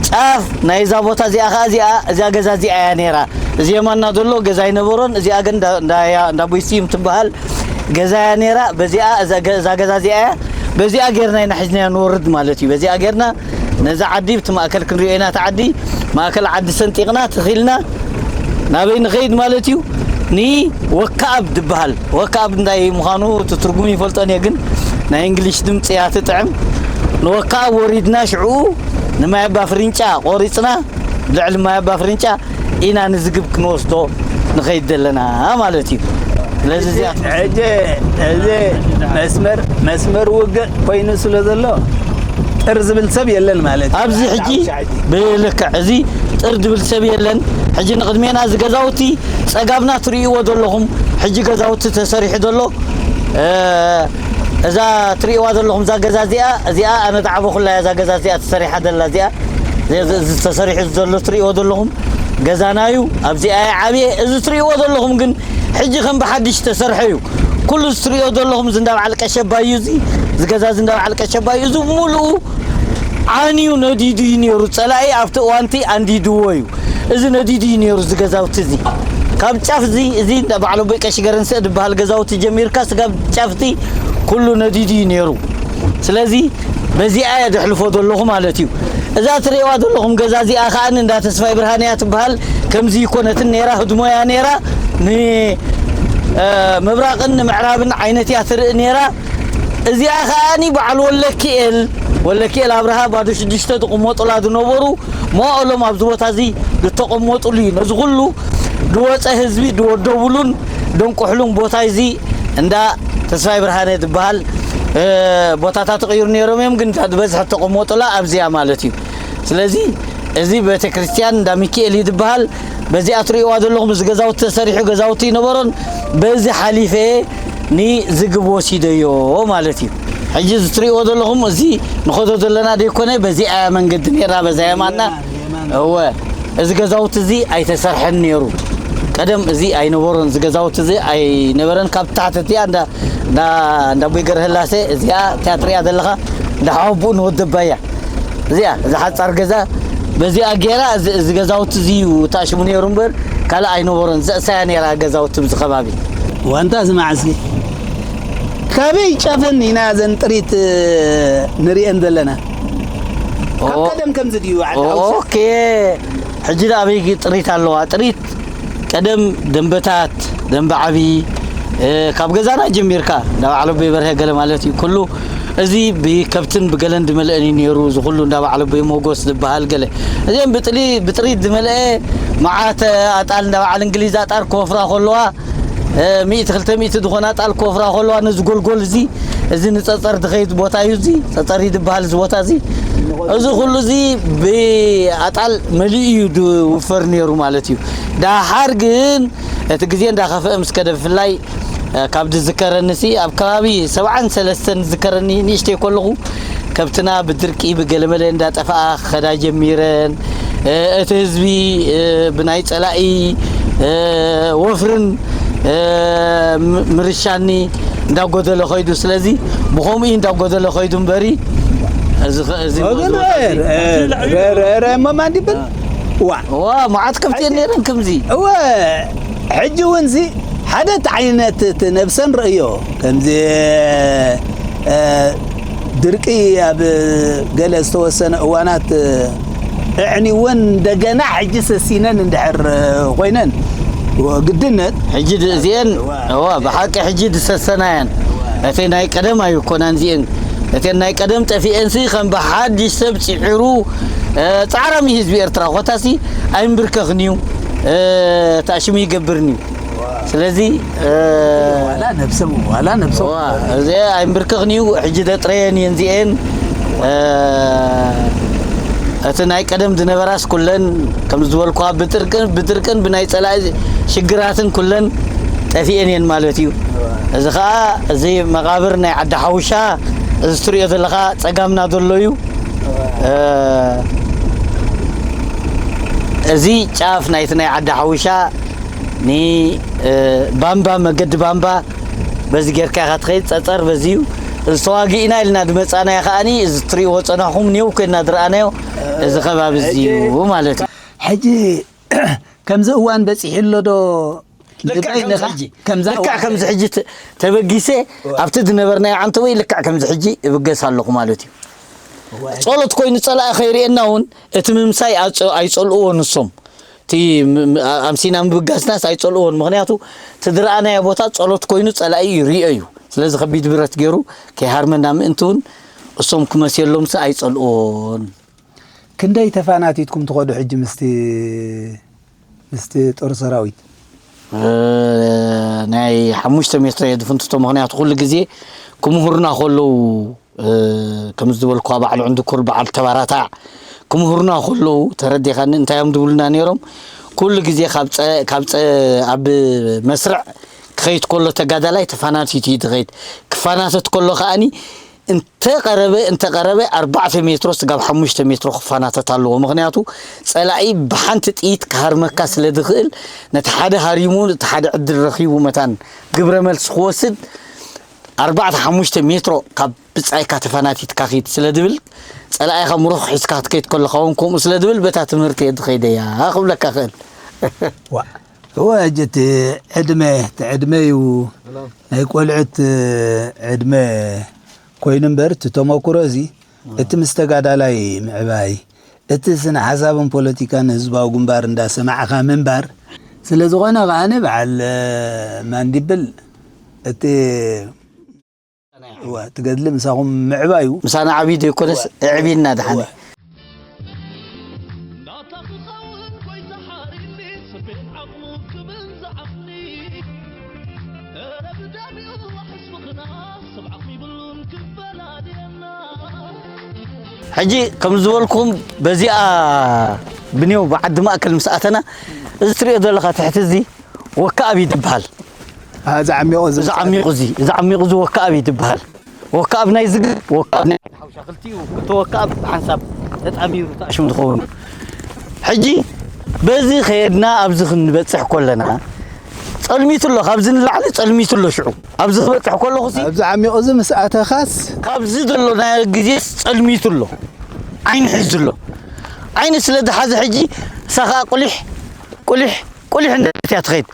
ጫፍ ናይዛ ቦታ እዚኣ ከዓ እዚኣ እዚኣ ገዛ እዚኣ እያ ነይራ። እዚ የማና ዘሎ ገዛ ኣይነበሮን። እዚኣ ግን እንዳ- እንዳ- እንዳ ቦይስዩም ትበሃል ገዛ እያ ነይራ። በዚኣ እዛ ገ- እዛ ገዛ እዚኣ እያ በዚኣ ጌርና ኢና ሒዝናዮ ንወርድ ማለት እዩ። በዚኣ ጌርና ነዛ ዓዲ ብቲ ማእከል ክንሪኦ ኢና። እቲ ዓዲ ማእከል ዓዲ ሰንጢቕና ትኺልና ናበይ ንኸይድ ማለት እዩ? ንወካኣብ ዝበሃል ወካኣብ እንታይ ምዃኑ እቲ ትርጉም ይፈልጦን እየ ግን ናይ እንግሊሽ ድምፂ እያ ትጥዕም። ንወካኣብ ወሪድና ሽዑ ንማይ ኣባ ፍርንጫ ቆሪፅና ልዕሊ ማይ ኣባ ፍርንጫ ኢና ንዝግብ ክንወስዶ ንኸይድ ዘለና ማለት እዩ። ስለዚ እዚኣ ሕጂ እዚ መስመር መስመር ውግእ ኮይኑ ስለ ዘሎ ጥር ዝብል ሰብ የለን ማለት እዩ። ኣብዚ ሕጂ ብልክዕ እዚ ጥር ዝብል ሰብ የለን። ሕጂ ንቕድሜና እዚ ገዛውቲ ጸጋምና ትርእይዎ ዘለኹም ሕጂ ገዛውቲ ተሰሪሑ ዘሎ እ፣ እዛ ትርእይዋ ዘለኹም እዛ ገዛ እዚኣ እዚኣ ኣነ ዝዓበኹላ እያ። እዛ ገዛ እዚኣ ተሰሪሓ ዘላ እዚኣ እዚ ተሰሪሑ ዘሎ ትርእይዎ ዘለኹም ገዛና እዩ። ኣብዚኣ እየ ዓብየ። እዚ ትርእይዎ ዘለኹም ግን ሕጂ ከም ብሓድሽ ተሰርሐ እዩ። ኩሉ እዚ ትርእዮ ዘለኹም እዚ እንዳ በዓል ቀሸባ እዩ። እዚ እዚ ገዛ እዚ እንዳ በዓል ቀሸባ እዩ። እዚ ሙሉኡ ዓንዩ ነዲዱ እዩ ነይሩ። ጸላኢ ኣብቲ እዋንቲ ኣንዲድዎ እዩ። እዚ ነዲዱ እዩ ነይሩ። እዚ ገዛውቲ እዚ ካብ ጫፍ እዚ እዚ እንዳ በዓል ኣቦይ ቀሺ ገረንስእ ዝበሃል ገዛውቲ ጀሚርካ ስጋብ ጫፍቲ ኩሉ ነዲዱ እዩ ነይሩ። ስለዚ በዚኣ እየ ዘሕልፎ ዘለኹ ማለት እዩ። እዛ ትርእይዋ ዘለኹም ገዛ እዚኣ ከዓ እንዳ ተስፋይ ብርሃን እያ ትበሃል። ከምዚ ይኮነትን ነይራ፣ ህድሞ እያ ነይራ። ንምብራቕን ንምዕራብን ዓይነት እያ ትርኢ ነይራ። እዚኣ ከዓኒ በዓል ወለኪኤል ወለኪኤል ኣብርሃ ባዶ ሽዱሽተ ዝቕመጡላ ዝነበሩ መዋእሎም ኣብዚ ቦታ እዚ ዝተቐመጡሉ እዩ። ነዚ ኩሉ ዝወፀ ህዝቢ ዝወደቡሉን ደንቁሕሉን ቦታ እዚ እንዳ ተስፋይ ብርሃነ ዝበሃል እ፣ ቦታታት ይቕይሩ ነይሮም እዮም፣ ግን ዝበዝሐ ዝተቐመጡላ ኣብዚኣ ማለት እዩ። ስለዚ እዚ ቤተክርስትያን እንዳ ሚካኤል እዩ ዝበሃል። በዚኣ ትርእይዋ ዘለኹም እዚ ገዛውቲ ተሰሪሑ ገዛውቲ ይነበሮን በዚ ሓሊፈ ንዝግብ ወሲደዮ ማለት እዩ። ሕጂ እዚ ትርእይዎ ዘለኹም እዚ ንኸዶ ዘለና ደይኮነ በዚኣ መንገዲ ነይራ በዛ የማና እወ እዚ ገዛውቲ እዚ ኣይተሰርሐን ነይሩ። ቀደም እዚ ኣይነበሮን እዚ ገዛውቲ እዚ ኣይነበረን። ካብ ታሕቲ እቲኣ እንዳ እንዳ እንዳ ኣቦይ ገረህላሴ እዚኣ እቲኣ ትርእያ ዘለኻ እንዳ ሓወቡኡ ንወደባያ እዚኣ እዛ ሓጻር ገዛ በዚኣ ገይራ እዚ እዚ ገዛውቲ እዚ እዩ ተኣሽሙ ነይሩ እምበር ካልእ ኣይነበሮን። ዘእሳያ ነይራ ገዛውቲ ብዚ ከባቢ። ዋንታ ስማዕ እስኪ ካበይ ጫፈን ኢና ዘን ጥሪት ንሪኤን ዘለና? ካብ ኦ። ቀደም ከምዚ ድዩ ዓዲ ሓውሻ? ኦኬ። ሕጂ ደኣ ኣበይ ጥሪት ኣለዋ? ጥሪት ቀደም ደንበታት፣ ደንበ ዓቢ፣ እ፣ ካብ ገዛና ጀሚርካ፣ እንዳ በዓል ኣቦይ በርሀ ገለ ማለት እዩ። ኩሉ እዚ ብከብትን ብገለን ዝመልአን እዩ ነይሩ። እዚ ኩሉ እንዳ በዓል ኣቦይ ሞጎስ ዝበሃል ገለ። እዚኦም ብጥሊ-፣ ብጥሪት ዝመልአ መዓት ኣጣል እንዳ በዓል እንግሊዝ ኣጣል ክወፍራ ከለዋ፣ እ፣ ሚእቲ ክልተ ሚእቲ ዝኾና ኣጣል ክወፍራ ከለዋ ነዚ ጎልጎል እዚ፣ እዚ ንጸጸር ዝኸይድ ቦታ እዩ እዚ። ጸጸር እዩ ዝበሃል እዚ ቦታ እዚ። እዚ ኩሉ እዚ ብኣጣል መሊኡ እዩ ዝውፈር ነይሩ ማለት እዩ። ደሓር ግን እቲ ግዜ እንዳኸፍአ ምስ ከደ ብፍላይ፣ እ፣ ካብ ዝዝከረኒ ሲ ኣብ ከባቢ ሰብዓን ሰለስተን ዝዝከረኒ ንእሽተይ ከለኹ ከብትና ብድርቂ ብገለመለ እንዳጠፍኣ ክኸዳ ጀሚረን፣ እ፣ እቲ ህዝቢ፣ እ፣ ብናይ ጸላኢ፣ እ፣ ወፍርን፣ እ፣ ም-፣ ምርሻኒ እንዳጎደለ ኸይዱ። ስለዚ ብኸምኡ እዩ እንዳጎደለ ኸይዱ እምበሪ፣ እዚ ኸ-፣ እዚ ወገን ወዝወዝ ረ-፣ ረ-፣ ረ-፣ ረ-፣ እሞ ማን ይብል? ዋ። ዋ፣ መዓት ከብቲ እየን ነይረን ከምዚ። እወ፣ ሕጂ እውን ዚ ሓደ ዓይነት እቲ ነብሰን ርእዮ፣ ከምዚ፣ እ፣ ድርቂ ኣብ ገለ ዝተወሰነ እዋናት፣ እ፣ እዕንወን እንደገና ሕጂ ሰሲነን እንድሕር ኮይነን፣ ግድነት ሕጂ ድ-፣ እዚአን፣ እዋ። እዋ፣ ብሓቂ ሕጂ ዝሰሰና እየን። እተን ናይ ቀደም ኣይኮናን እዚአን። እተን ናይ ቀደም ጠፊአንሲ ከም ብሓድሽ ሰብ ፂዒሩ፣ እ፣ ፃዕራሚ ህዝቢ ኤርትራ ኮታሲ ኣይምብርከኽን እዩ፣ እ፣ ታሽሙ ይገብርን እዩ። ስለዚ፣ እ፣ ዋላ ነብሶም፣ ዋላ ነብሶም። እዋ፣ እዚ ኣይምብርከኽን እዩ። ሕጂ ደጥረየን እየን እዚአን። እ፣ እቲ ናይ ቀደም ዝነበራስ ኩለን ከም ዝበልኳ ብጥርቅን፣ ብድርቅን ብናይ ጸላኢ ሽግራትን ኩለን ጠፊኤን እየን ማለት እዩ። እዚ ኸኣ እዚ መቓብር ናይ ዓዲ ሓውሻ፣ እዚ ትርእዮ ዘለኻ ጸጋምና ዘሎ እዩ። እ፣ እዚ ጫፍ ናይቲ ናይ ዓዲ ሓውሻ ን፣ እ፣ ባምባ፣ መገዲ ባምባ በዚ ጌርካ ኢኻ ትኸይድ፣ ጸጸር በዚ እዩ። እዚ ተዋጊእና ኢልና ዝመጻናዮ ከኣኒ፣ እዚ ትርእይዎ ጸናሕኩም፣ ኔው ኮይንና ዝረኣናዮ፣ እዚ ከባቢ እዚ እዩ ማለት እዩ። ሕጂ ከምዚ እዋን በጺሑ ኣሎ ዶ? ልክዕ ልበይ ከምዚ ነኻ? ሕጂ፣ ከምዛ ልክዕ እዋን ከምዚ ሕጂ ተ-፣ ተበጊሰ፣ እዋ። ኣብቲ ዝነበርናዮ ዓንተወይ ልክዕ ከምዚ ሕጂ እብገስ ኣለኹ ማለት እዩ። እዋ። ጸሎት ኮይኑ ጸላኢ ከይርእየና እውን እቲ ምምሳይ ኣጸ-፣ ኣይጸልእዎ ንሶም። እቲ ም-፣ ም-፣ ኣ-፣ ኣምሲና ምብጋስናስ ኣይጸልእዎን። ምኽንያቱ እቲ ዝረኣናዮ ቦታ ጸሎት ኮይኑ ጸላኢ ይርእዮ እዩ። ስለዚ ከቢድ ብረት ገይሩ ከይሃርመና ምእንቲ እውን እሶም ክመስየሎምሲ ኣይጸልእዎን። ክንደይ ተፋናቲትኩም ትኸዱ ሕጂ ምስቲ፣ ምስቲ ጦር ሰራዊት? እ፣ ናይ ሓሙሽተ ሜትሮ እየ ዝፍንትቶ። ምኽንያቱ ኩሉ ግዜ ክምህሩና ከለዉ፣ እ፣ ከምዚ ዝበልኩዋ በዓል ዕንድኩር፣ በዓል ተባራታዕ ክምህሩና ከለዉ ተረዲኻኒ፣ እንታይ እዮም ዝብሉና ነይሮም? ኩሉ ግዜ ካብ ጸ-፣ ካብ ጸ-፣ ኣብ መስርዕ ክኸይድ ከሎ ተጋዳላይ ተፋናቲቱ እዩ ዝኸይድ። ክፋናተት ከሎ ከኣኒ እንተቐረበ፣ እንተቐረበ ኣርባዕተ ሜትሮ ስጋብ ሓሙሽተ ሜትሮ ክፋናተት ኣለዎ። ምኽንያቱ ጸላኢ ብሓንቲ ጥይት ክሃርመካ ስለ ዝኽእል፣ ነቲ ሓደ ሃሪሙ፣ እቲ ሓደ ዕድል ረኺቡ መታን ግብረ መልሲ ክወስድ ኣርባዕተ ሓሙሽተ ሜትሮ ካብ ብጻይካ ተፋናቲትካ ኪድ ስለ ዝብል፣ ጸላኢኻ ምሩኽ ሒዝካ ክትከይድ ከለኻ እውን ከምኡ ስለ ዝብል፣ በታ ትምህርቲ እየ ዝኸይደያ ክብለካ ክእል። ዋ፣ እወ፣ ሕጂ እቲ ዕድመ፣ እቲ ዕድመ እዩ ናይ ቆልዑት ዕድመ ኮይኑ እምበር፣ እቲ ተመኩሮ እዚ፣ እቲ ምስ ተጋዳላይ ምዕባይ፣ እቲ ስነ ሓሳብን ፖለቲካን ህዝባዊ ግንባር እንዳሰማዕኻ ምንባር። ስለ ዝኾነ ከኣኒ በዓል ማንዲብል እቲ፣ እወ፣ እቲ ገድሊ ምሳኹም ምዕባዩ። ምሳና ዓብዪ ዘይኮነስ እወ። ኣዕቢና ደሓነ። እወ። ናታ ክኸውን ጎይታ ሓሪኒ፣ ስቤት ዓቕሙ ክብል ዝዓቕኒ። እረ ብደም ይዋሕስ ፍቕርና፣ ሰብ ዓቕሚ ይብሉን ክፈላልየና። ሕጂ ከም ዝበልኩም በዚኣ ብኔው ብዓዲ ማእከል ምስ ኣተና፣ እዚ ትሪኦ ዘለኻ ትሕቲ እዚ ወካኣብ እዩ ዝበሃል። አ፣ እዚ ዓሚቑ እዚ እዚ ዓሚቑ እዚ፣ እዚ ዓሚቑ እዚ ወካኣብ እዩ ዝበሃል። ወካኣብ ናይ ዝግ-፣ ወካኣብ ናይ ሓውሻ ክልቲኡ፣ ክልተ ወካኣብ ብሓንሳብ ተጣሚሩ ተኣሽሙ ዝኸውን። ሕጂ በዚ ከየድና ኣብዚ ክንበጽሕ ከለና ጸልሚቱ ኣሎ፣ ካብዚ ንላዕሊ ጸልሚቱ ኣሎ። ሽዑ ኣብዚ ክበጽሕ ከለኹሲ ኣብዚ ዓሚቑ እዚ ምስ ኣተኻስ ካብዚ ዘሎ ናይ ግዜስ ጸልሚቱ ኣሎ። ዓይኒ ሒዙ ኣሎ። ዓይኒ ስለ ዝሓዘ ሕጂ እሳ ኸኣ ቁሊሕ፣ ቁሊሕ፣ ቁሊሕ እንዳለት እያ ትኸይድ።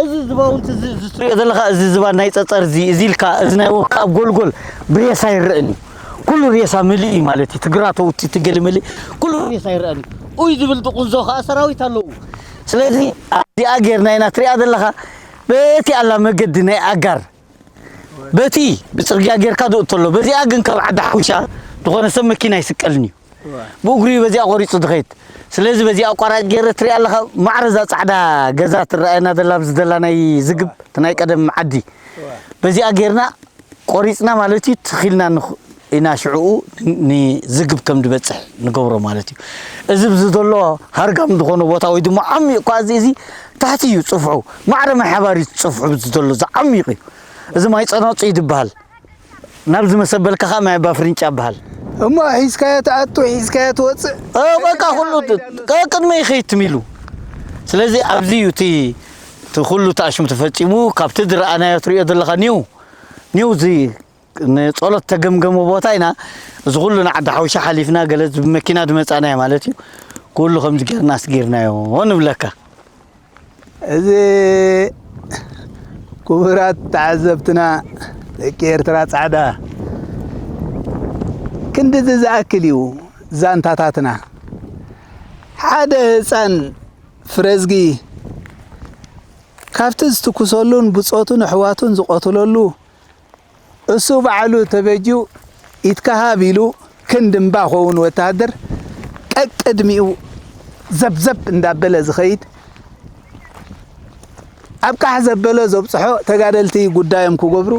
እዚ ዝባውንቲ እዚ፣ እዚ ትሪኦ ዘለኻ፣ እዚ ዝባን ናይ ጸጸር እዚ፣ እዚ ኢልካ፣ እዚ ናይ ወካ ኣብ ጎልጎል ብሬሳ ይረአን እዩ። ኩሉ ሬሳ መሊኡ እዩ ማለት እዩ። ትግራተውቲ ትገሊ መሊኡ ኩሉ ሬሳ ይረኣኒ። ኡይ ዝብል ድቁንዞ ከዓ ሰራዊት ኣለዉ። ስለዚ ኣብዚኣ ጌርና ኢና ትሪኣ ዘለኻ በቲ ኣላ መገዲ ናይ ኣጋር በቲ ብፅርግያ ጌርካ ዝእቶ ኣሎ። በዚኣ ግን ካብ ዓዲ ሓውሻ ዝኾነ ሰብ መኪና ይስቀልን እዩ። ብእግሩ እዩ በዚኣ ቆሪፁ ዝኸይድ። ስለዚ በዚኣ ኣቋራጭ ገይረ ትሪኣ ኣለኻ። ማዕረ እዛ ፃዕዳ ገዛ ትረኣየና ዘላ ኣብዚ ዘላ ናይ ዝግብ እቲ ናይ ቀደም ዓዲ በዚኣ ጌርና ቆሪፅና ማለት እዩ ትኺልና ንኽ- ኢና ሽዕኡ ንዝግብ ከም ዝበፅሕ ንገብሮ ማለት እዩ። እዚ ብዚ ዘሎ ሃርጋም ዝኾነ ቦታ ወይ ድማ ዓሚቕ እኳ እዚ እዚ ታሕቲ እዩ ፅፍሑ። ማዕረ ማይ ሓባር እዩ ፅፍሑ ብዚ ዘሎ እዚ ዓሚቕ እዩ። እዚ ማይ ፀናፁ እዩ ዝበሃል። ናብዚ መሰበልካ ከዓ ማይ ኣባ ፍርንጫ ይበሃል። እሞ ሒዝካዮ ትኣቱ፣ ሒዝካዮ ትወፅእ። እ፣ በቃ ኩሉ ት- ቀቅድመ ይኸይድ ትም ኢሉ። ስለዚ ኣብዚ እዩ እቲ እቲ ኩሉ ተኣሽሙ ተፈፂሙ። ካብቲ ዝረኣናዮ ትሪኦ ዘለኻ ኒው ኒው እዚ ንፀሎት ተገምገመ ቦታ ኢና። እዚ ኩሉ ንዓዲ ሓውሻ ሓሊፍና ገለ እዚ ብመኪና ዝመፃናዮ ማለት እዩ። ኩሉ ከምዚ ጌርና ኣስጊርናዮ ንብለካ። እዚ ክቡራት ተዓዘብትና ደቂ ኤርትራ ጻዕዳ ክንድዚ ዝኣክል እዩ ዛንታታትና። ሓደ ህፃን ፍረዝጊ ካብቲ ዝትኩሰሉን ብጾቱን ኣሕዋቱን ዝቐትለሉ እሱ ባዕሉ ተበጅዩ ኢትካ ሃብ ኢሉ ክንዲ እምባ ኸውን ወተሃደር ቀቅድሚኡ ዘብዘብ እንዳበለ ዝኸይድ ኣብ ቃሕ ዘበሎ ዘብፅሖ ተጋደልቲ ጉዳዮም ክገብሩ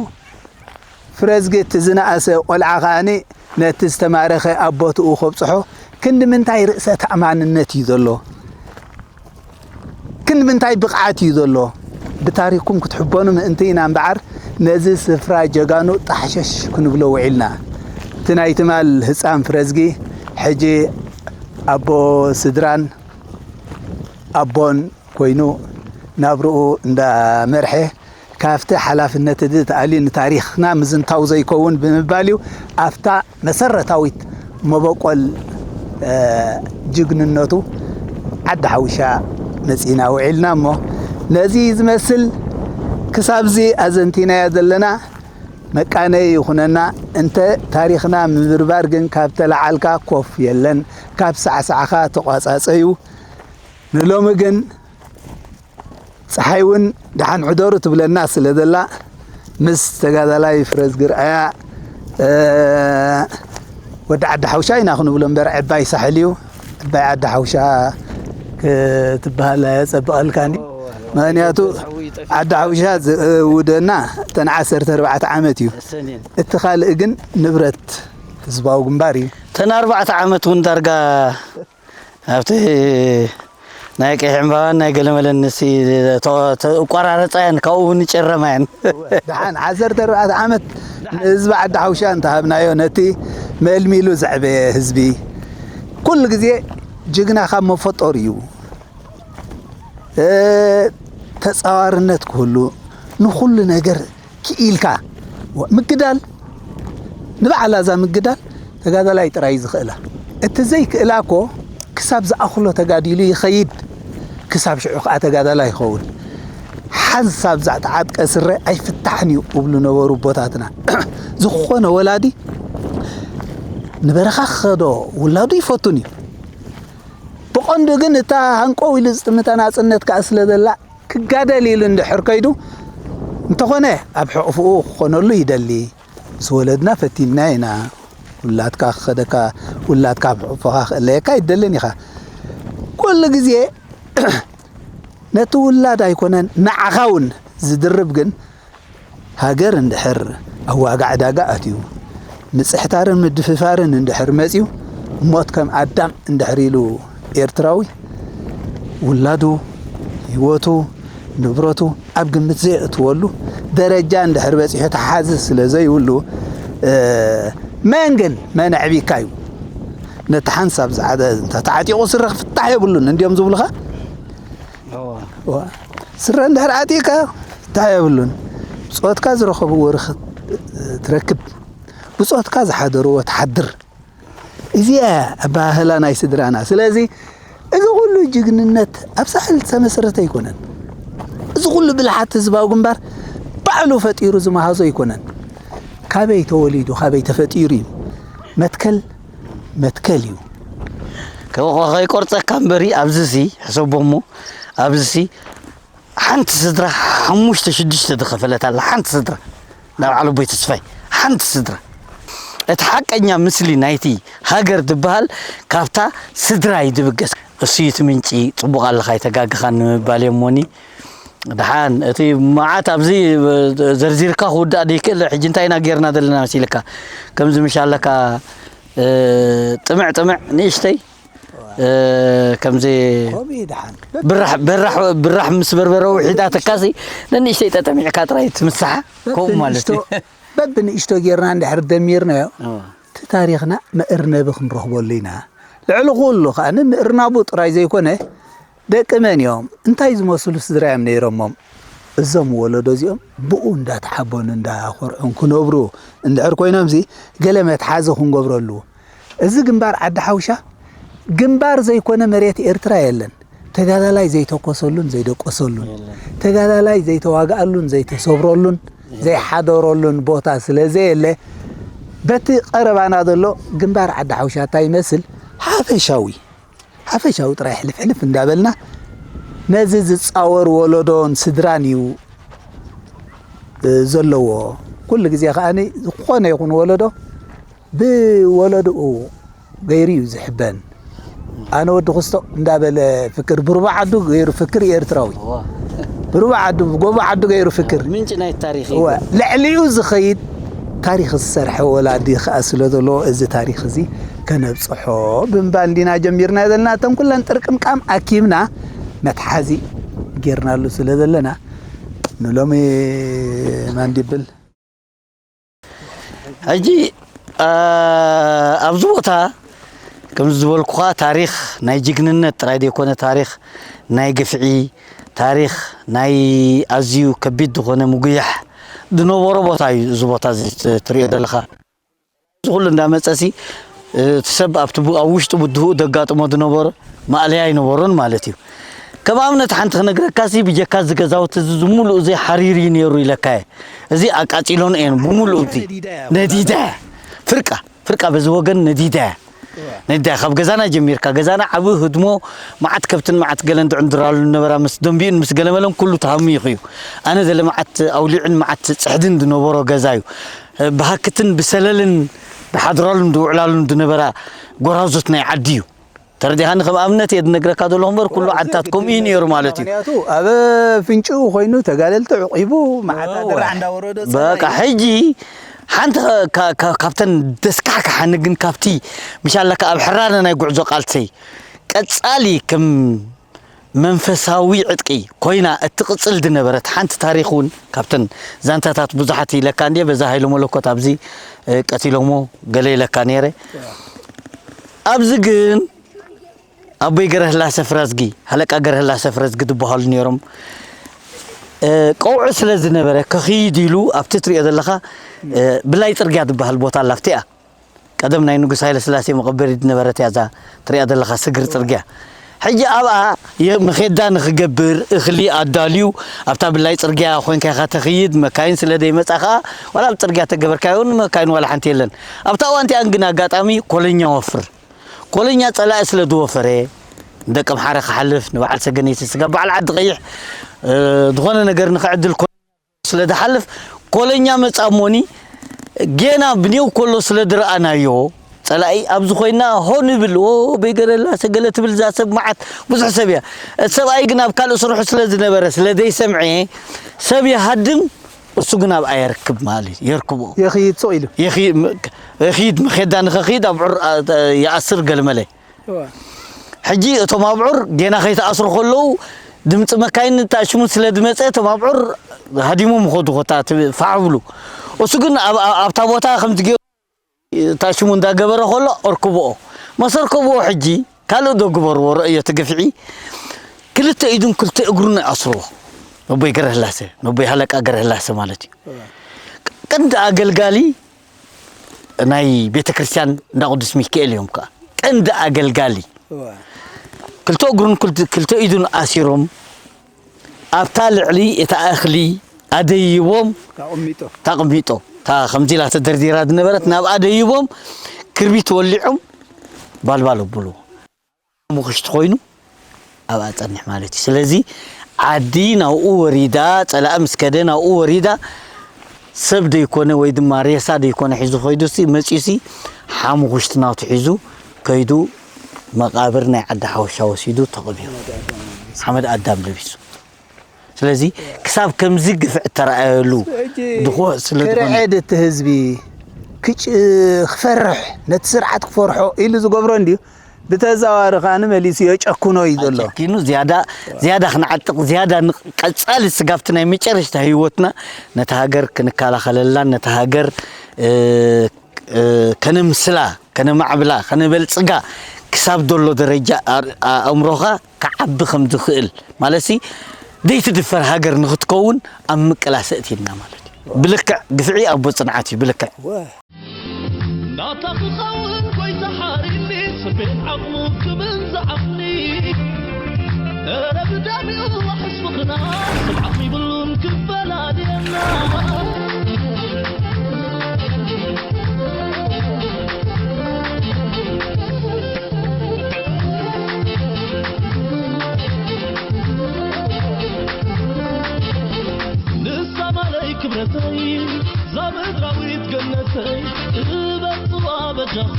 ፍረዝጊ እቲ ዝነኣሰ ቆልዓ ከኣኒ ነቲ ዝተማረኸ ኣብ ቦትኡ ከብፅሖ ክንዲ ምንታይ ርእሰ ተኣማንነት እዩ ዘሎ። ክንዲ ምንታይ ብቕዓት እዩ ዘሎ? ብታሪኽኩም ክትሕበኑ ምእንቲ ኢና እምበዓር ነዚ ስፍራ ጀጋኑ ጣሕሸሽ ክንብሎ ውዒልና። እቲ ናይ ትማል ህፃን ፍረዝጊ ሕጂ ኣቦ ስድራን ኣቦን ኮይኑ ናብርኡ እንዳመርሐ ካብቲ ሓላፍነት እዚ ተኣልዩ ንታሪኽና ምዝንታው ዘይከውን ብምባል እዩ ኣብታ መሰረታዊት መበቆል እ፣ ጅግንነቱ ዓዲ ሓውሻ መጺና ውዒልና እሞ ነዚ ዝመስል ክሳብዚ ኣዘንቲናዮ ዘለና መቃነይ ይኹነና። እንተ ታሪኽና ምብርባር ግን ካብ ተለዓልካ ኮፍ የለን፣ ካብ ሳዕሳዕኻ ተቋጻጸዩ። ንሎሚ ግን ፀሓይ እውን ደሓን ሕደሩ ትብለና ስለ ዘላ ምስ ተጋዳላይ ፍረዝጊ ርኣያ ወዲ ዓዲ ሓውሻ ኢና ክንብሎ እምበር ዕባይ ሳሕል እዩ። ዕባይ ዓዲ ሓውሻ ክትበሃል ኣየፀብቐልካን እዩ። ምክንያቱ ዓዲ ሓውሻ ዝእውደና እተን ዓሰርተ ኣርባዕተ ዓመት እዩ። እቲ ካልእ ግን ንብረት ህዝባዊ ግንባር እዩ። እተን ኣርባዕተ ዓመት እውን ዳርጋ ኣብቲ ናይ ቀይሕ ዕምባባን ናይ ገለመለን ንሲ ተቆራረፃ እየን ካብኡ እውን ይጨረማ እየን። ደሓን ዓሰርተ ኣርባዕተ ዓመት ንህዝቢ ዓዲ ሓውሻ እንተሃብናዮ ነቲ መልሚሉ ዘዕበየ ህዝቢ ኩሉ ግዜ ጅግና ካብ መፈጠሩ እዩ። ተፃዋርነት ክህሉ ንኩሉ ነገር ክኢልካ ምግዳል ንባዕላ እዛ ምግዳል ተጋዳላይ ጥራይ ዝኽእላ። እቲ ዘይክእላ እኮ ክሳብ ዝኣኽሎ ተጋዲሉ ይኸይድ፣ ክሳብ ሽዑ ከዓ ተጋዳላይ ይኸውን። ሓንሳብ ዛዕተዓጥቀ ስረ ኣይፍታሕን እዩ እብሉ ነበሩ ኣቦታትና። ዝኾነ ወላዲ ንበረኻ ክኸዶ ውላዱ ይፈቱን እዩ። ብቐንዱ ግን እታ ሃንቆው ኢሉ ዝጥምታ ናፅነት ከዓ ስለ ዘላ ክጋደል ኢሉ እንድሕር ከይዱ እንተኾነ ኣብ ሕቕፍኡ ክኾነሉ ይደሊ። ምስ ወለድና ፈቲንና ኢና። ውላድካ ክኸደካ ውላድካ ኣብ ሕቕፍኻ ክእለየካ ኣይደልን ኢኻ። ኩሉ ግዜ ነቲ ውላድ ኣይኮነን ንዓኻ እውን ዝድርብ ግን ሃገር እንድሕር ኣብ ዋጋ ዕዳጋ ኣትዩ ምጽሕታርን ምድፍፋርን እንድሕር መጽዩ ሞት ከም ኣዳም እንድሕር ኢሉ ኤርትራዊ ውላዱ ህይወቱ ንብረቱ ኣብ ግምት ዘየእትወሉ ደረጃ እንድሕር በጺሑ ተሓዚ ስለ ዘይብሉ መን ግን መን ኣዕቢካ እዩ ነቲ ሓንሳብ ዝዓደ ተዓጢቑ ስረ ክፍታሕ የብሉን እንዲዮም ዝብሉኻ ስረ እንድሕር ዓጢቕካ ፍታሕ የብሉን። ብጾትካ ዝረኸብዎ ርኽብ ትረክብ፣ ብጾትካ ዝሓደርዎ ትሓድር። እዚኣ ኣበሃህላ ናይ ስድራና። ስለዚ እዚ ኩሉ ጅግንነት ኣብ ሳሕል ዝተመሰረተ ኣይኮነን። እዚ ኩሉ ብልሓት ህዝባዊ ግንባር ባዕሉ ፈጢሩ ዝመሃዞ ኣይኮነን። ካበይ ተወሊዱ ካበይ ተፈጢሩ እዩ። መትከል መትከል እዩ። ከይቆርፀካ እምበሪ ኣብዚ ሲ ሕሰቦ እሞ ኣብዚ ሲ ሓንቲ ስድራ ሓሙሽተ ሽዱሽተ ዝኸፈለት ኣላ። ሓንቲ ስድራ ናብ ዓለቦይ ተስፋይ ሓንቲ ስድራ። እቲ ሓቀኛ ምስሊ ናይቲ ሃገር ዝበሃል ካብታ ስድራ እዩ ዝብገስ። እሱ እዩ እቲ ምንጪ። ፅቡቕ ኣለኻ፣ ኣይተጋግኻን ንምባል እየ እሞኒ። ደሓን እቲ መዓት ኣብዚ ዘርዚርካ ክውዳእ ዘይክእል። ሕጂ እንታይ ኢና ጌርና ዘለና መሲልካ? ከምዚ ምሽ ኣለካ፣ እ፣ ጥምዕ ጥምዕ ንእሽተይ፣ እ፣ ከምዚ ከምኡ እዩ ደሓን። ብራሕ፣ ብራሕ፣ ብራሕ ምስ በርበረ ውሒዳትካሲ ንንእሽተይ ጠጠሚዕካ ጥራይ ትምስሓ። ከምኡ ማለት እዩ። በብንእሽቶ ጌርና እንድሕር ደሚርናዮ፣ እዎ። እቲ ታሪኽና መእርነቢ ክንረኽበሉ ኢና። ልዕሊ ኩሉ ከኣ ንምእርናቡ ጥራይ ዘይኮነ፣ ደቂ መን እዮም? እንታይ ዝመስሉ ስድራ እዮም ነይሮሞም? እዞም ወለዶ እዚኦም ብኡ እንዳተሓበኑ እንዳኾርዑን ክነብሩ እንድሕር ኮይኖምሲ፣ ገለ መትሓዚ ክንገብረሉ። እዚ ግንባር ዓዲ ሓውሻ ግንባር ዘይኮነ መሬት ኤርትራ የለን። ተጋዳላይ ዘይተኮሰሉን ዘይደቆሰሉን፣ የለን። ተጋዳላይ ዘይተዋግኣሉን ዘይተሰብረሉን፣ የለን። ዘይሓደረሉን ቦታ ስለ ዘየለ፣ በቲ ቀረባና ዘሎ ግንባር ዓዲ ሓውሻ እንታይ ይመስል? ሓፈሻዊ፣ ሓፈሻዊ ጥራይ ሕልፍ ሕልፍ እንዳበልና፣ ነዚ ዝጻወር ወለዶን ስድራን እዩ፣ እ፣ ዘለዎ። ኩሉ ግዜ ከኣ ዝኾነ ይኹን ወለዶ ብወለድኡ ገይሩ እዩ ዝሕበን። ኣነ ወዲ ክስቶ እንዳበለ ፍክር፣ ብሩባ ዓዱ ገይሩ ፍክር ኤርትራዊ። እዋ። ብሩባ ዓዱ፣ ብጎቦ ዓዱ ገይሩ ፍክር። ምንጪ ናይ ታሪኽ እዩ። እወ፣ ልዕሊኡ ዝኸይድ ታሪኽ ዝሰርሐ ወላዲ ከኣ ስለ ዘለዎ፣ እዚ ታሪኽ እዚ ከነብጽሖ ብምባል እንዲና ጀሚርና ዘለና። እተን ኩለን ጥርቅምቃም ኣኪብና መትሓዚ ጌርናሉ ስለ ዘለና፣ ንሎሚ ማንዲብል ሕጂ፣ አ፣ ኣብዚ ቦታ ከምዚ ዝበልኩኻ ታሪኽ ናይ ጅግንነት ጥራይ ዘይኮነ፣ ታሪኽ ናይ ግፍዒ፣ ታሪኽ ናይ ኣዝዩ ከቢድ ዝኾነ ምጉያሕ ዝነበሮ ቦታ እዩ። እዚ ቦታ እዚ ት-፣ ትሪኦ ዘለኻ። እዚ ኩሉ እንዳመጸሲ፣ እ፣ እቲ ሰብ ኣብቲ ቡ-፣ ኣብ ውሽጢ ብድህኡ ዘጋጥሞ ዝነበሮ ማእለያ ኣይነበሮን ማለት እዩ። ከም ኣብነት ሓንቲ ክነግረካሲ፣ ብጀካ እዚ ገዛውቲ እዚ ዝሙሉኡ እዚ ሓሪር እዩ ነይሩ ኢለካ እየ። እዚ ኣቃጺሎን እየን ብሙሉኡ እቲ ነዲዳ እያ። ነዲዳ እያ። ፍርቃ፣ ፍርቃ በዚ ወገን ነዲዳ እያ። እዋ። ነዲዳ እያ። ካብ ገዛና ጀሚርካ፣ ገዛና ዓቢ ህድሞ፣ መዓት ከብትን መዓት ገለን ዝዕንድራሉ ነበራ፣ ምስ ደንቢኡን ምስ ገለመለን ኩሉ ተሃሚኹ እዩ። ኣነ ዘለ መዓት ኣውሊዕን መዓት ጽሕድን ዝነበሮ ገዛ እዩ። ብሃክትን ብሰለልን ዝሓድራሉን ዝውዕላሉን ዝነበራ ጎራዙት ናይ ዓዲ እዩ። ተረዲኻኒ? ከም ኣብነት እየ ዝነግረካ ዘለኹ እምበር፣ ኩሉ እዋ፣ እዚ ዓድታት ግድን ከምኡ እዩ እዩ። ነይሩ ማለት እዩ። ምኽንያቱ ኣብ ፍንጭኡ ኮይኑ ተጋደልቲ ዕቂቡ፣ መዓት እዋ። ኣደራዕ እንዳወረዶ በቃ፣ ጸላኢ። ሕጂ ሓንቲ ካ-፣ ካ-፣ ካብተን ደስካሕክሓኒ ግን፣ ካብቲ ምሻለካ ኣብ ሕራነ ናይ ጉዕዞ ቃልሰይ ቀጻሊ ከም መንፈሳዊ ዕጥቂ ኮይና እትቕጽል ዝነበረት ሓንቲ ታሪኽ እውን ካብተን ዛንታታት ብዙሓት ኢለካ እንድየ። በዛ ሃይለ መለኮት ኣብዚ፣ እ፣ ቀቲሎሞ ገለ ኢለካ ነይረ። ኣብዚ ግን ኣቦይ ገረህላሰ ፍረዝጊ፣ ሃለቃ ገረህላሰ ፍረዝጊ ዝበሃሉ ነይሮም። እ፣ ቀውዒ ስለ ዝነበረ ክኽይድ ኢሉ ኣብቲ ትሪኦ ዘለኻ፣ እ፣ ብላይ ጽርግያ ዝበሃል ቦታ ኣላ ኣብቲኣ። ቀደም ናይ ንጉስ ሃይለ ስላሴ መቐበሪ ዝነበረት እያ እዛ ትሪኣ ዘለኻ ስግር ጽርግያ። ሕጂ ኣብኣ የ-፣ መኼዳ ንኽገብር እኽሊ ኣዳልዩ ኣብታ ብላይ ጽርግያ ኮይንካ ኢኻ ተኽይድ። መካይን ስለ ዘይመጻ ኸኣ ዋላ ኣብ ጽርግያ ተገበርካዮ እውን መካይን ዋላ ሓንቲ የለን። ኣብታ እዋን እቲኣን ግን ኣጋጣሚ ኮለኛ ወፍር። ኮለኛ ጸላኢ ስለ ዝወፈረ ንደቂ ኣምሓረ ክሓልፍ፣ ንበዓል ሰገነይቲ ስጋ፣ በዓል ዓዲ ቀይሕ፣ እ፣ ዝኾነ ነገር ንኽዕድል ኮ-፣ ስለ ዝሓልፍ ኮለኛ መጻ እሞኒ ጌና ብኔው ከሎ ስለ ዝረኣናዮ ጸላኢ ኣብዚ ኮይና ሆ ንብል፣ "ኦ በይገረላ ሰገለ" ትብል እዛ ሰብ መዓት ብዙሕ ሰብ እያ። እቲ ሰብኣይ ግን ኣብ ካልእ ስርሑ ስለ ዝነበረ ስለ ዘይሰምዐ ሰብ ይሃድም፣ እሱ ግን ኣብኣ የርክብ ማለት እዩ፣ የርክቦ። የኽይድ ሱቕ ኢሉ። የኺ-፣ ም-፣ የኽይድ፣ መኼዳ ንኸኽይድ ኣብዑር፣ ኣ-፣ ይኣስር ገልመለ። እዋ። ሕጂ እቶም ኣብዑር ጌና ከይተኣስሩ ከለዉ ድምፂ መካይን ተኣሽሙ ስለ ዝመፀ እቶም ኣብዑር ሃዲሞም ይኸዱ ኮታ ት-፣ ፋሕ ብሉ። እሱ ግን ኣብ-፣ ኣብ-፣ ኣብታ ቦታ ከምዚ ገይሩ ተኣሽሙ እንዳገበረ ከሎ ኣርክብኦ። መስ ኣርከብኦ ሕጂ ካልእ ዶ ግበርዎ ረእዮ እቲ ግፍዒ። ክልተ ኢዱን ክልተ እግሩን ይኣስርዎ። ነቦይ ገረህላሰ፣ ነቦይ ሃለቃ ገረህላሰ ማለት እዩ። እዋ። ቀንዲ ኣገልጋሊ ናይ ቤተ ክርስቲያን እንዳ ቅዱስ ሚካኤል እዮም ከኣ። ቀንዲ ኣገልጋሊ። እዋ። ክልተ እግሩን ክልተ፣ ክልተ ኢዱን ኣሲሮም ኣብታ ልዕሊ እታ እኽሊ ኣደይቦም ታቕሚጦ። ታቕሚጦ፣ እታ ከምዚ ኢላ ተደርዲራ ዝነበረት ናብኣ ደይቦም ክርቢት ወሊዖም ባልባል ኣብሉ። ሙኽሽቲ ኮይኑ ኣብኣ ጸንሕ ማለት እዩ። ስለዚ ዓዲ ናብኡ ወሪዳ፣ ጸላኢ ምስ ከደ ናብኡ ወሪዳ፣ ሰብ ደይኮነ ወይ ድማ ሬሳ ደይኮነ ሒዙ ከይዱሲ፣ መጺኡሲ ሓሙኽሽቲ ናቱ ሒዙ ከይዱ መቓብር ናይ ዓዲ ሓወሻ ወሲዱ ተቐቢሩ። ሓመድ ኣዳም ለቢሱ። ስለዚ ክሳብ ከምዚ ግፍዒ እተረኣየሉ ሕጂ ድኹዕ ስለ ዝኾነ ክርዕድ እቲ ህዝቢ ክጭ-፣ ክፈርሕ፣ ነቲ ስርዓት ክፈርሖ ኢሉ ዝገብሮ እንድዩ። ብተዘዋዋሪ ከኣ ንመሊሱ የጨክኖ እዩ ዘሎ። ጨኪኑ ዝያዳ፣ ዝያዳ ክንዓጥቕ፣ ዝያዳ ንቐጻሊ ስጋብቲ ናይ መጨረሽታ ህይወትና ነታ ሃገር ክንከላኸለላን ነታ ሃገር፣ እ፣ እ፣ ከነምስላ፣ ከነማዕብላ፣ ከነበልጽጋ ክሳብ ዘሎ ደረጃ ኣር-፣ ኣእምሮኻ ክዓቢ ከም ዝኽእል ማለትሲ፣ ዘይትድፈር ሃገር ንኽትከውን ኣብ ምቅላስ ኣእትየና ማለት እዩ። ብልክዕ ግፍዒ ኣቦ ጽንዓት እዩ፣ ብልክዕ። ናታ ክኸውን ጎይታ ሓሪኒ፣ ስርቤት ዓቕሙ ክብል ዝዓቕኒ። እረ ብደም ይዋሕስ ፍቕርና፣ ስብዓት ይብሉን ክፈላልየና። ንሳ ማለይ ክብረተይ፣ እዛ ምድራዊት ገነተይ፣ እበጽዋ በጃኹ፣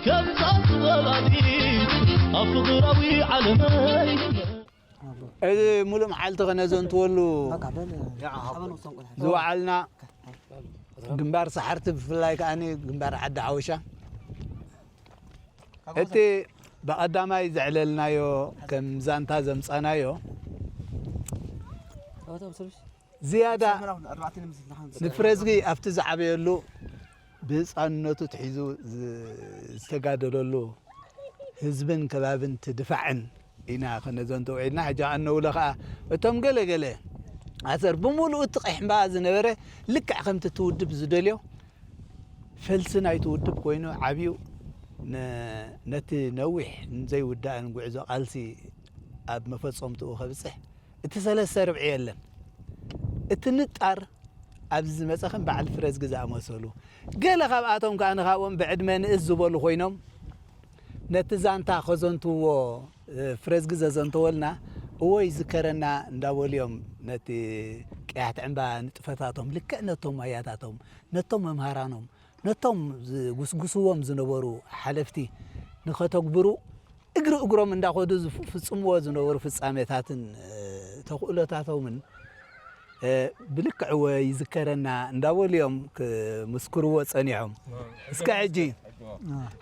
ከምዛ ጥበብ ኣድኢት፣ ኣብ ፍቕራዊ ዓለመይ። እዚ ሙሉእ መዓልቲ ከነዘንትወሉ በቃ በል። ዝወዓልና ግንባር ሰሓርቲ፣ ብፍላይ ከኣ ግንባር ዓዲ ሓወሻ፣ እቲ ብቐዳማይ ዘዕለልናዮ፣ ከም ዛንታ ዘምጻናዮ፣ ዝያዳ ንፍረዝጊ ኣብቲ ዝዓበየሉ ብህፃንነቱ ትሒዙ ዝ-፣ ዝተጋደለሉ ህዝብን ከባብን ትድፋዕን ኢና ከነዘንትው ዒልና። ሕጂ ኣነውለ ኸዓ እቶም ገለ ገለ ኣሰር ብምሉኡ እቲ ቀይሕ እምባ ዝነበረ ልክዕ ከምቲ እቲ ውድብ ዝደልዮ ፈልሲ ናይቲ ውድብ ኮይኑ ዓብዩ ነ-፣ ነቲ ነዊሕ ዘይውዳእን ጉዕዞ ቃልሲ ኣብ መፈጸምትኡ ከብጽሕ እቲ ሰለስተ ርብዒ የለን። እቲ ንጣር ኣብዚ ዝመጸ ከም በዓል ፍረዝጊ ዝኣመሰሉ፣ ገለ ካብኣቶም ከኣ ንኻብኦም ብዕድመ ንእስ ዝበሉ ኮይኖም፣ ነቲ ዛንታ ከዘንትውዎ፣ እ፣ ፍረዝጊ ዘዘንተወልና፣ እዎ ይዝከረና እንዳበሉ እዮም ነቲ ቀያሕቲ ዕምባ ንጥፈታቶም፣ ልክዕ ነቶም ኣያታቶም፣ ነቶም መምሃራኖም፣ ነቶም ዝጉስጉስዎም ዝነበሩ ሓለፍቲ ንኸተግብሩ እግሪ እግሮም እንዳኸዱ ዝፍጽምዎ ዝነበሩ ፍጻሜታትን፣ እ፣ ተኽእሎታቶምን፣ እ፣ ብልክዕ እወ ይዝከረና እንዳበሉ እዮም ክምስክርዎ ጸኒሖም። እስከ ሕጂ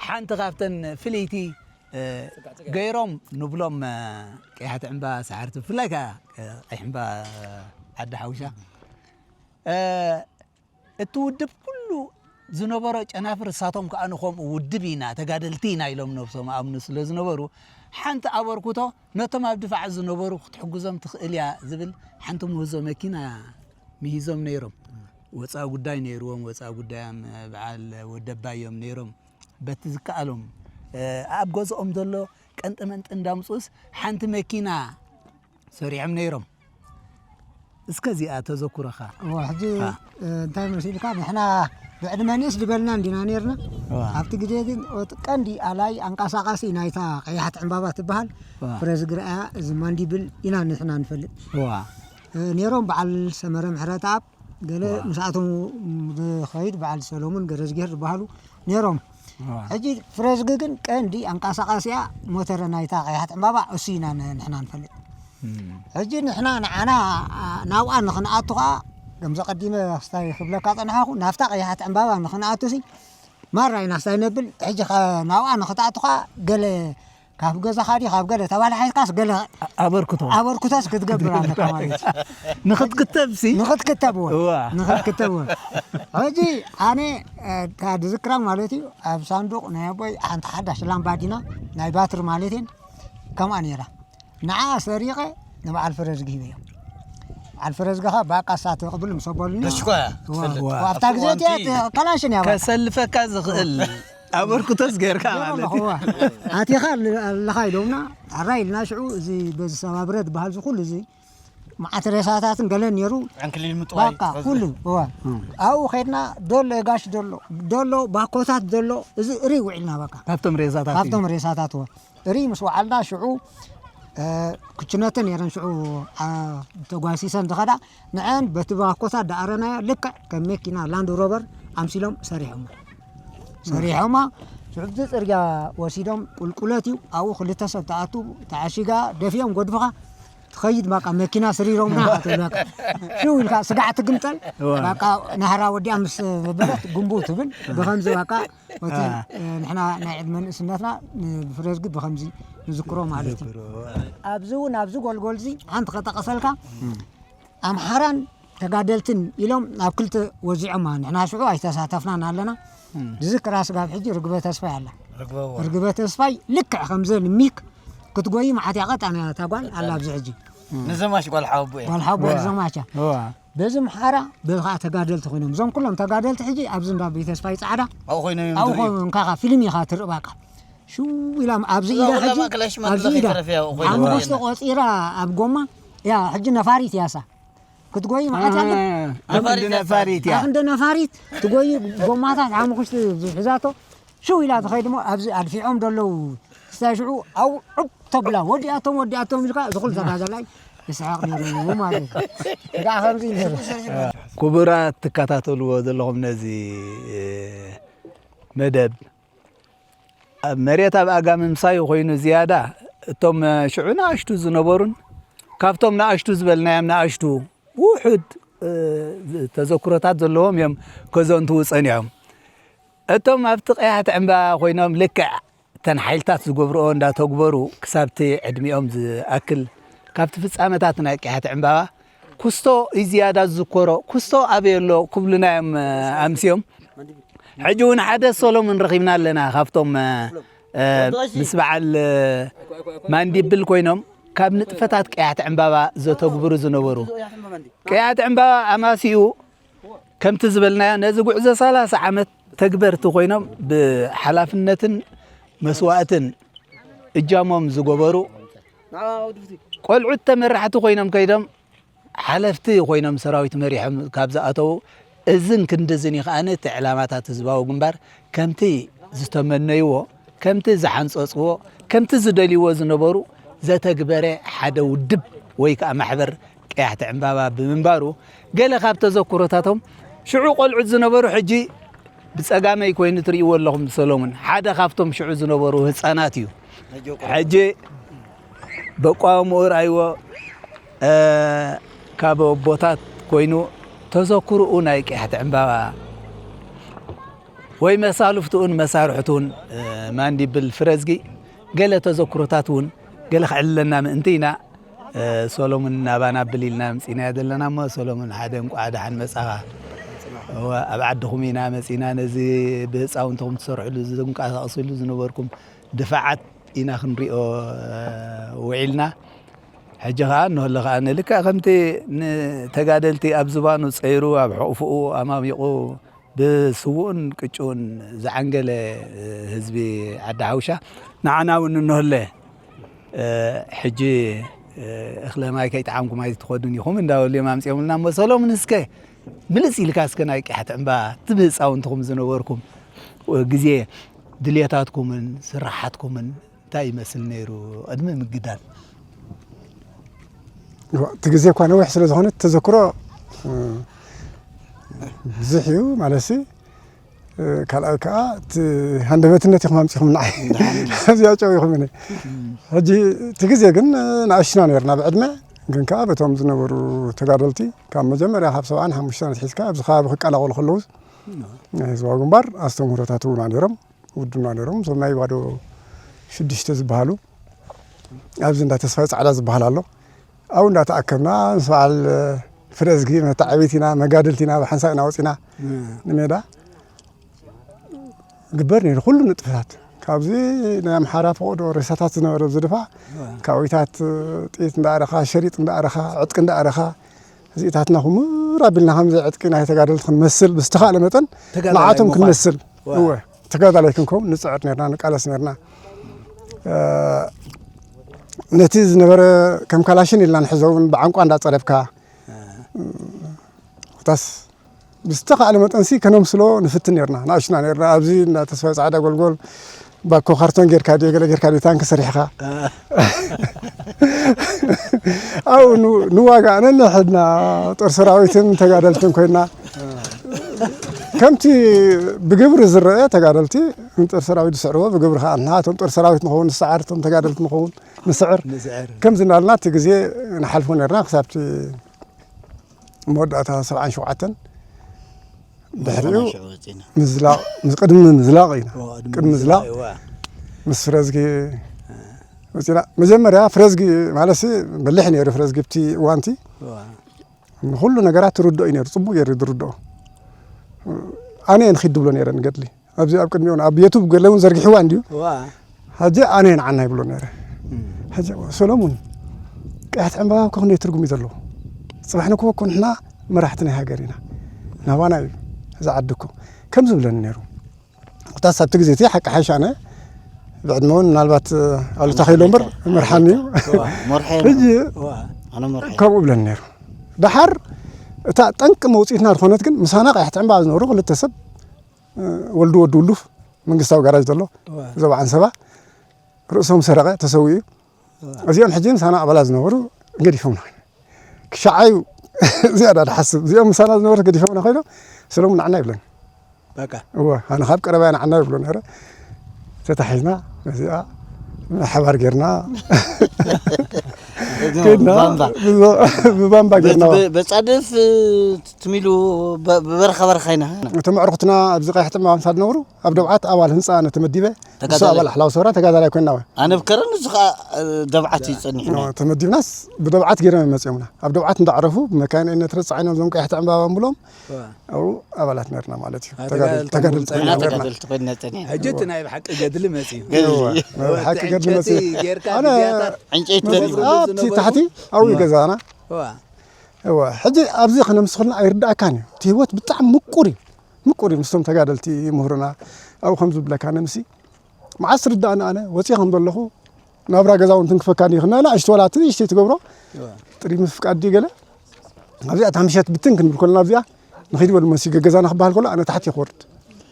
ሓንቲ ካብተን ፍልይቲ፣ እ፣ ገይሮም ንብሎም፣ እ፣ ቀያሕቲ ዕምባ ሰሓርቲ፣ ብፍላይ ከኣ፣ እ፣ ቀይሕ ዕምባ ዓዲ ሓውሻ፣ እ፣ እቲ ውድብ ኩሉ ዝነበሮ ጨናፍር፣ እሳቶም ከኣ ንኸምኡ ውድብ ኢና፣ ተጋደልቲ ኢና ኢሎም ነብሶም ኣምኑ ስለ ዝነበሩ፣ ሓንቲ ኣበርክቶ ነቶም ኣብ ድፋዕ ዝነበሩ ክትሕግዞም ትኽእል እያ ዝብል ሓንቲ ምህዞ መኪና ምሂዞም ነይሮም። ወጻኢ ጉዳይ ነይርዎም፣ ወጻኢ ጉዳዮም በዓል ወደባይ እዮም ነይሮም። በቲ ዝከኣሎም፣ እ፣ ኣብ ገዝኦም ዘሎ ቀንጢ መንጢ እንዳምጽኡስ ሓንቲ መኪና ሰሪዖም ነይሮም። እስከ እዚኣ ተዘክሮኻ። እዋ፣ ሕጂ፣ አ። እ፣ እንታይ መሲልካ፣ ንሕና ብዕድመ ንእስ ዝበልና እንዲና ነይርና። እዋ። ኣብቲ ግዜ ግን፣ ኦት-፣ ቀንዲ ኣላይ ኣንቀሳቓሲ ናይታ ቀያሕቲ ዕምባባ ትበሃል፣ እዋ። ፍረዝጊ ርኣያ፣ እዚ ማንዲብል ኢና ንሕና ንፈልጥ። እዋ። እ፣ ነይሮም በዓል ሰመረ ምሕረተኣብ፣ ገለ እዋ። ምስኣቶም ዝኸይድ በዓል ሰሎሙን ገረዝጊሄር ዝበሃሉ ነይሮም። እዋ። ሕጂ ፍረዝጊ ግን ቀንዲ ኣንቀሳቓሲኣ ሞተር ናይታ ቀያሕቲ ዕምባባ እሱ ኢና ን-፣ ንሕና ንፈልጥ። እም። ሕጂ ንሕና ንዓና፣ ኣ፣ ናብኣ ንኽንኣቱ ኸኣ፣ ከምዚ ቀዲመ ክስታይ ክብለካ ጸንሓኹ፣ ናብታ ቀያሕቲ ዕምባባ ንኽንኣቱሲ ማራ ኢና ክስታይ ነብል። ሕጂ ኸ ናብኣ ንኽትኣቱ ኸኣ ገለ ካብ ገዛኻ ድዩ ካብ ገለ ተባህለ ሓይስካስ ገለ ኣ-፣ ኣበርክቶ። ኣበርክቶስ ክትገብር ኣለካ ማለት እዩ። ንኽትክተብሲ? ንኽትክተብ እውን። እዋ። ንኽትክተብ እውን። ሕጂ ኣነ፣ እ፣ እታ ዝዝክራ ማለት እዩ፣ ኣብ ሳንዱቕ ናይ ኣቦይ ሓንቲ ሓዳሽ ላምባዲና ናይ ባትሪ ማለት እየን፣ ከምኣ ነይራ። ንዓ ሰሪቐ ንበዓል ፈረዝጊ ሂበዮ። በዓል ፈረዝጊ ኸኣ ባቃ እሳ ትቕብል ምስ ኣበሉኒ። ተሽኮያ እዋ። ትፈልጥ። እዋ። ኣብታ ግዜ እቲኣ ኳንቲ ከላሽን እያ ባቃ። ከሰልፈካ ዝኽእል ኣበርክቶስ ጌርካ ገይረ ማለት ኣለኹ፣ እዩ። እዋ። ኣቲኻ ኣለ-፣ ኣለኻ ኢሎምና፣ ሕራይ ኢልና ሽዑ እዚ በዚ ሰባብረ ዝበሃል እዚ ኩሉ እዚ መዓት ሬሳታትን ገለን ነይሩ። ዕንክሊል ምጥዋይ ባቃ ኩሉ እዋ ኣብኡ ከድና። ዶሎ የጋሽ ዶሎ፣ ዶሎ ባኮታት፣ ዶሎ እዚ እሪ ውዒልና። በቃ ካብቶም ሬሳታት እዩ። ካብቶም ሬሳታት እዋ እሪ ምስ ወዓልና ሽዑ ክችነትን ነይረን። ሽዑ ተጓሲሰን ዝኸዳ ንዐን በቲ ባኮታት ዳኣረናዮ ልክዕ ከም መኪና ላንድ ሮቨር ኣምሲሎም ሰሪሖማ። ሰሪሖማ ሽዑ እዚ ፅርግያ ወሲዶም ቁልቁለት እዩ። ኣብኡ ክልተ ሰብ ተኣቱ፣ ተዓሺጋ፣ ደፊኦም ጎድፍኻ ትኸይድ። በቃ መኪና ስሪሮምና ኢኻ ትብል። በቃ ሽው ኢልካ ስጋዕ ትግምጠል። እዋ። በቃ ናህራ ወዲኣ ምስ በለት ጉንቡ ትብል። ብኸምዚ በቃ እቲ ንሕና ናይ ዕድመ ንእስነትና ንፍረዝጊ ብኸምዚ ንዝክሮ ማለት እዩ። ኣብዚ እውን ኣብዚ ጎልጎልዚ ሓንቲ ከጠቐሰልካ፣ ኣምሓራን ተጋደልትን ኢሎም ናብ ክልተ ወዚዖማ። ንሕና ሽዑ ኣይተሳተፍናን ኣለና። ዝዝክራ ስጋብ ሕጂ ርግበ ተስፋይ ኣላ። ርግበ ተስፋይ ልክዕ ከምዘን ሚክ ክትጎይ መዓት እያ ቀጣን እያ እታ ጓል ኣላ ኣብዚ ሕጂ። ንዘማች ጓል ሓወቦ እያ። ጓል ሓወቦ እዋ። ንዘማች እያ። እዋ። በዚ ምሓራ በዚ ከዓ ተጋደልቲ ኮይኖም። እዞም ኩሎም ተጋደልቲ ሕጂ ኣብዚ እንዳ ቤት ተስፋይ ፃዕዳ ኣብኡ ኮይኖም እዮም ኣብኡ ዝርእዩ። ኮይኖም ካኻ ፊልም ኢኻ ትርኢ ባቃ። ሽው ኢላ ኣብዚ እዛ ኢዳ ኩላ ሕጂ ማእከላይ ሽማግለ ኣብዚ ኢዳ ከይተረፈ እያ ኣብኡ ኮይኖም ሓሙኽሽተ ዝርእየና። ቆፂራ ኣብ ጎማ እያ ሕጂ ነፋሪት እያ እሳ። ክትጎይ መዓት ኣለ። ኣብ ክንዲ ነፋሪት እያ። ኣብ ክንዲ ነፋሪት ትጎይ ጎማታት ሓሙኽሽቲ ዝሕዛቶ ሽው ኢላ ትኸይድ እሞ ኣብዚ ኣድፊዖም ደለዉ ክስታይ ሽዑ ኣብኡ ዑብ ተብላ ወዲኣቶም ወዲኣቶም ኢልካ ዝኹል ተጋዳላይ ይስሓቕ ነይሩ ማለት እዩ። ደኣ ከምዚ ነይሩ። ክቡራት ትከታተልዎ ዘለኹም ነዚ መደብ ኣብ መሬት ኣብ ኣጋ ምምሳዩ ኮይኑ ዝያዳ እቶም ሽዑ ንኣሽቱ ዝነበሩን ካብቶም ንኣሽቱ ዝበልናዮም ንኣሽቱ ውሑድ ተዘክሮታት ዘለዎም እዮም ከዘንትዉ ጸኒሖም። እቶም ኣብቲ ቀያሕቲ ዕምባባ ኮይኖም ልክዕ እተን ሓይልታት ዝገብርኦ እንዳተግበሩ ክሳብቲ ዕድሚኦም ዝኣክል ካብቲ ፍጻመታት ናይ ቀያሕቲ ዕምባባ ኩስቶ እዩ ዝያዳ ዝዝከሮ። ኩስቶ ኣበይ ኣሎ ክብሉና እዮም ኣምስዮም። ሕጂ እውን ሓደ ሰሎሙን ረኺብና ኣለና ካብቶም ምስ በዓል ማንዲብል ኮይኖም ካብ ንጥፈታት ቀያሕቲ ዕምባባ ዘተግብሩ ዝነበሩ። ቀያሕቲ ዕምባባ ኣማሲኡ ከምቲ ዝበልናዮ ነዚ ጉዕዞ ሰላሳ ዓመት ተግበርቲ ኮይኖም ብሓላፍነትን መስዋእትን እጃሞም ዝገበሩ ቆልዑት ተመራሕቲ ኮይኖም ከይዶም ሓለፍቲ ኮይኖም ሰራዊት መሪሖም ካብ ዝኣተዉ እዝን ክንድዝን እዩ ከኣ እቲ ዕላማታት ህዝባዊ ግንባር ከምቲ ዝተመነይዎ ከምቲ ዝሓንጸጽዎ ከምቲ ዝደልይዎ ዝነበሩ ዘተግበረ ሓደ ውድብ ወይ ከኣ ማሕበር ቀያሕቲ ዕምባባ ብምንባሩ ገለ ካብ ተዘክሮታቶም ሽዑ ቆልዑት ዝነበሩ ሕጂ ብጸጋመይ ኮይኑ ትርእይዎ ኣለኹም ሰሎሙን ሓደ ካብቶም ሽዑ ዝነበሩ ህጻናት እዩ። ሕጂ በቋሙ ርኣይዎ ካብ ኣቦታት ኮይኑ ተዘክርኡ ናይ ቀያሕቲ ዕምባባ ወይ መሳልፍትኡን መሳርሕቱን ማንዲብል ፍረዝጊ ገለ ተዘክሮታት እውን ገለ ክዕልለና ምእንቲ ኢና። ሰሎሙን ናባና ብሊልና ምጺና ዘለና እሞ ሰሎሙን ሓደ እንቋዕ ደሓን መጻኻ። እወ ኣብ ዓድኹም ኢና መጺና ነዚ ብህፃውንትኹም ትሰርሕሉ ዝንቀሳቐስሉ ዝነበርኩም ድፋዓት ኢና ክንሪኦ ውዒልና። ሕጂ ኸዓ እንሆሎ ኸዓ ንልክዕ ከምቲ ንተጋደልቲ ኣብ ዝባኑ ፀይሩ ኣብ ሕቑፍኡ ኣማሚቑ ብስዉእን ቅጭኡን ዝዓንገለ ህዝቢ ዓዲ ሓውሻ ንዓና እውን እንሆለ ሕጂ እኽለ ማይ ከይጠዓምኩም ኣይትኸዱን ኢኹም እንዳበሉ እዮም ኣምፅኦምልና እሞ ሰሎሙን እስከ ምልስ ኢልካ እስከ ናይ ቅያሕቲ ዕምባ እቲ ብህፃውንትኹም ዝነበርኩም ግዜ ድልየታትኩምን ስራሓትኩምን እንታይ ይመስል ነይሩ ቅድሚ ምግዳል? እቲ ግዜ እኳ ነዊሕ ስለ ዝኾነ ተዘክሮ ብዙሕ እዩ ማለትሲ ካልኣይ ከዓ እቲ ሃንደበትነት ኢኹም ኣምፂኹም ንዓይ እዚኣ ጨው ኢኹም ሕጂ እቲ ግዜ ግን ንኣሽና ነርና ብዕድመ ግን ከዓ በቶም ዝነበሩ ተጋደልቲ ካብ መጀመርያ ካብ ሰብዓን ሓሙሽተን ኣትሒዝካ ኣብዚ ከባቢ ክቀላቀሉ ከለዉ ናይ ህዝባዊ ግንባር ኣስተምህሮታት እውን ነይሮም ውድና ነይሮም እዞም ናይ ባዶ ሽዱሽተ ዝበሃሉ ኣብዚ እንዳ ተስፋይ ፃዕዳ ዝበሃል ኣሎ ኣብኡ እንዳተኣከብና ምስ በዓል ፍረዝጊ መተዓቢት ኢና መጋድልቲ ኢና ብሓንሳእ ኢና ወፂና ንሜዳ ግበር ነይሩ ኩሉ ንጥፈታት ካብዚ ናይ ኣምሓራ ፈቆዶ ሬሳታት ዝነበረ ዝድፋ ካዊታት ጥይት እንዳኣረኻ ሸሪጥ እንዳኣረኻ ዕጥቂ እንዳኣረኻ እዚእታትና ኩምር ኣቢልና ከምዚ ዕጥቂ ናይ ተጋደልቲ ክንመስል ብዝተኻእለ መጠን ንዓቶም ክንመስል እወ ተጋዳላይ ክንከውን ንፅዕር ነርና ንቃለስ ነርና ነቲ ዝነበረ ከም ካላሽን ኢልና ንሕዞ እውን ብዓንቋ እንዳጸረብካ፣ ኮታስ ብዝተኻእለ መጠንሲ ከነምስሎ ንፍትን ነርና። ንኣሽና ነርና። ኣብዚ እንዳ ተስፋይ ጻዕዳ ጎልጎል ባኮ ካርቶን ጌርካ ድዮ፣ ገለ ጌርካ ድዮ፣ ታንክ ሰሪሕኻ? ኣብኡ ን-፣ ንዋጋእ ነንሕድና፣ ጦር ሰራዊትን ተጋደልትን ኮይና፣ ከምቲ ብግብሪ ዝረአ ተጋደልቲ ጦር ሰራዊት ዝስዕርዎ፣ ብግብሪ ከኣ ንሕና እቶም ጦር ሰራዊት ንኸውን ንሰዓር፣ እቶም ተጋደልቲ ንኸውን ንስዕር። ንስዕር። ከምዚ እናበልና እቲ ግዜ ንሓልፎ ነርና ክሳብቲ መወዳእታ ሰብዓን ሸውዓተን። ድሕሪኡ ሰብዓን ሽዑ ወፂና። ምዝላቕ፣ ምስ ቅድሚ ምዝላቕ ኢና። እዋ፣ ቅድሚ ቅድሚ ምዝላቕ ምዝላቕ፣ እዋ። ምስ ፍረዝጊ ወፂና። መጀመርያ ፍረዝጊ ማለትሲ በሊሕ ነይሩ ፍረዝጊ ኣብቲ እዋንቲ። እዋ። ንኹሉ ነገራት ትርድኦ እዩ ነይሩ፣ ጽቡቕ ገይሩ ዝርድኦ። ኣነ እየ ንኺድ ድብሎ ነይረ ንገድሊ። ኣብዚ ኣብ ቅድሚኡ ኣብ ዩቱብ ገለ እውን ዘርጊሕዋ እንድዩ። እዋ። ሕጂ ኣነ እየ ንዓና ይብሎ ነይረ። እም። ሕጂ ሰሎሙን፣ ቀያሕቲ ዕምባባ እኮ ክንደይ ትርጉም እዩ ዘለዎ። ጽባሕ ንግሆ እኮ ንሕና መራሕቲ ናይ ሃገር ኢና። ናባና እዩ እዚ ዓዲ እኮ። ከም ዝብለኒ ነይሩ። ኮታስ ኣብቲ ግዜ እቲ ሓቂ ሓይሽ ኣነ ብዕድመ እውን ምናልባት ኣሉታ ከይሎ እምበር መርሓኒ እዩ። እዋ፣ መርሓ እዩ። ሕጂ እዋ። ኣነ መርሓ እየ። ከምኡ ብለኒ ነይሩ። ደሓር እታ ጠንቂ መውፅኢትና ዝኾነት ግን ምሳና ቀያሕቲ ዕምባባ ዝነበሩ ክልተ ሰብ፣ እ፣ ወልዱ ወዲ ውሉፍ መንግስታዊ ጋራጅ ዘሎ እዋ። ዞባ ዓንሰባ ርእሶም ሰረቐ ተሰዊኡ። እዚኦም ሕጂ ምሳና ኣባላት ዝነበሩ ገዲፎምና። ክሻዓዩ ዝያዳ ድሓስብ። እዚኦም ምሳና ዝነበሩ ገዲፎምና ኮይኖም፣ ሰለሙን ንዓና ይብለን። በቃ። እወ፣ ኣነ ካብ ቀረባይ ንዓና ይብሎ ነይረ። ተታሒዝና፣ ነዚኣ ሓባር ጌርና፣ ከድና፣ ብባምባ። ብባ-፣ ብባምባ ጌርና። በ-፣ በ-፣ በጻድፍ ትሚሉ በ-፣ ብበረኻ በረኻ ኢና። እቶም ኣዕሩኽትና ኣብዚ ቀይሕ ጥማ ኣምሳል ዝነበሩ፣ ኣብ ደብዓት ኣባል ህንጻ ኣነ ተመዲበ። ንሱ ተጋዳላይ። ኣባል ኣሕላው ሰውራ ተጋዳላይ ኮይና። ኣነ ብከረን ንሱ ኸኣ፣ እ፣ ደብዓት እዩ ጸኒሕና። ኖ፣ ተመዲብናስ ብደብዓት ገይሮም እዮም መጺኦምና። ኣብ ደብዓት እንዳዕረፉ ብመካይን እነ ትረጽዓይኖም ዞም ቀያሕቲ ዕምባባ እንብሎም፣ ዋ። ኣብኡ ኣባላት ነርና ማለት እዩ። ኣ፣ ተጋደል-፣ ተጋደልቲ ተጋደልቲ ኮይና ኮይና ነርና። ተጋደልቲ ኮይና ጸኒሕና። ሕጂ እቲ ናይ ብሓቂ ገድሊ መጺኡ። ገድሊ። እወ፣ ናይ ብሓቂ ገድሊ መጺኡ። ዕንጨይቲ ጌርካ ኣነ ግዜያታት ዕንጨይቲ መብዛሕትኡ ተሪፉ። ኣብቲ ዝነበሩ ታሕቲ ኣብኡ እዩ ዋ። ገዛና። ዋ። እወ፣ ሕጂ ኣብዚ ክነምስኽልና ኣይርዳእካን እዩ። እቲ ህይወት ብጣዕሚ ምቁር እዩ። ምቁር እዩ ምስቶም ተጋደልቲ ምሁርና። ኣብኡ ከም ዝብለካ ነምሲ መዓስ ትርዳእኒ ኣነ ወፂኤ ከም ዘለኹ ናብራ ገዛ እውን ትንክፈካ እንዲ ይኽና ንእሽቶ ወላ እቲ ንእሽተይ ትገብሮ እዋ። ጥሪ ምፍቃድ ድዩ ገለ ኣብዚኣ እታ ምሸት ብትን ክንብል ከለና ኣብዚኣ ንኺድ በሉ መሲ ገገዛና ክበሃል ከሎ ኣነ ታሕቲ ክወርድ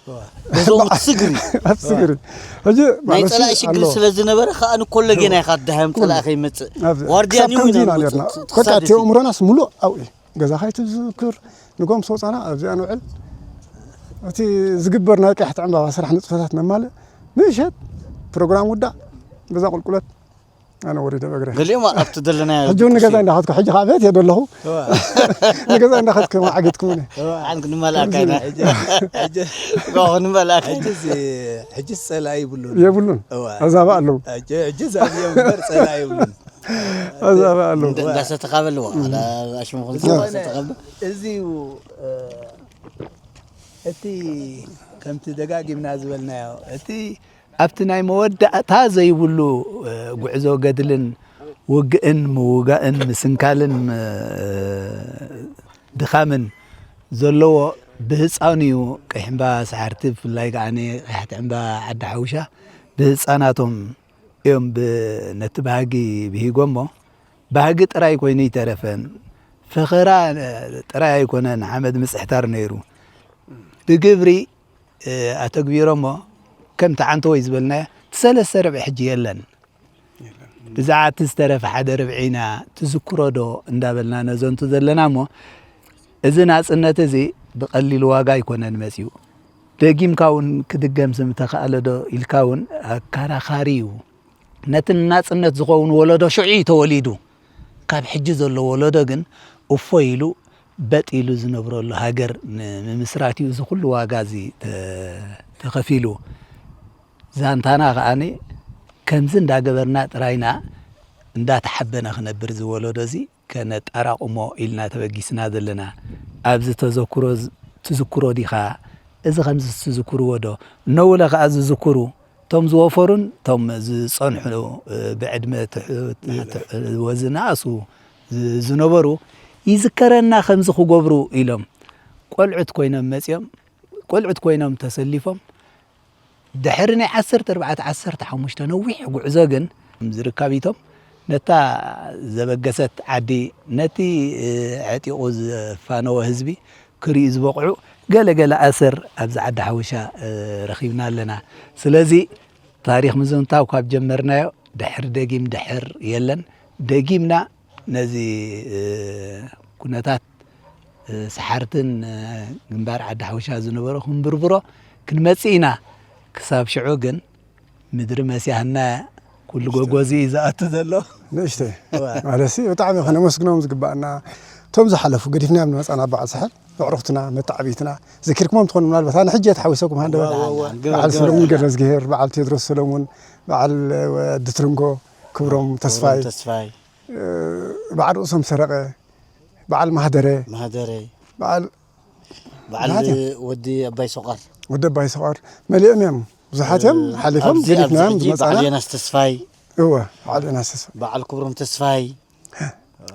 እዋ። ገዛኦም እቲ ስግሪ ኣብ ስግሪ ሕጂ ናይ ማለትሲ ጸላኢ ሽግር ኣሎ። ስለ ዝነበረ ከኣ ንኮሎ ጌና ኢኻ ትደሃዮም ኩሉ። ጸላኢ ከይመጽእ ኣብዚ ዋርድያ ክሳብ ኒው ከምዚ ኢና ኢና ነርና። ትኸሳድ በቃ እቲ እቲ። ኣእምሮናስ ሙሉእ ኣብኡ እዩ። ገዛ ካይትዝክር ንጎም ሰውፃና ኣብዚኣ ንውዕል። እቲ ዝግበር ናይ ቀያሕቲ ዕምባባ ስራሕ ንጥፈታት ነማልእ ምሸት ፕሮግራም ውዳእ በዛ ቁልቁለት ኣነ ወሪደ በእግረ። ገሊኦም ኣብቲ ዘለናዮ ሕጂ እውን ንገዛ እንዳኸድኩ ሕጂ ከዓ ቤት እየ ዘለኹ። እዋ። ንገዛ እንዳኸድኩ ማዓገትኩ እኔ። እዋ። ሓን ክንመልኣካ ኢና። ሕጂ፣ ሕጂ፣ እዋ፣ ክንመልኣካ ኢና። ሕጂስ፣ ሕጂስ ጸላኢ ይብሉን። የብሉን። እዋ። ኣዛባ ኣለዉ። ሕጂ፣ ሕጂ ዛብዮም እምበር ጸላኢ ይብሉን። ኣዛባ ኣለዉ። እንዳ-፣ እንዳሰተኻ በልዎ። ኣላ ኣሽሙ ዝኾነ፣ ሰተኻ በል። እዚ እዩ፣ እ፣ እቲ ከምቲ ደጋጊምና ዝበልናዮ፣ እቲ ኣብቲ ናይ መወዳእታ ዘይብሉ፣ እ፣ ጉዕዞ ገድልን ውግእን ምውጋእን ምስንካልን፣ እ፣ ድኻምን ዘለዎ ብህፃኑ እዩ። ቀይሕምባ ሰሓርቲ ብፍላይ ከዓኒ ቀያሕቲ ዕምባ ዓዲ ሓውሻ ብህፃናቶም እዮም ብ-፣ ነቲ ባህጊ ብሂጎሞ። ባህጊ ጥራይ ኮይኑ ይተረፈን ፈኸራ፣ እ፣ ጥራይ ኣይኮነን ሓመድ ምጽሕታር ነይሩ። ብግብሪ፣ እ፣ ኣተግቢሮሞ ከምቲ ዓንተወይ ዝበልናዮ እቲ ሰለስተ ርብዒ ሕጂ የለን። ብዛዕባ እቲ ዝተረፈ ሓደ ርብዒ ኢና ትዝክሮ ዶ እንዳበልና ነዘንቱ ዘለና እሞ፣ እዚ ናጽነት እዚ ብቐሊል ዋጋ ኣይኮነን መጺኡ። ደጊምካ እውን ክድገም ስም ተኻእለ ዶ ኢልካ እውን ኣከራኻሪ እዩ። ነቲ ንናጽነት ዝኸውን ወለዶ ሽዑ እዩ ተወሊዱ። ካብ ሕጂ ዘሎ ወለዶ ግን እፎይ ኢሉ በጥ ኢሉ ዝነብረሉ ሃገር ንምምስራት እዩ እዚ ኩሉ ዋጋ እዚ ተ-፣ ተኸፊሉ። ዛንታና ከኣኒ ከምዚ እንዳገበርና ጥራይና እንዳተሓበነ ክነብር እዚ ወለዶ እዚ ከነጣራቕሞ ኢልና ተበጊስና ዘለና። ኣብዚ ተዘክሮ ዝ-፣ ትዝክሮ ዲኻ? እዚ ከምዚ ትዝክርዎ ዶ? እነውለ ከኣ ዝዝክሩ፣ እቶም ዝወፈሩን እቶም ዝጸንሑ፣ እ፣ ብዕድመ ትሕ-፣ ትሕ-፣ ወዝነኣሱ ዝ-፣ ዝነበሩ ይዝከረና ከምዚ ክገብሩ ኢሎም ቆልዑት ኮይኖም መጺኦም፣ ቆልዑት ኮይኖም ተሰሊፎም ድሕሪ ናይ ዓሰርተ ኣርባዕተ ዓሰርተ ሓሙሽተ ነዊሕ ጉዕዞ ግን ዝርካቢቶም ነታ ዘበገሰት ዓዲ፣ ነቲ፣ እ፣ ዕጢቑ ዝፋነወ ህዝቢ ክርእዩ ዝበቕዑ ገለ ገለ ኣሰር ኣብዚ ዓዲ ሓውሻ፣ እ፣ ረኺብና ኣለና። ስለዚ ታሪኽ ምዝንታው ካብ ጀመርናዮ ድሕር ደጊም ድሕር የለን። ደጊምና ነዚ፣ እ፣ ኩነታት፣ እ፣ ሰሓርትን፣ እ፣ ግንባር ዓዲ ሓውሻ ዝነበሮ ክንብርብሮ ክንመጽእ ኢና። ክሳብ ሽዑ ግን ምድሪ መስያህና ኩሉ ጎጎዚ እዩ ዝኣቱ ዘሎ። ንእሽተይ እዋ። ማለትሲ ብጣዕሚ ከነመስግኖም ዝግባኣና እቶም ዝሓለፉ ገዲፍናዮም ንመጻና በዓል ሳሕል ኣዕሩኽትና መተዓብይትና ዘኪርኩሞም ትኾኑ ምናልባት ኣነ ሕጂ እየ ተሓዊሰኩም ሃንደበት ዋ፣ ዋ፣ ዋ። ግበር፣ በዓል ግበር። ሰለሙን ገረዝግሄር በዓል ቴድሮስ ሰለሙን በዓል ወዲ ትርንጎ ክብሮም ተስፋይ ተስፋይ በዓል ርእሶም ሰረቐ በዓል ማህደረ ማህደረ በዓል በዓል ብዙሓት እዮም። ወዲ ኣባይ ሶቓር ወዲ ኣባይ ሶቓር መሊኦም እዮም ብዙሓት እዮም ሓሊፎም ኣብዚ ገዲፍናዮም ኣብዚ ሕጂ ዝመጻና በዓል ዮናስ ተስፋይ እወ በዓል ዮናስ ተስፋይ በዓል ክብሮም ተስፋይ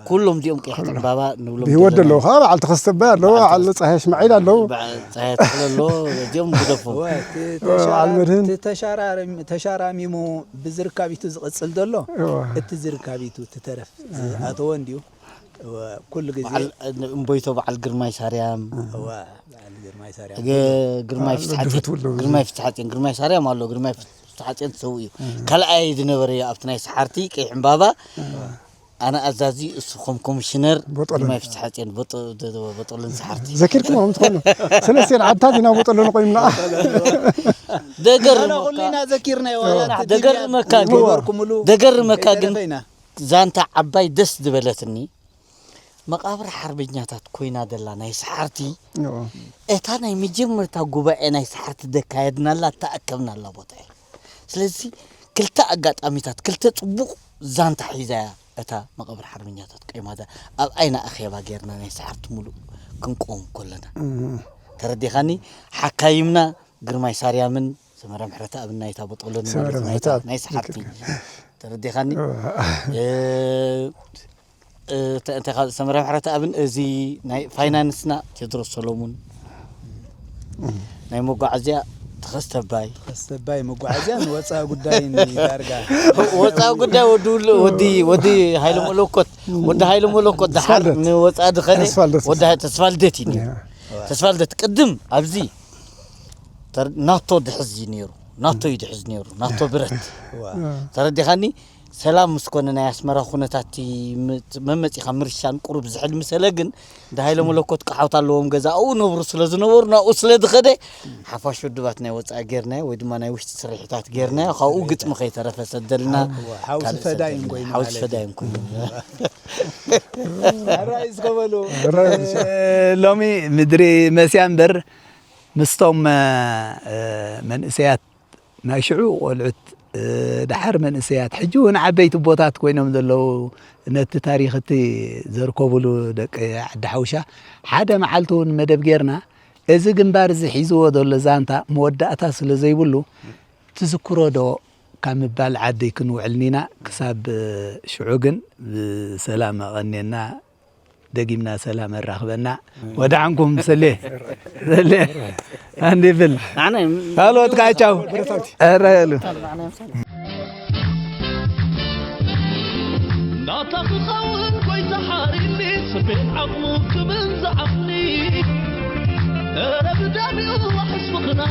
ኩሎም እዚኦም ቀይሕ ዕምባባ ንብሎም ብህይወት ዘለዉ ዘለዉ ከዓ በዓል ተኸስተ ኣባይ ኣለዉ በዓል በዓል ተኸስተ- ፀሃይ እስማዒል ኣለዉ በዓል ፀሃይ ተኽለ ኣሎ እዚኦም ግደፎም እወ፣ እቲ እወ፣ በዓል ተሻራ- መድህን እቲ ተሻራሪም- ተሻራሚሙ ብዝርካቢቱ ዝቕፅል ዘሎ እወ። እቲ ዝርካቢቱ ትተረፍ ዝኣተወ እንድዩ እወ፣ ኩሉ ግዜ በዓል እምቦይቶ በዓል ግርማይ ሳርያም እወ፣ በዓል ግርማይ ሳርያም ግ- ግርማይ በዓል ፍትሓፅዮን ድፍት ውልዶ ግርማይ ፍትሓፅዮን ግርማይ ሳርያም ኣሎ ግርማይ ፍትሓፅዮን ዝሰው እዩ ካልኣይ ዝነበረ እዩ ኣብቲ ናይ ሰሓርቲ ቀይሕ ዕምባባ ኣነ ኣዛዚ እሱ ከም ኮሚሽነር ቦጦሎን። ግርማይ ፍትሓፅዮን ቦጦ- ደ- ደ- ቦጦሎን ሰሓርቲ ዘኪርኩም ትኾኑ ሰለስቴን ዓድታት ኢና ቦጠሎ ንቆይምና ደገር ኣና ኩሉ ኢና ዘኪርናዮ ዋላ እቲ ደገር ድንያ መካ ግን- ገበርኩምሉ ደገር መካ ግን ከይተረፈ ኢና። ዛንታ ዓባይ ደስ ዝበለትኒ መቓብር ሓርበኛታት ኮይና ደላ ናይ ሰሓርቲ እዎ። እታ ናይ መጀመርታ ጉባኤ ናይ ሰሓርቲ ደካየድናላ ተኣከብናላ ቦታ እያ ስለዚ ክልተ ኣጋጣሚታት ክልተ ፅቡቕ ዛንታ ሒዛ እያ እታ መቓብር ሓርበኛታት ቆይማታ ኣብ ኣይና ኣኼባ ጌርና ናይ ሰሓርቲ ሙሉእ ክንቆም ከለና እም። ተረዲኻኒ ሓካይምና ግርማይ ሳርያምን ሰመረ ምሕረተኣብን ናይታ ቦጦሎኒ ሰመረ ማለት ናይታ ምሕረተኣብ፣ ናይ ሰሓርቲ ትክክል። ተረዲኻኒ እዋ። እ፣ እ፣ ተ- እንታይ ካብ ሰመረ ምሕረተኣብን እዚ ናይ ፋይናንስና ቴድሮስ ሰሎሙን ናይ መጓዓዝያ ተኸስተባይ ተኸስተባይ መጓዓዝያ ንወፃ ጉዳይ ዳርጋ ወፃ ጉዳይ ወዲ ውል- ወዲ ወዲ ሃይለ መለኮት ወዲ ሃይለ መለኮት ድሓር ተስፋልደት። ንወፃ ድኸደ ተስፋልደት። ወዲ ሃይ- ተስፋልደት እዩ ነይሩ። ያ። ተስፋልደት ቅድም ኣብዚ ተር- ናቶ ድሕዝ እዩ ነይሩ ናቶ እዩ ድሕዝ ነይሩ ናቶ ብረት ዋ። ተረዲኻኒ ሰላም ምስ ኮነ ናይ ኣስመራ ኩነታት እቲ ም- መመፂኻ ምርሻን ቁሩብ ዝሕል ምሰለ ግን እንደ ሃይለ መለኮት ክሓውት ኣለዎም ገዛ ኣብኡ ነብሩ ስለ ዝነበሩ ናብኡ ስለ ዝኸደ ሓፋሽ ውድባት ናይ ወፃኢ ጌርናዮ ወይ ድማ ናይ ውሽጢ ስርሒታት ጌርናዮ ካብኡ ግጥሚ ከይተረፈ ሰደልና እዋ፣ ሓውሲ ካልእ ፈዳይን ሰደልና። ኮይኑ ሓውሲ ማለት እዩ። ፈዳይን ኮይኑ ኣራይ ዝኸበሉ ኣራይ ዝኸበሉ። ሎሚ ምድሪ መስያ እምበር ምስቶም እ፣ መንእሰያት ናይ ሽዑ ቆልዑት እ፣ ደሓር መንእሰያት ሕጂ እውን ዓበይቲ ቦታት ኮይኖም ዘለዉ ነቲ ታሪኽ እቲ ዘርከቡሉ ደቂ ዓዲ ሓውሻ ሓደ መዓልቲ እውን መደብ ጌርና እዚ ግንባር እዚ ሒዝዎ ዘሎ ዛንታ መወዳእታ ስለ ዘይብሉ ትዝክሮ ዶ ካብ ምባል ዓዲ ክንውዕል ኒና ክሳብ እ፣ ሽዑ ግን ብሰላም ኣቐንየና ደጊምና ሰላም ኣራኽበና። ወድዓንኩም ሰሌ ሰሌ ኣንዲብል ንዓና ካልኦት ከዓ ቻው። ኧረ የሉ። ናታ ክኸውን ጎይታ ሓሪኒ ስቤት ዓቕሙ ክብል ዝዓቕኒ ኧረ ብደሚኡ ዋሕስ ምኽና